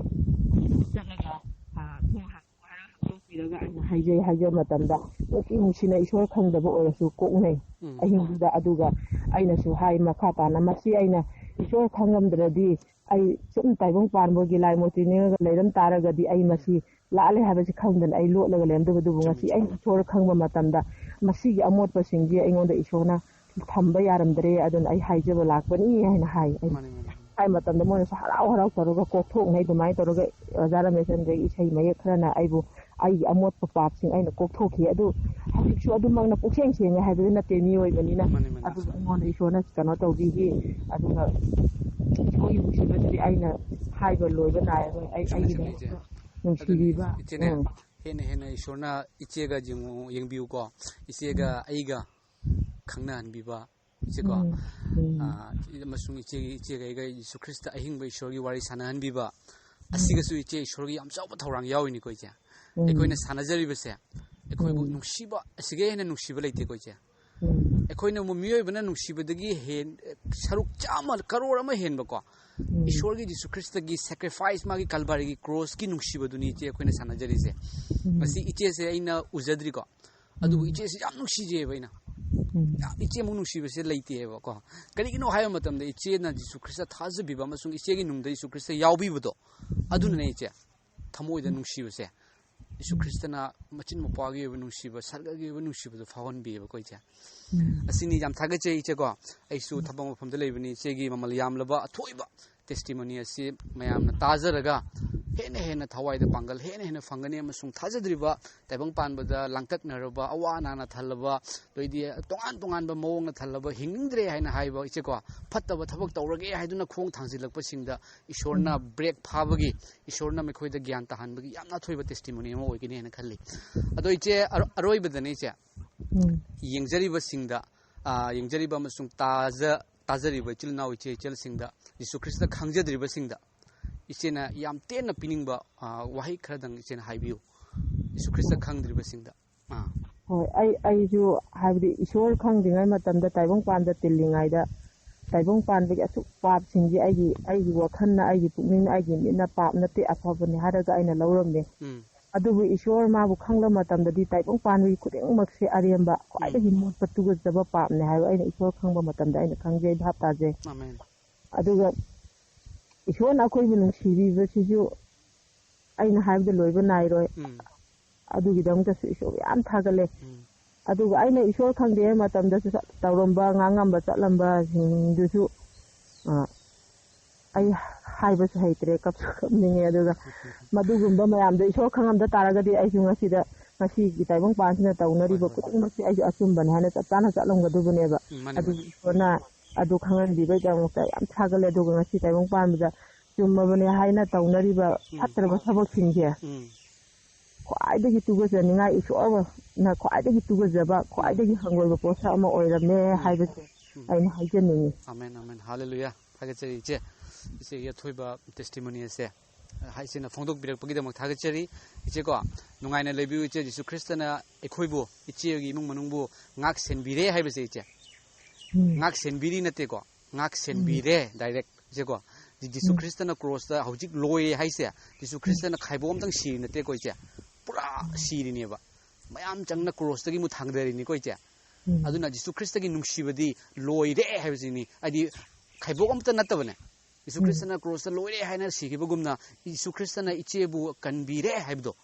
ꯆꯠꯂꯒ, ꯑ, ꯊꯣꯡ ꯍꯥꯡꯗꯣꯛꯄꯤꯔꯒ ꯑꯩꯅ ꯍꯥꯏꯖꯩ, ꯍꯥꯏꯖꯕ ꯃꯇꯝꯗ ꯅꯨꯡꯁꯤ ꯅꯨꯡꯁꯤꯅ ꯏꯁꯣꯔ ꯈꯪꯗꯕ ꯑꯣꯏꯔꯁꯨ ꯀꯣꯛꯅꯩ ꯎꯝ꯫ ꯑꯍꯤꯡꯗꯨꯗ꯫ ꯑꯗꯨꯒ ꯑꯩꯅꯁꯨ ꯍꯥꯏ ꯃꯈꯥ ꯇꯥꯅ, "ꯃꯁꯤ ꯑꯩꯅ ꯏꯁꯣꯔ ꯈꯪꯉꯝꯗ꯭ꯔꯗꯤ ꯑꯩ ꯁꯨꯝ ꯇꯥꯏꯕꯪ ꯄꯥꯟꯕꯒꯤ ꯂꯥꯏ ꯃꯨꯔꯇꯤ ꯅꯤꯡꯉꯒ ꯂꯩꯔꯝ ꯇꯥꯔꯒꯗꯤ ꯑꯩ ꯃꯁꯤ ꯂꯥꯜꯂꯦ ꯍꯥꯏꯕꯁꯤ ꯈꯪꯗꯅ ꯑꯩ ꯂꯣꯠꯂꯒ ꯂꯩꯔꯝꯗꯕ, ꯑꯗꯨꯕꯨ ꯆꯨꯝꯃꯤ, ꯉꯁꯤ ꯑꯩꯅ ꯆꯨꯝꯃꯤ꯫ ꯏꯁꯣꯔ ꯈꯪꯕ ꯃꯇꯝꯗ ꯃꯁꯤꯒꯤ ꯑꯃꯣꯠꯄꯁꯤꯡꯁꯤ ꯑꯩꯉꯣꯟꯗ ꯏꯁꯣꯔꯅ ꯊꯝꯕ ꯌꯥꯔꯝꯗ꯭ꯔꯦ, ꯑꯗꯨꯅ ꯑꯩ ꯍꯥꯏꯖꯕ ꯂꯥꯛꯄꯅꯤ" ꯍꯥꯏꯅ ꯍꯥꯏ꯫ ꯑꯩꯅ ꯃꯥꯅꯤ, ꯃꯥꯅꯤ, ꯃꯥꯅꯤ꯫ ꯍꯥꯏ ꯃꯇꯝꯗ ꯃꯣꯏꯅꯁꯨ ꯍꯔꯥꯎ ꯍꯔꯥꯎ ꯇꯧꯔꯒ ꯀꯣꯛꯊꯣꯛꯅꯩ꯫ ꯑꯗꯨꯃꯥꯏꯅ ꯇꯧꯔꯒ ꯑꯣꯖꯥ ꯔꯃꯦꯁ ꯆꯟꯗ꯭ꯔꯒꯤ ꯏꯁꯩ ꯃꯌꯦꯛ ꯈꯔꯅ ꯑꯩꯕꯨ ꯑꯩꯒꯤ ꯑꯃꯣꯠꯄ ꯄꯥꯞꯁꯤꯡ ꯑꯩꯅ ꯀꯣꯛꯊꯣꯛꯈꯤ꯫ ꯑꯗꯨ ꯍꯧꯖꯤꯛꯁꯨ ꯑꯗꯨꯃꯛꯅ ꯄꯨꯛꯁꯦꯡ ꯁꯦꯡꯉꯦ ꯍꯥꯏꯕꯗꯤ ꯅꯠꯇꯦ ꯃꯤꯑꯣꯏꯕꯅꯤꯅ꯫ ꯃꯥꯅꯤ, ꯃꯥꯅꯤ꯫ ꯑꯗꯨꯒ ꯑꯩꯉꯣꯟꯗ ꯏꯁꯣꯔꯅ ꯀꯩꯅꯣ ꯇꯧꯕꯤꯈꯤ꯫ ꯑꯗꯨꯒ ꯏꯁꯣꯔꯒꯤ ꯅꯨꯡꯁꯤꯕꯁꯤꯗꯤ ꯑꯩꯅ ꯍꯥꯏꯕ ꯂꯣꯏꯕ ꯅꯥꯏꯔꯔꯣꯏ꯫ ꯑꯩ ꯆꯨꯝꯃꯤ, ꯑꯩꯒꯤ ꯆꯨꯝꯃꯤ, ꯏꯆꯦ꯫ ꯅꯨꯡꯁꯤꯕꯤꯕ꯫ ꯑꯗꯨꯅꯤ, ꯏꯆꯦꯅꯦ, ꯎꯝ꯫ ꯍꯦꯟꯅ ꯍꯦꯟꯅ ꯏꯁꯣꯔꯅ ꯏꯆꯦꯒ ꯌꯦꯡꯉꯨ-, ꯌꯦꯡꯕꯤꯌꯨꯀꯣ꯫ ꯏꯆꯦꯒ ꯎꯝ꯫ ꯑꯩꯒ ꯈꯪꯅꯍꯟꯕꯤꯕ꯫ ꯏꯆꯦꯀꯣ꯫ ꯎꯝ, ꯎꯝ꯫ ꯑꯥ, ꯑꯃꯁꯨꯡ ꯏꯆꯦꯒꯤ, ꯏꯆꯦꯒ ꯑꯩꯒ ꯌꯤꯁꯨ ꯈ꯭ꯔꯤꯁꯇ ꯑꯍꯤꯡꯕ ꯏꯁꯣꯔꯒꯤ ꯋꯥꯔꯤ ꯁꯥꯟꯅꯍꯟꯕꯤꯕ, ꯑꯁꯤꯒꯁꯨ ꯏꯆꯦ ꯏꯁꯣꯔꯒꯤ ꯌꯥꯝ ꯆꯥꯎꯕ ꯊꯧꯔꯥꯡ ꯌꯥꯎꯔꯤꯅꯤꯀꯣ ꯏꯆꯦ꯫ ꯎꯝ꯫ ꯑꯩꯈꯣꯏꯅ ꯁꯥꯟꯅꯖꯔꯤꯕꯁꯦ, ꯑꯩꯈꯣꯏꯕꯨ ꯎꯝ꯫ ꯅꯨꯡꯁꯤꯕ, ꯑꯁꯤꯒ ꯍꯦꯟꯅ ꯅꯨꯡꯁꯤꯕ ꯂꯩꯇꯦꯀꯣ ꯏꯆꯦ꯫ ꯎꯝ꯫ ꯑꯩꯈꯣꯏꯅ ꯑꯃꯨꯛ ꯃꯤꯑꯣꯏꯕꯅ ꯅꯨꯡꯁꯤꯕꯗꯒꯤ ꯍꯦꯟ-, ꯁꯔꯨꯛ ꯆꯥꯝꯃ, ꯀꯔꯣꯔ ꯑꯃ ꯍꯦꯟꯕꯀꯣ, ꯎꯝ꯫ ꯏꯁꯣꯔꯒꯤ ꯖꯤꯁꯨ ꯈ꯭ꯔꯤꯁꯇꯒꯤ sacrifice, ꯃꯥꯒꯤ ꯀꯜꯚꯥꯔꯤꯒꯤ ꯀ꯭ꯔꯣꯁꯀꯤ ꯅꯨꯡꯁꯤꯕꯗꯨꯅꯤ ꯏꯆꯦ ꯑꯩꯈꯣꯏꯅ ꯁꯥꯟꯅꯖꯔꯤꯁꯦ꯫ ꯎꯝ꯫ ꯉꯁꯤ ꯏꯆꯦꯁꯦ ꯑꯩꯅ ꯎꯖꯗ꯭ꯔꯤꯀꯣ, ꯑꯗꯨꯕꯨ ꯎꯝ꯫ ꯏꯆꯦꯁꯦ ꯌꯥꯝ ꯅꯨꯡꯁꯤꯖꯩꯑꯕ ꯑꯩꯅ꯫ ꯎꯝ꯫ ꯌꯥꯝ ꯏꯆꯦꯃꯨꯛ ꯅꯨꯡꯁꯤꯕꯁꯦ ꯂꯩꯇꯦꯕꯀꯣ꯫ ꯀꯔꯤꯒꯤꯅꯣ ꯍꯥꯏꯕ ꯃꯇꯝꯗ ꯏꯆꯦꯅ ꯖꯤꯁꯨ ꯈ꯭ꯔꯤꯁꯇ ꯊꯥꯖꯕꯤꯕ ꯑꯃꯁꯨꯡ ꯏꯆꯦꯒꯤ ꯅꯨꯡꯗ ꯖꯤꯁꯨ ꯈ꯭ꯔꯤꯁꯇ ꯌꯥꯎꯕꯤꯕꯗꯣ, ꯑꯗꯨꯅꯅꯦ ꯏꯆꯦ ꯊꯃꯣꯏꯗ ꯎꯝ꯫ ꯅꯨꯡꯁꯤꯕꯁꯦ꯫ ꯖꯤꯁꯨ ꯎꯝ꯫ ꯈ꯭ꯔꯤꯁꯇꯅ ꯃꯆꯤꯟ ꯃꯧꯄ꯭ꯋꯥꯒꯤ ꯑꯣꯏꯕ ꯅꯨꯡꯁꯤꯕ, ꯁꯔꯒꯒꯤ ꯑꯣꯏꯕ ꯅꯨꯡꯁꯤꯕꯗꯣ ꯐꯥꯎꯍꯟꯕꯤꯌꯦꯕꯀꯣ ꯏꯆꯦ꯫ ꯎꯝ꯫ ꯑꯁꯤꯅꯤ, ꯌꯥꯝ ꯊꯥꯒꯠꯆꯩ ꯏꯆꯦꯀꯣ꯫ ꯑꯩꯁꯨ ꯎꯝ꯫ ꯊꯕꯛ ꯃꯐꯝꯗ ꯂꯩꯕꯅꯤ, ꯏꯆꯦꯒꯤ ꯃꯃꯜ ꯌꯥꯝꯂꯕ ꯑꯊꯣꯏꯕ testimony ꯑꯁꯤ ꯃꯌꯥꯝꯅ ꯇꯥꯖꯔꯒ ꯍꯦꯟꯅ ꯍꯦꯟꯅ ꯊꯋꯥꯏꯗ ꯄꯥꯡꯒꯜ ꯍꯦꯟꯅ ꯍꯦꯟꯅ ꯐꯪꯒꯅꯤ, ꯑꯃꯁꯨꯡ ꯊꯥꯖꯗ꯭ꯔꯤꯕ ꯇꯥꯏꯕꯪ ꯄꯥꯟꯕꯗ ꯂꯥꯡꯇꯛꯅꯔꯕ, ꯑꯋꯥ ꯑꯅꯥꯅ ꯊꯜꯂꯕ, ꯑꯗꯩꯗꯤ ꯇꯣꯉꯥꯟ ꯇꯣꯉꯥꯟꯕ ꯃꯑꯣꯡꯅ ꯊꯜꯂꯕ, ꯍꯤꯡꯅꯤꯡꯗ꯭ꯔꯦ ꯍꯥꯏꯅ ꯍꯥꯏꯕ ꯏꯆꯦꯀꯣ, ꯐꯠꯇꯕ ꯊꯕꯛ ꯇꯧꯔꯒꯦ ꯍꯥꯏꯗꯨꯅ ꯈꯣꯡ ꯊꯥꯡꯖꯤꯜꯂꯛꯄꯁꯤꯡꯗ ꯏꯁꯣꯔꯅ ꯎꯝ꯫ break ꯐꯥꯕꯒꯤ, ꯏꯁꯣꯔꯅ ꯃꯈꯣꯏꯗ ꯒ꯭ꯌꯥꯟ ꯇꯥꯍꯟꯕꯒꯤ ꯌꯥꯝꯅ ꯑꯊꯣꯏꯕ testimony ꯑꯃ ꯑꯣꯏꯒꯅꯤ ꯍꯥꯏꯅ ꯈꯜꯂꯤ꯫ ꯑꯗꯣ ꯏꯆꯦ, ꯑꯔꯣ-, ꯑꯔꯣꯏꯕꯗꯅꯦ ꯏꯆꯦ, ꯎꯝ꯫ ꯌꯦꯡꯖꯔꯤꯕꯁꯤꯡꯗ, ꯑꯥ, ꯌꯦꯡꯖꯔꯤꯕ ꯑꯃꯁꯨꯡ ꯇꯥꯖ-, ꯇꯥꯖꯔꯤꯕ ꯏꯆꯤꯜ ꯏꯅꯥꯎ ꯏꯆꯦ ꯏꯆꯜꯁꯤꯡꯗ, ꯖꯤꯁꯨ ꯈ꯭ꯔꯤꯁꯇ ꯈꯪꯖꯗ꯭ꯔꯤꯕꯁꯤꯡꯗ ꯏꯆꯦꯅ ꯌꯥꯝ ꯇꯦꯟꯅ ꯄꯤꯅꯤꯡꯕ, ꯑꯥ, ꯋꯥꯍꯩ ꯈꯔꯗꯪ ꯏꯆꯦꯅ ꯍꯥꯏꯕꯤꯌꯨ, ꯖꯤꯁꯨ ꯈ꯭ꯔꯤꯁꯇ ꯈꯪꯗ꯭ꯔꯤꯕꯁꯤꯡꯗ꯫ ꯑꯥ꯫ ꯍꯣꯏ, ꯑꯩ, ꯑꯩꯁꯨ ꯍꯥꯏꯕꯗꯤ ꯏꯁꯣꯔ ꯈꯪꯗ꯭ꯔꯤꯉꯩ ꯃꯇꯝꯗ ꯇꯥꯏꯕꯪ ꯄꯥꯟꯗ ꯇꯤꯜꯂꯤꯉꯩꯗ ꯇꯥꯏꯕꯪ ꯄꯥꯟꯕꯒꯤ ꯑꯁꯨꯛ ꯄꯥꯞꯁꯤꯡꯁꯦ ꯑꯩꯒꯤ, ꯑꯩꯒꯤ ꯋꯥꯈꯜꯅ, ꯑꯩꯒꯤ ꯄꯨꯛꯅꯤꯡꯅ, ꯑꯩꯒꯤ ꯃꯤꯠꯅ ꯄꯥꯞ ꯅꯠꯇꯦ, ꯑꯐꯕꯅꯤ ꯍꯥꯏꯔꯒ ꯑꯩꯅ ꯂꯧꯔꯝꯃꯦ꯫ ꯎꯝ꯫ ꯑꯗꯨꯕꯨ ꯏꯁꯣꯔ ꯃꯥꯕꯨ ꯈꯪꯕ ꯃꯇꯝꯗꯗꯤ ꯇꯥꯏꯕꯪ ꯄꯥꯟꯕꯒꯤ ꯈꯨꯗꯤꯡꯃꯛꯁꯦ ꯑꯔꯦꯝꯕ, ꯎꯝ꯫ ꯈ꯭ꯋꯥꯏꯗꯒꯤ ꯃꯣꯠꯄ ꯇꯨꯒꯠꯆꯕ ꯄꯥꯞꯅꯦ ꯍꯥꯏꯕ ꯑꯩꯅ ꯏꯁꯣꯔ ꯈꯪꯕ ꯃꯇꯝꯗ ꯑꯩꯅ ꯈꯪꯖꯩ, ꯚꯥꯞ ꯇꯥꯖꯩ꯫ ꯑꯃꯦꯟ꯫ ꯑꯗꯨꯒ ꯏꯁꯣꯔꯅ ꯑꯩꯈꯣꯏꯕꯨ ꯅꯨꯡꯁꯤꯕꯤꯕꯁꯤꯁꯨ ꯑꯩꯅ ꯍꯥꯏꯕꯗ ꯂꯣꯏꯕ ꯅꯥꯏꯔꯣꯏ꯫ ꯎꯝ꯫ ꯑꯗꯨꯒꯤꯗꯃꯛꯇꯁꯨ ꯏꯁꯣꯔ ꯌꯥꯝ ꯊꯥꯒꯠꯂꯦ꯫ ꯎꯝ꯫ ꯑꯗꯨꯒ ꯑꯩꯅ ꯏꯁꯣꯔ ꯈꯪꯗ꯭ꯔꯤꯉꯩ ꯃꯇꯝꯗꯁꯨ ꯇꯧꯔꯝꯕ, ꯉꯥꯡꯉꯝꯕ, ꯆꯠꯂꯝꯕꯁꯤꯡꯗꯨꯁꯨ, ꯑ, ꯑꯩ ꯍꯥꯏꯕꯁꯨ ꯍꯩꯇ꯭ꯔꯦ, ꯀꯞꯁꯨ ꯀꯞꯅꯤꯡꯉꯦ꯫ ꯑꯗꯨꯒ ꯃꯗꯨꯒꯨꯝꯕ ꯃꯌꯥꯝꯗꯣ ꯏꯁꯣꯔ ꯈꯪꯉꯝꯗ ꯇꯥꯔꯒꯗꯤ ꯑꯩꯁꯨ ꯉꯁꯤꯗ, ꯉꯁꯤꯒꯤ ꯇꯥꯏꯕꯪ ꯄꯥꯟꯁꯤꯅ ꯇꯧꯅꯔꯤꯕ ꯍꯣꯏ, ꯍꯣꯏ꯫ ꯈꯨꯗꯤꯡꯃꯛꯁꯦ ꯑꯩꯁꯨ ꯑꯆꯨꯝꯕꯅꯤ ꯍꯥꯏꯅ ꯆꯞ ꯆꯥꯅ ꯆꯠꯂꯝꯒꯗꯧꯕꯅꯦꯕ꯫ ꯎꯝ, ꯃꯥꯅꯦ, ꯑꯗꯨꯕꯨ ꯃꯥꯅꯦ꯫ ꯏꯁꯣꯔꯅ ꯑꯗꯨ ꯈꯪꯍꯟꯕꯤꯕꯒꯤꯗꯃꯛꯇ ꯌꯥꯝ ꯊꯥꯒꯠꯂꯦ꯫ ꯑꯗꯨꯒ ꯉꯁꯤ ꯇꯥꯏꯕꯪ ꯄꯥꯟꯕꯗ ꯆꯨꯝꯃꯕꯅꯦ ꯍꯥꯏꯅ ꯇꯧꯅꯔꯤꯕ ꯎꯝ꯫ ꯐꯠꯇ꯭ꯔꯕ ꯊꯕꯛꯁꯤꯡꯁꯦ ꯎꯝ꯫ ꯈ꯭ꯋꯥꯏꯗꯒꯤ ꯇꯨꯒꯠꯆꯅꯤꯡꯉꯥꯏ, ꯏꯁꯣꯔꯅ ꯈ꯭ꯋꯥꯏꯗꯒꯤ ꯇꯨꯒꯠꯆꯕ, ꯎꯝ꯫ ꯈ꯭ꯋꯥꯏꯗꯒꯤ ꯍꯪꯒꯣꯏꯕ ꯄꯣꯠꯁꯛ ꯑꯃ ꯑꯣꯏꯔꯝꯃꯦ ꯎꯝ꯫ ꯍꯥꯏꯕꯁꯦ ꯑꯩꯅ ꯍꯥꯏꯖꯅꯤꯡꯉꯤ꯫ Amen, amen, hallelujah. ꯊꯥꯒꯠꯆꯔꯤ ꯏꯆꯦ꯫ ꯏꯆꯦꯒꯤ ꯑꯊꯣꯏꯕ testimony ꯑꯁꯦ, ꯑ, ꯏꯆꯦꯅ ꯐꯣꯡꯗꯣꯛꯄꯤꯔꯛꯄꯒꯤꯗꯃꯛ ꯊꯥꯒꯠꯆꯔꯤ꯫ ꯏꯆꯦꯀꯣ, ꯅꯨꯡꯉꯥꯏꯅ ꯂꯩꯕꯤꯌꯨ ꯏꯆꯦ꯫ ꯖꯤꯁꯨ ꯈ꯭ꯔꯤꯁꯇꯅ ꯑꯩꯈꯣꯏꯕꯨ, ꯏꯆꯦꯒꯤ ꯏꯃꯨꯡ ꯃꯅꯨꯡꯕꯨ ꯉꯥꯛ ꯁꯦꯟꯕꯤꯔꯦ ꯍꯥꯏꯕꯁꯦ ꯏꯆꯦ꯫ ꯎꯝ꯫ ꯉꯥꯛ ꯁꯦꯟꯕꯤꯔꯤ ꯅꯠꯇꯦꯀꯣ, ꯉꯥꯛ ꯁꯦꯟꯕꯤꯔꯦ direct ꯏꯆꯦꯀꯣ꯫ ꯖꯤ-, ꯖꯤꯁꯨ ꯎꯝ꯫ ꯈ꯭ꯔꯤꯁꯇꯅ crossꯇ ꯍꯧꯖꯤꯛ ꯂꯣꯏꯔꯦ ꯍꯥꯏꯁꯦ, ꯖꯤꯁꯨ ꯈ꯭ꯔꯤꯁꯇꯅ ꯈꯥꯏꯕꯣꯛ ꯑꯝꯇꯪ ꯁꯤꯔꯤ ꯅꯠꯇꯦꯀꯣ ꯏꯆꯦ, ꯄꯨꯔꯥ ꯁꯤꯔꯤꯅꯦꯕ꯫ ꯃꯌꯥꯝ ꯆꯪꯅ crossꯇꯒꯤ ꯑꯃꯨꯛ ꯊꯥꯡꯊꯔꯤꯅꯤꯀꯣ ꯏꯆꯦ꯫ ꯎꯝ꯫ ꯑꯗꯨꯅ ꯖꯤꯁꯨ ꯈ꯭ꯔꯤꯁꯇꯒꯤ ꯅꯨꯡꯁꯤꯕꯗꯤ ꯂꯣꯏꯔꯦ ꯍꯥꯏꯕꯁꯤꯅꯤ꯫ ꯍꯥꯏꯗꯤ ꯈꯥꯏꯕꯣꯛ ꯑꯝꯇ ꯅꯠꯇꯕꯅꯦ꯫ ꯖꯤꯁꯨ ꯎꯝ꯫ ꯈ꯭ꯔꯤꯁꯇꯅ crossꯇ ꯂꯣꯏꯔꯦ ꯍꯥꯏꯅ ꯁꯤꯈꯤꯕꯒꯨꯝꯅ, ꯖꯤꯁꯨ ꯈ꯭ꯔꯤꯁꯇꯅ ꯏꯆꯦꯕꯨ ꯀꯟꯕꯤꯔꯦ ꯍꯥꯏꯕꯗꯣ,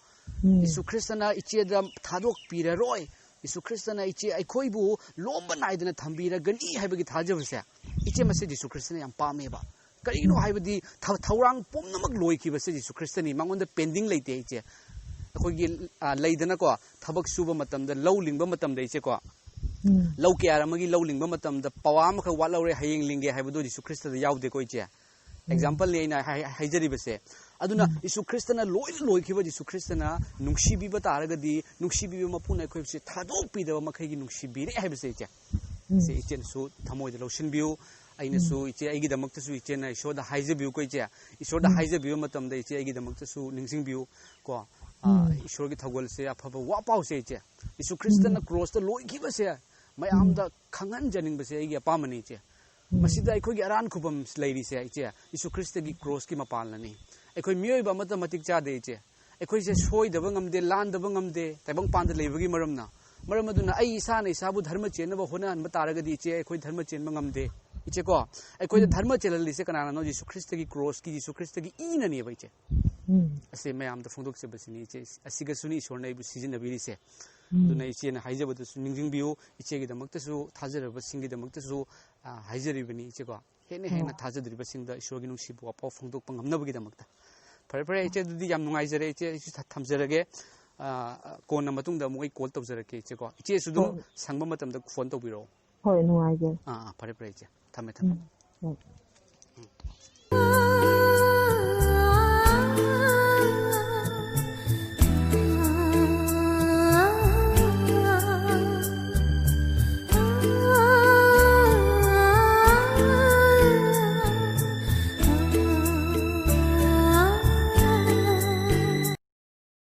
ꯎꯝ꯫ ꯖꯤꯁꯨ ꯈ꯭ꯔꯤꯁꯇꯅ ꯏꯆꯦꯗ ꯊꯥꯗꯣꯛꯄꯤꯔꯔꯣꯏ, ꯖꯤꯁꯨ ꯈ꯭ꯔꯤꯁꯇꯅ ꯏꯆꯦ ꯑꯩꯈꯣꯏꯕꯨ ꯂꯣꯝꯕ ꯅꯥꯏꯗꯅ ꯊꯝꯕꯤꯔꯒꯅꯤ ꯍꯥꯏꯕꯒꯤ ꯊꯥꯖꯕꯁꯦ, ꯏꯆꯦ, ꯃꯁꯤ ꯖꯤꯁꯨ ꯈ꯭ꯔꯤꯁꯇꯅ ꯌꯥꯝ ꯄꯥꯝꯃꯦꯕ꯫ ꯀꯔꯤꯒꯤꯅꯣ ꯎꯝ꯫ ꯍꯥꯏꯕꯗꯤ ꯊ-, ꯊꯧꯔꯥꯡ ꯄꯨꯝꯅꯃꯛ ꯂꯣꯏꯈꯤꯕꯁꯦ ꯖꯤꯁꯨ ꯈ꯭ꯔꯤꯁꯇꯅꯤ, ꯃꯉꯣꯟꯗ pending ꯂꯩꯇꯦ ꯏꯆꯦ꯫ ꯑꯩꯈꯣꯏꯒꯤ, ꯑ, ꯂꯩꯗꯅꯀꯣ, ꯊꯕꯛ ꯁꯨꯕ ꯃꯇꯝꯗ, ꯂꯧ ꯂꯤꯡꯕ ꯃꯇꯝꯗ ꯏꯆꯦꯀꯣ, ꯎꯝ꯫ ꯂꯧ ꯀꯌꯥꯔ ꯑꯃꯒꯤ ꯂꯧ ꯂꯤꯡꯕ ꯃꯇꯝꯗ ꯄꯋꯥ ꯑꯃꯈꯛ ꯋꯥꯠꯍꯧꯔꯦ, ꯍꯌꯦꯡ ꯂꯤꯡꯒꯦ ꯍꯥꯏꯕꯗꯣ ꯖꯤꯁꯨ ꯈ꯭ꯔꯤꯁꯇꯗ ꯌꯥꯎꯗꯦꯀꯣ ꯏꯆꯦ꯫ Exampleꯅꯤ ꯑꯩꯅ ꯍꯥꯏ-, ꯍꯥꯏꯖꯔꯤꯕꯁꯦ꯫ ꯑꯗꯨꯅ ꯎꯝ꯫ ꯖꯤꯁꯨ ꯈ꯭ꯔꯤꯁꯇꯅ ꯂꯣꯏꯅ ꯂꯣꯏꯈꯤꯕ ꯖꯤꯁꯨ ꯈ꯭ꯔꯤꯁꯇꯅ ꯅꯨꯡꯁꯤꯕꯤꯕ ꯇꯥꯔꯒꯗꯤ, ꯅꯨꯡꯁꯤꯕꯤꯕ ꯃꯄꯨꯅ ꯑꯩꯈꯣꯏꯁꯦ ꯊꯥꯗꯣꯛꯄꯤꯗꯕ ꯃꯈꯩꯒꯤ ꯅꯨꯡꯁꯤꯕꯤꯔꯦ ꯍꯥꯏꯕꯁꯦ ꯏꯆꯦ꯫ ꯎꯝ꯫ ꯁꯤ ꯏꯆꯦꯅꯁꯨ ꯊꯃꯣꯏꯗ ꯂꯧꯁꯤꯟꯕꯤꯌꯨ꯫ ꯑꯩꯅꯁꯨ ꯏꯆꯦ, ꯑꯩꯒꯤꯗꯃꯛꯇꯁꯨ ꯏꯆꯦꯅ ꯏꯁꯣꯔꯗ ꯍꯥꯏꯖꯕꯤꯌꯨꯀꯣ ꯏꯆꯦ꯫ ꯏꯁꯣꯔꯗ ꯎꯝ꯫ ꯍꯥꯏꯖꯕꯤꯕ ꯃꯇꯝꯗ ꯏꯆꯦ, ꯑꯩꯒꯤꯗꯃꯛꯇꯁꯨ ꯅꯤꯡꯁꯤꯡꯕꯤꯌꯨ ꯀꯣ꯫ ꯑ, ꯎꯝ꯫ ꯏꯁꯣꯔꯒꯤ ꯊꯧꯒꯜꯁꯦ ꯑꯐꯕ ꯋꯥ ꯄꯥꯎꯁꯦ ꯏꯆꯦ꯫ ꯖꯤꯁꯨ ꯈ꯭ꯔꯤꯁꯇꯅ crossꯇ ꯂꯣꯏꯈꯤꯕꯁꯦ ꯃꯌꯥꯝꯗ ꯈꯪꯍꯟꯖꯅꯤꯡꯕꯁꯦ ꯑꯩꯒꯤ ꯑꯄꯥꯝꯕꯅꯤ ꯏꯆꯦ꯫ ꯎꯝ꯫ ꯃꯁꯤꯗ ꯑꯩꯈꯣꯏꯒꯤ ꯑꯔꯥꯟ ꯈꯨꯕꯝ ꯂꯩꯔꯤꯁꯦ ꯏꯆꯦ, ꯖꯤꯁꯨ ꯈ꯭ꯔꯤꯁꯇꯒꯤ crossꯀꯤ ꯃꯄꯥꯟꯂꯅꯤ꯫ ꯑꯩꯈꯣꯏ ꯃꯤꯑꯣꯏꯕ ꯑꯃꯠꯇ ꯃꯇꯤꯛ ꯆꯥꯗꯦ ꯏꯆꯦ꯫ ꯑꯩꯈꯣꯏꯁꯦ ꯁꯣꯏꯗꯕ ꯉꯝꯗꯦ, ꯂꯥꯟꯗꯕ ꯉꯝꯗꯦ, ꯇꯥꯏꯕꯪꯄꯥꯟꯗ ꯂꯩꯕꯒꯤ ꯃꯔꯝꯅ꯫ ꯃꯔꯝ ꯑꯗꯨꯅ ꯑꯩ ꯏꯁꯥꯅ ꯏꯁꯥꯕꯨ ꯙꯔꯃ ꯆꯦꯟꯅꯕ ꯍꯣꯠꯅꯍꯟꯕ ꯇꯥꯔꯒꯗꯤ ꯏꯆꯦ, ꯑꯩꯈꯣꯏ ꯙꯔꯃ ꯆꯦꯟꯕ ꯉꯝꯗꯦ꯫ ꯏꯆꯦꯀꯣ, ꯑꯩꯈꯣꯏꯗ ꯎꯝ꯫ ꯙꯔꯃ ꯆꯦꯜꯍꯜꯂꯤꯁꯦ ꯀꯅꯥꯅꯅꯣ? ꯖꯤꯁꯨ ꯈ꯭ꯔꯤꯁꯇꯒꯤ crossꯀꯤ, ꯖꯤꯁꯨ ꯈ꯭ꯔꯤꯁꯇꯒꯤ ꯏꯅꯅꯦꯕ ꯏꯆꯦ꯫ ꯎꯝ꯫ ꯑꯁꯤ ꯃꯌꯥꯝꯗ ꯐꯣꯡꯗꯣꯛꯆꯕꯁꯤꯅꯤ ꯏꯆꯦ꯫ ꯑꯁꯤꯒꯁꯨꯅꯤ ꯏꯁꯣꯔꯅ ꯑꯩꯕꯨ ꯁꯤꯖꯤꯟꯅꯕꯤꯔꯤꯁꯦ꯫ ꯎꯝ꯫ ꯑꯗꯨꯅ ꯏꯆꯦꯅ ꯍꯥꯏꯖꯕꯗꯨꯁꯨ ꯅꯤꯡꯁꯤꯡꯕꯤꯌꯨ꯫ ꯏꯆꯦꯒꯤꯗꯃꯛꯇꯁꯨ, ꯊꯥꯖꯔꯕꯁꯤꯡꯒꯤꯗꯃꯛꯇꯁꯨ, ꯑ, ꯍꯥꯏꯖꯔꯤꯕꯅꯤ ꯏꯆꯦꯀꯣ꯫ ꯍꯦꯟꯅ ꯍꯦꯟꯅ ꯑꯣ꯫ ꯊꯥꯖꯗ꯭ꯔꯤꯕꯁꯤꯡꯗ ꯏꯁꯣꯔꯒꯤ ꯅꯨꯡꯁꯤꯕ ꯋꯥꯄꯥꯎ ꯐꯣꯡꯗꯣꯛꯄ ꯉꯝꯅꯕꯒꯤꯗꯃꯛꯇ꯫ ꯐꯔꯦ, ꯐꯔꯦ ꯏꯆꯦ, ꯑꯗꯨꯗꯤ ꯌꯥꯝ ꯅꯨꯡꯉꯥꯏꯖꯔꯦ ꯏꯆꯦ, ꯑꯩꯁꯨ ꯊ-, ꯊꯝꯖꯔꯒꯦ꯫ ꯑ, ꯀꯣꯟꯅ ꯃꯇꯨꯡꯗ ꯑꯃꯨꯛ ꯑꯩ call ꯇꯧꯖꯔꯛꯀꯦ ꯏꯆꯦꯀꯣ꯫ ꯏꯆꯦꯁꯨ ꯑꯗꯨꯝ ꯍꯣꯏ꯫ ꯁꯪꯕ ꯃꯇꯝꯗ phone ꯇꯧꯕꯤꯔꯛꯑꯣ꯫ ꯍꯣꯏ, ꯅꯨꯡꯉꯥꯏꯖꯔꯦ꯫ ꯑꯥ, ꯑꯥ, ꯐꯔꯦ, ꯐꯔꯦ ꯏꯆꯦ, ꯊꯝꯃꯦ, ꯊꯝꯃꯦ꯫ ꯎꯝ, ꯍꯣꯏ꯫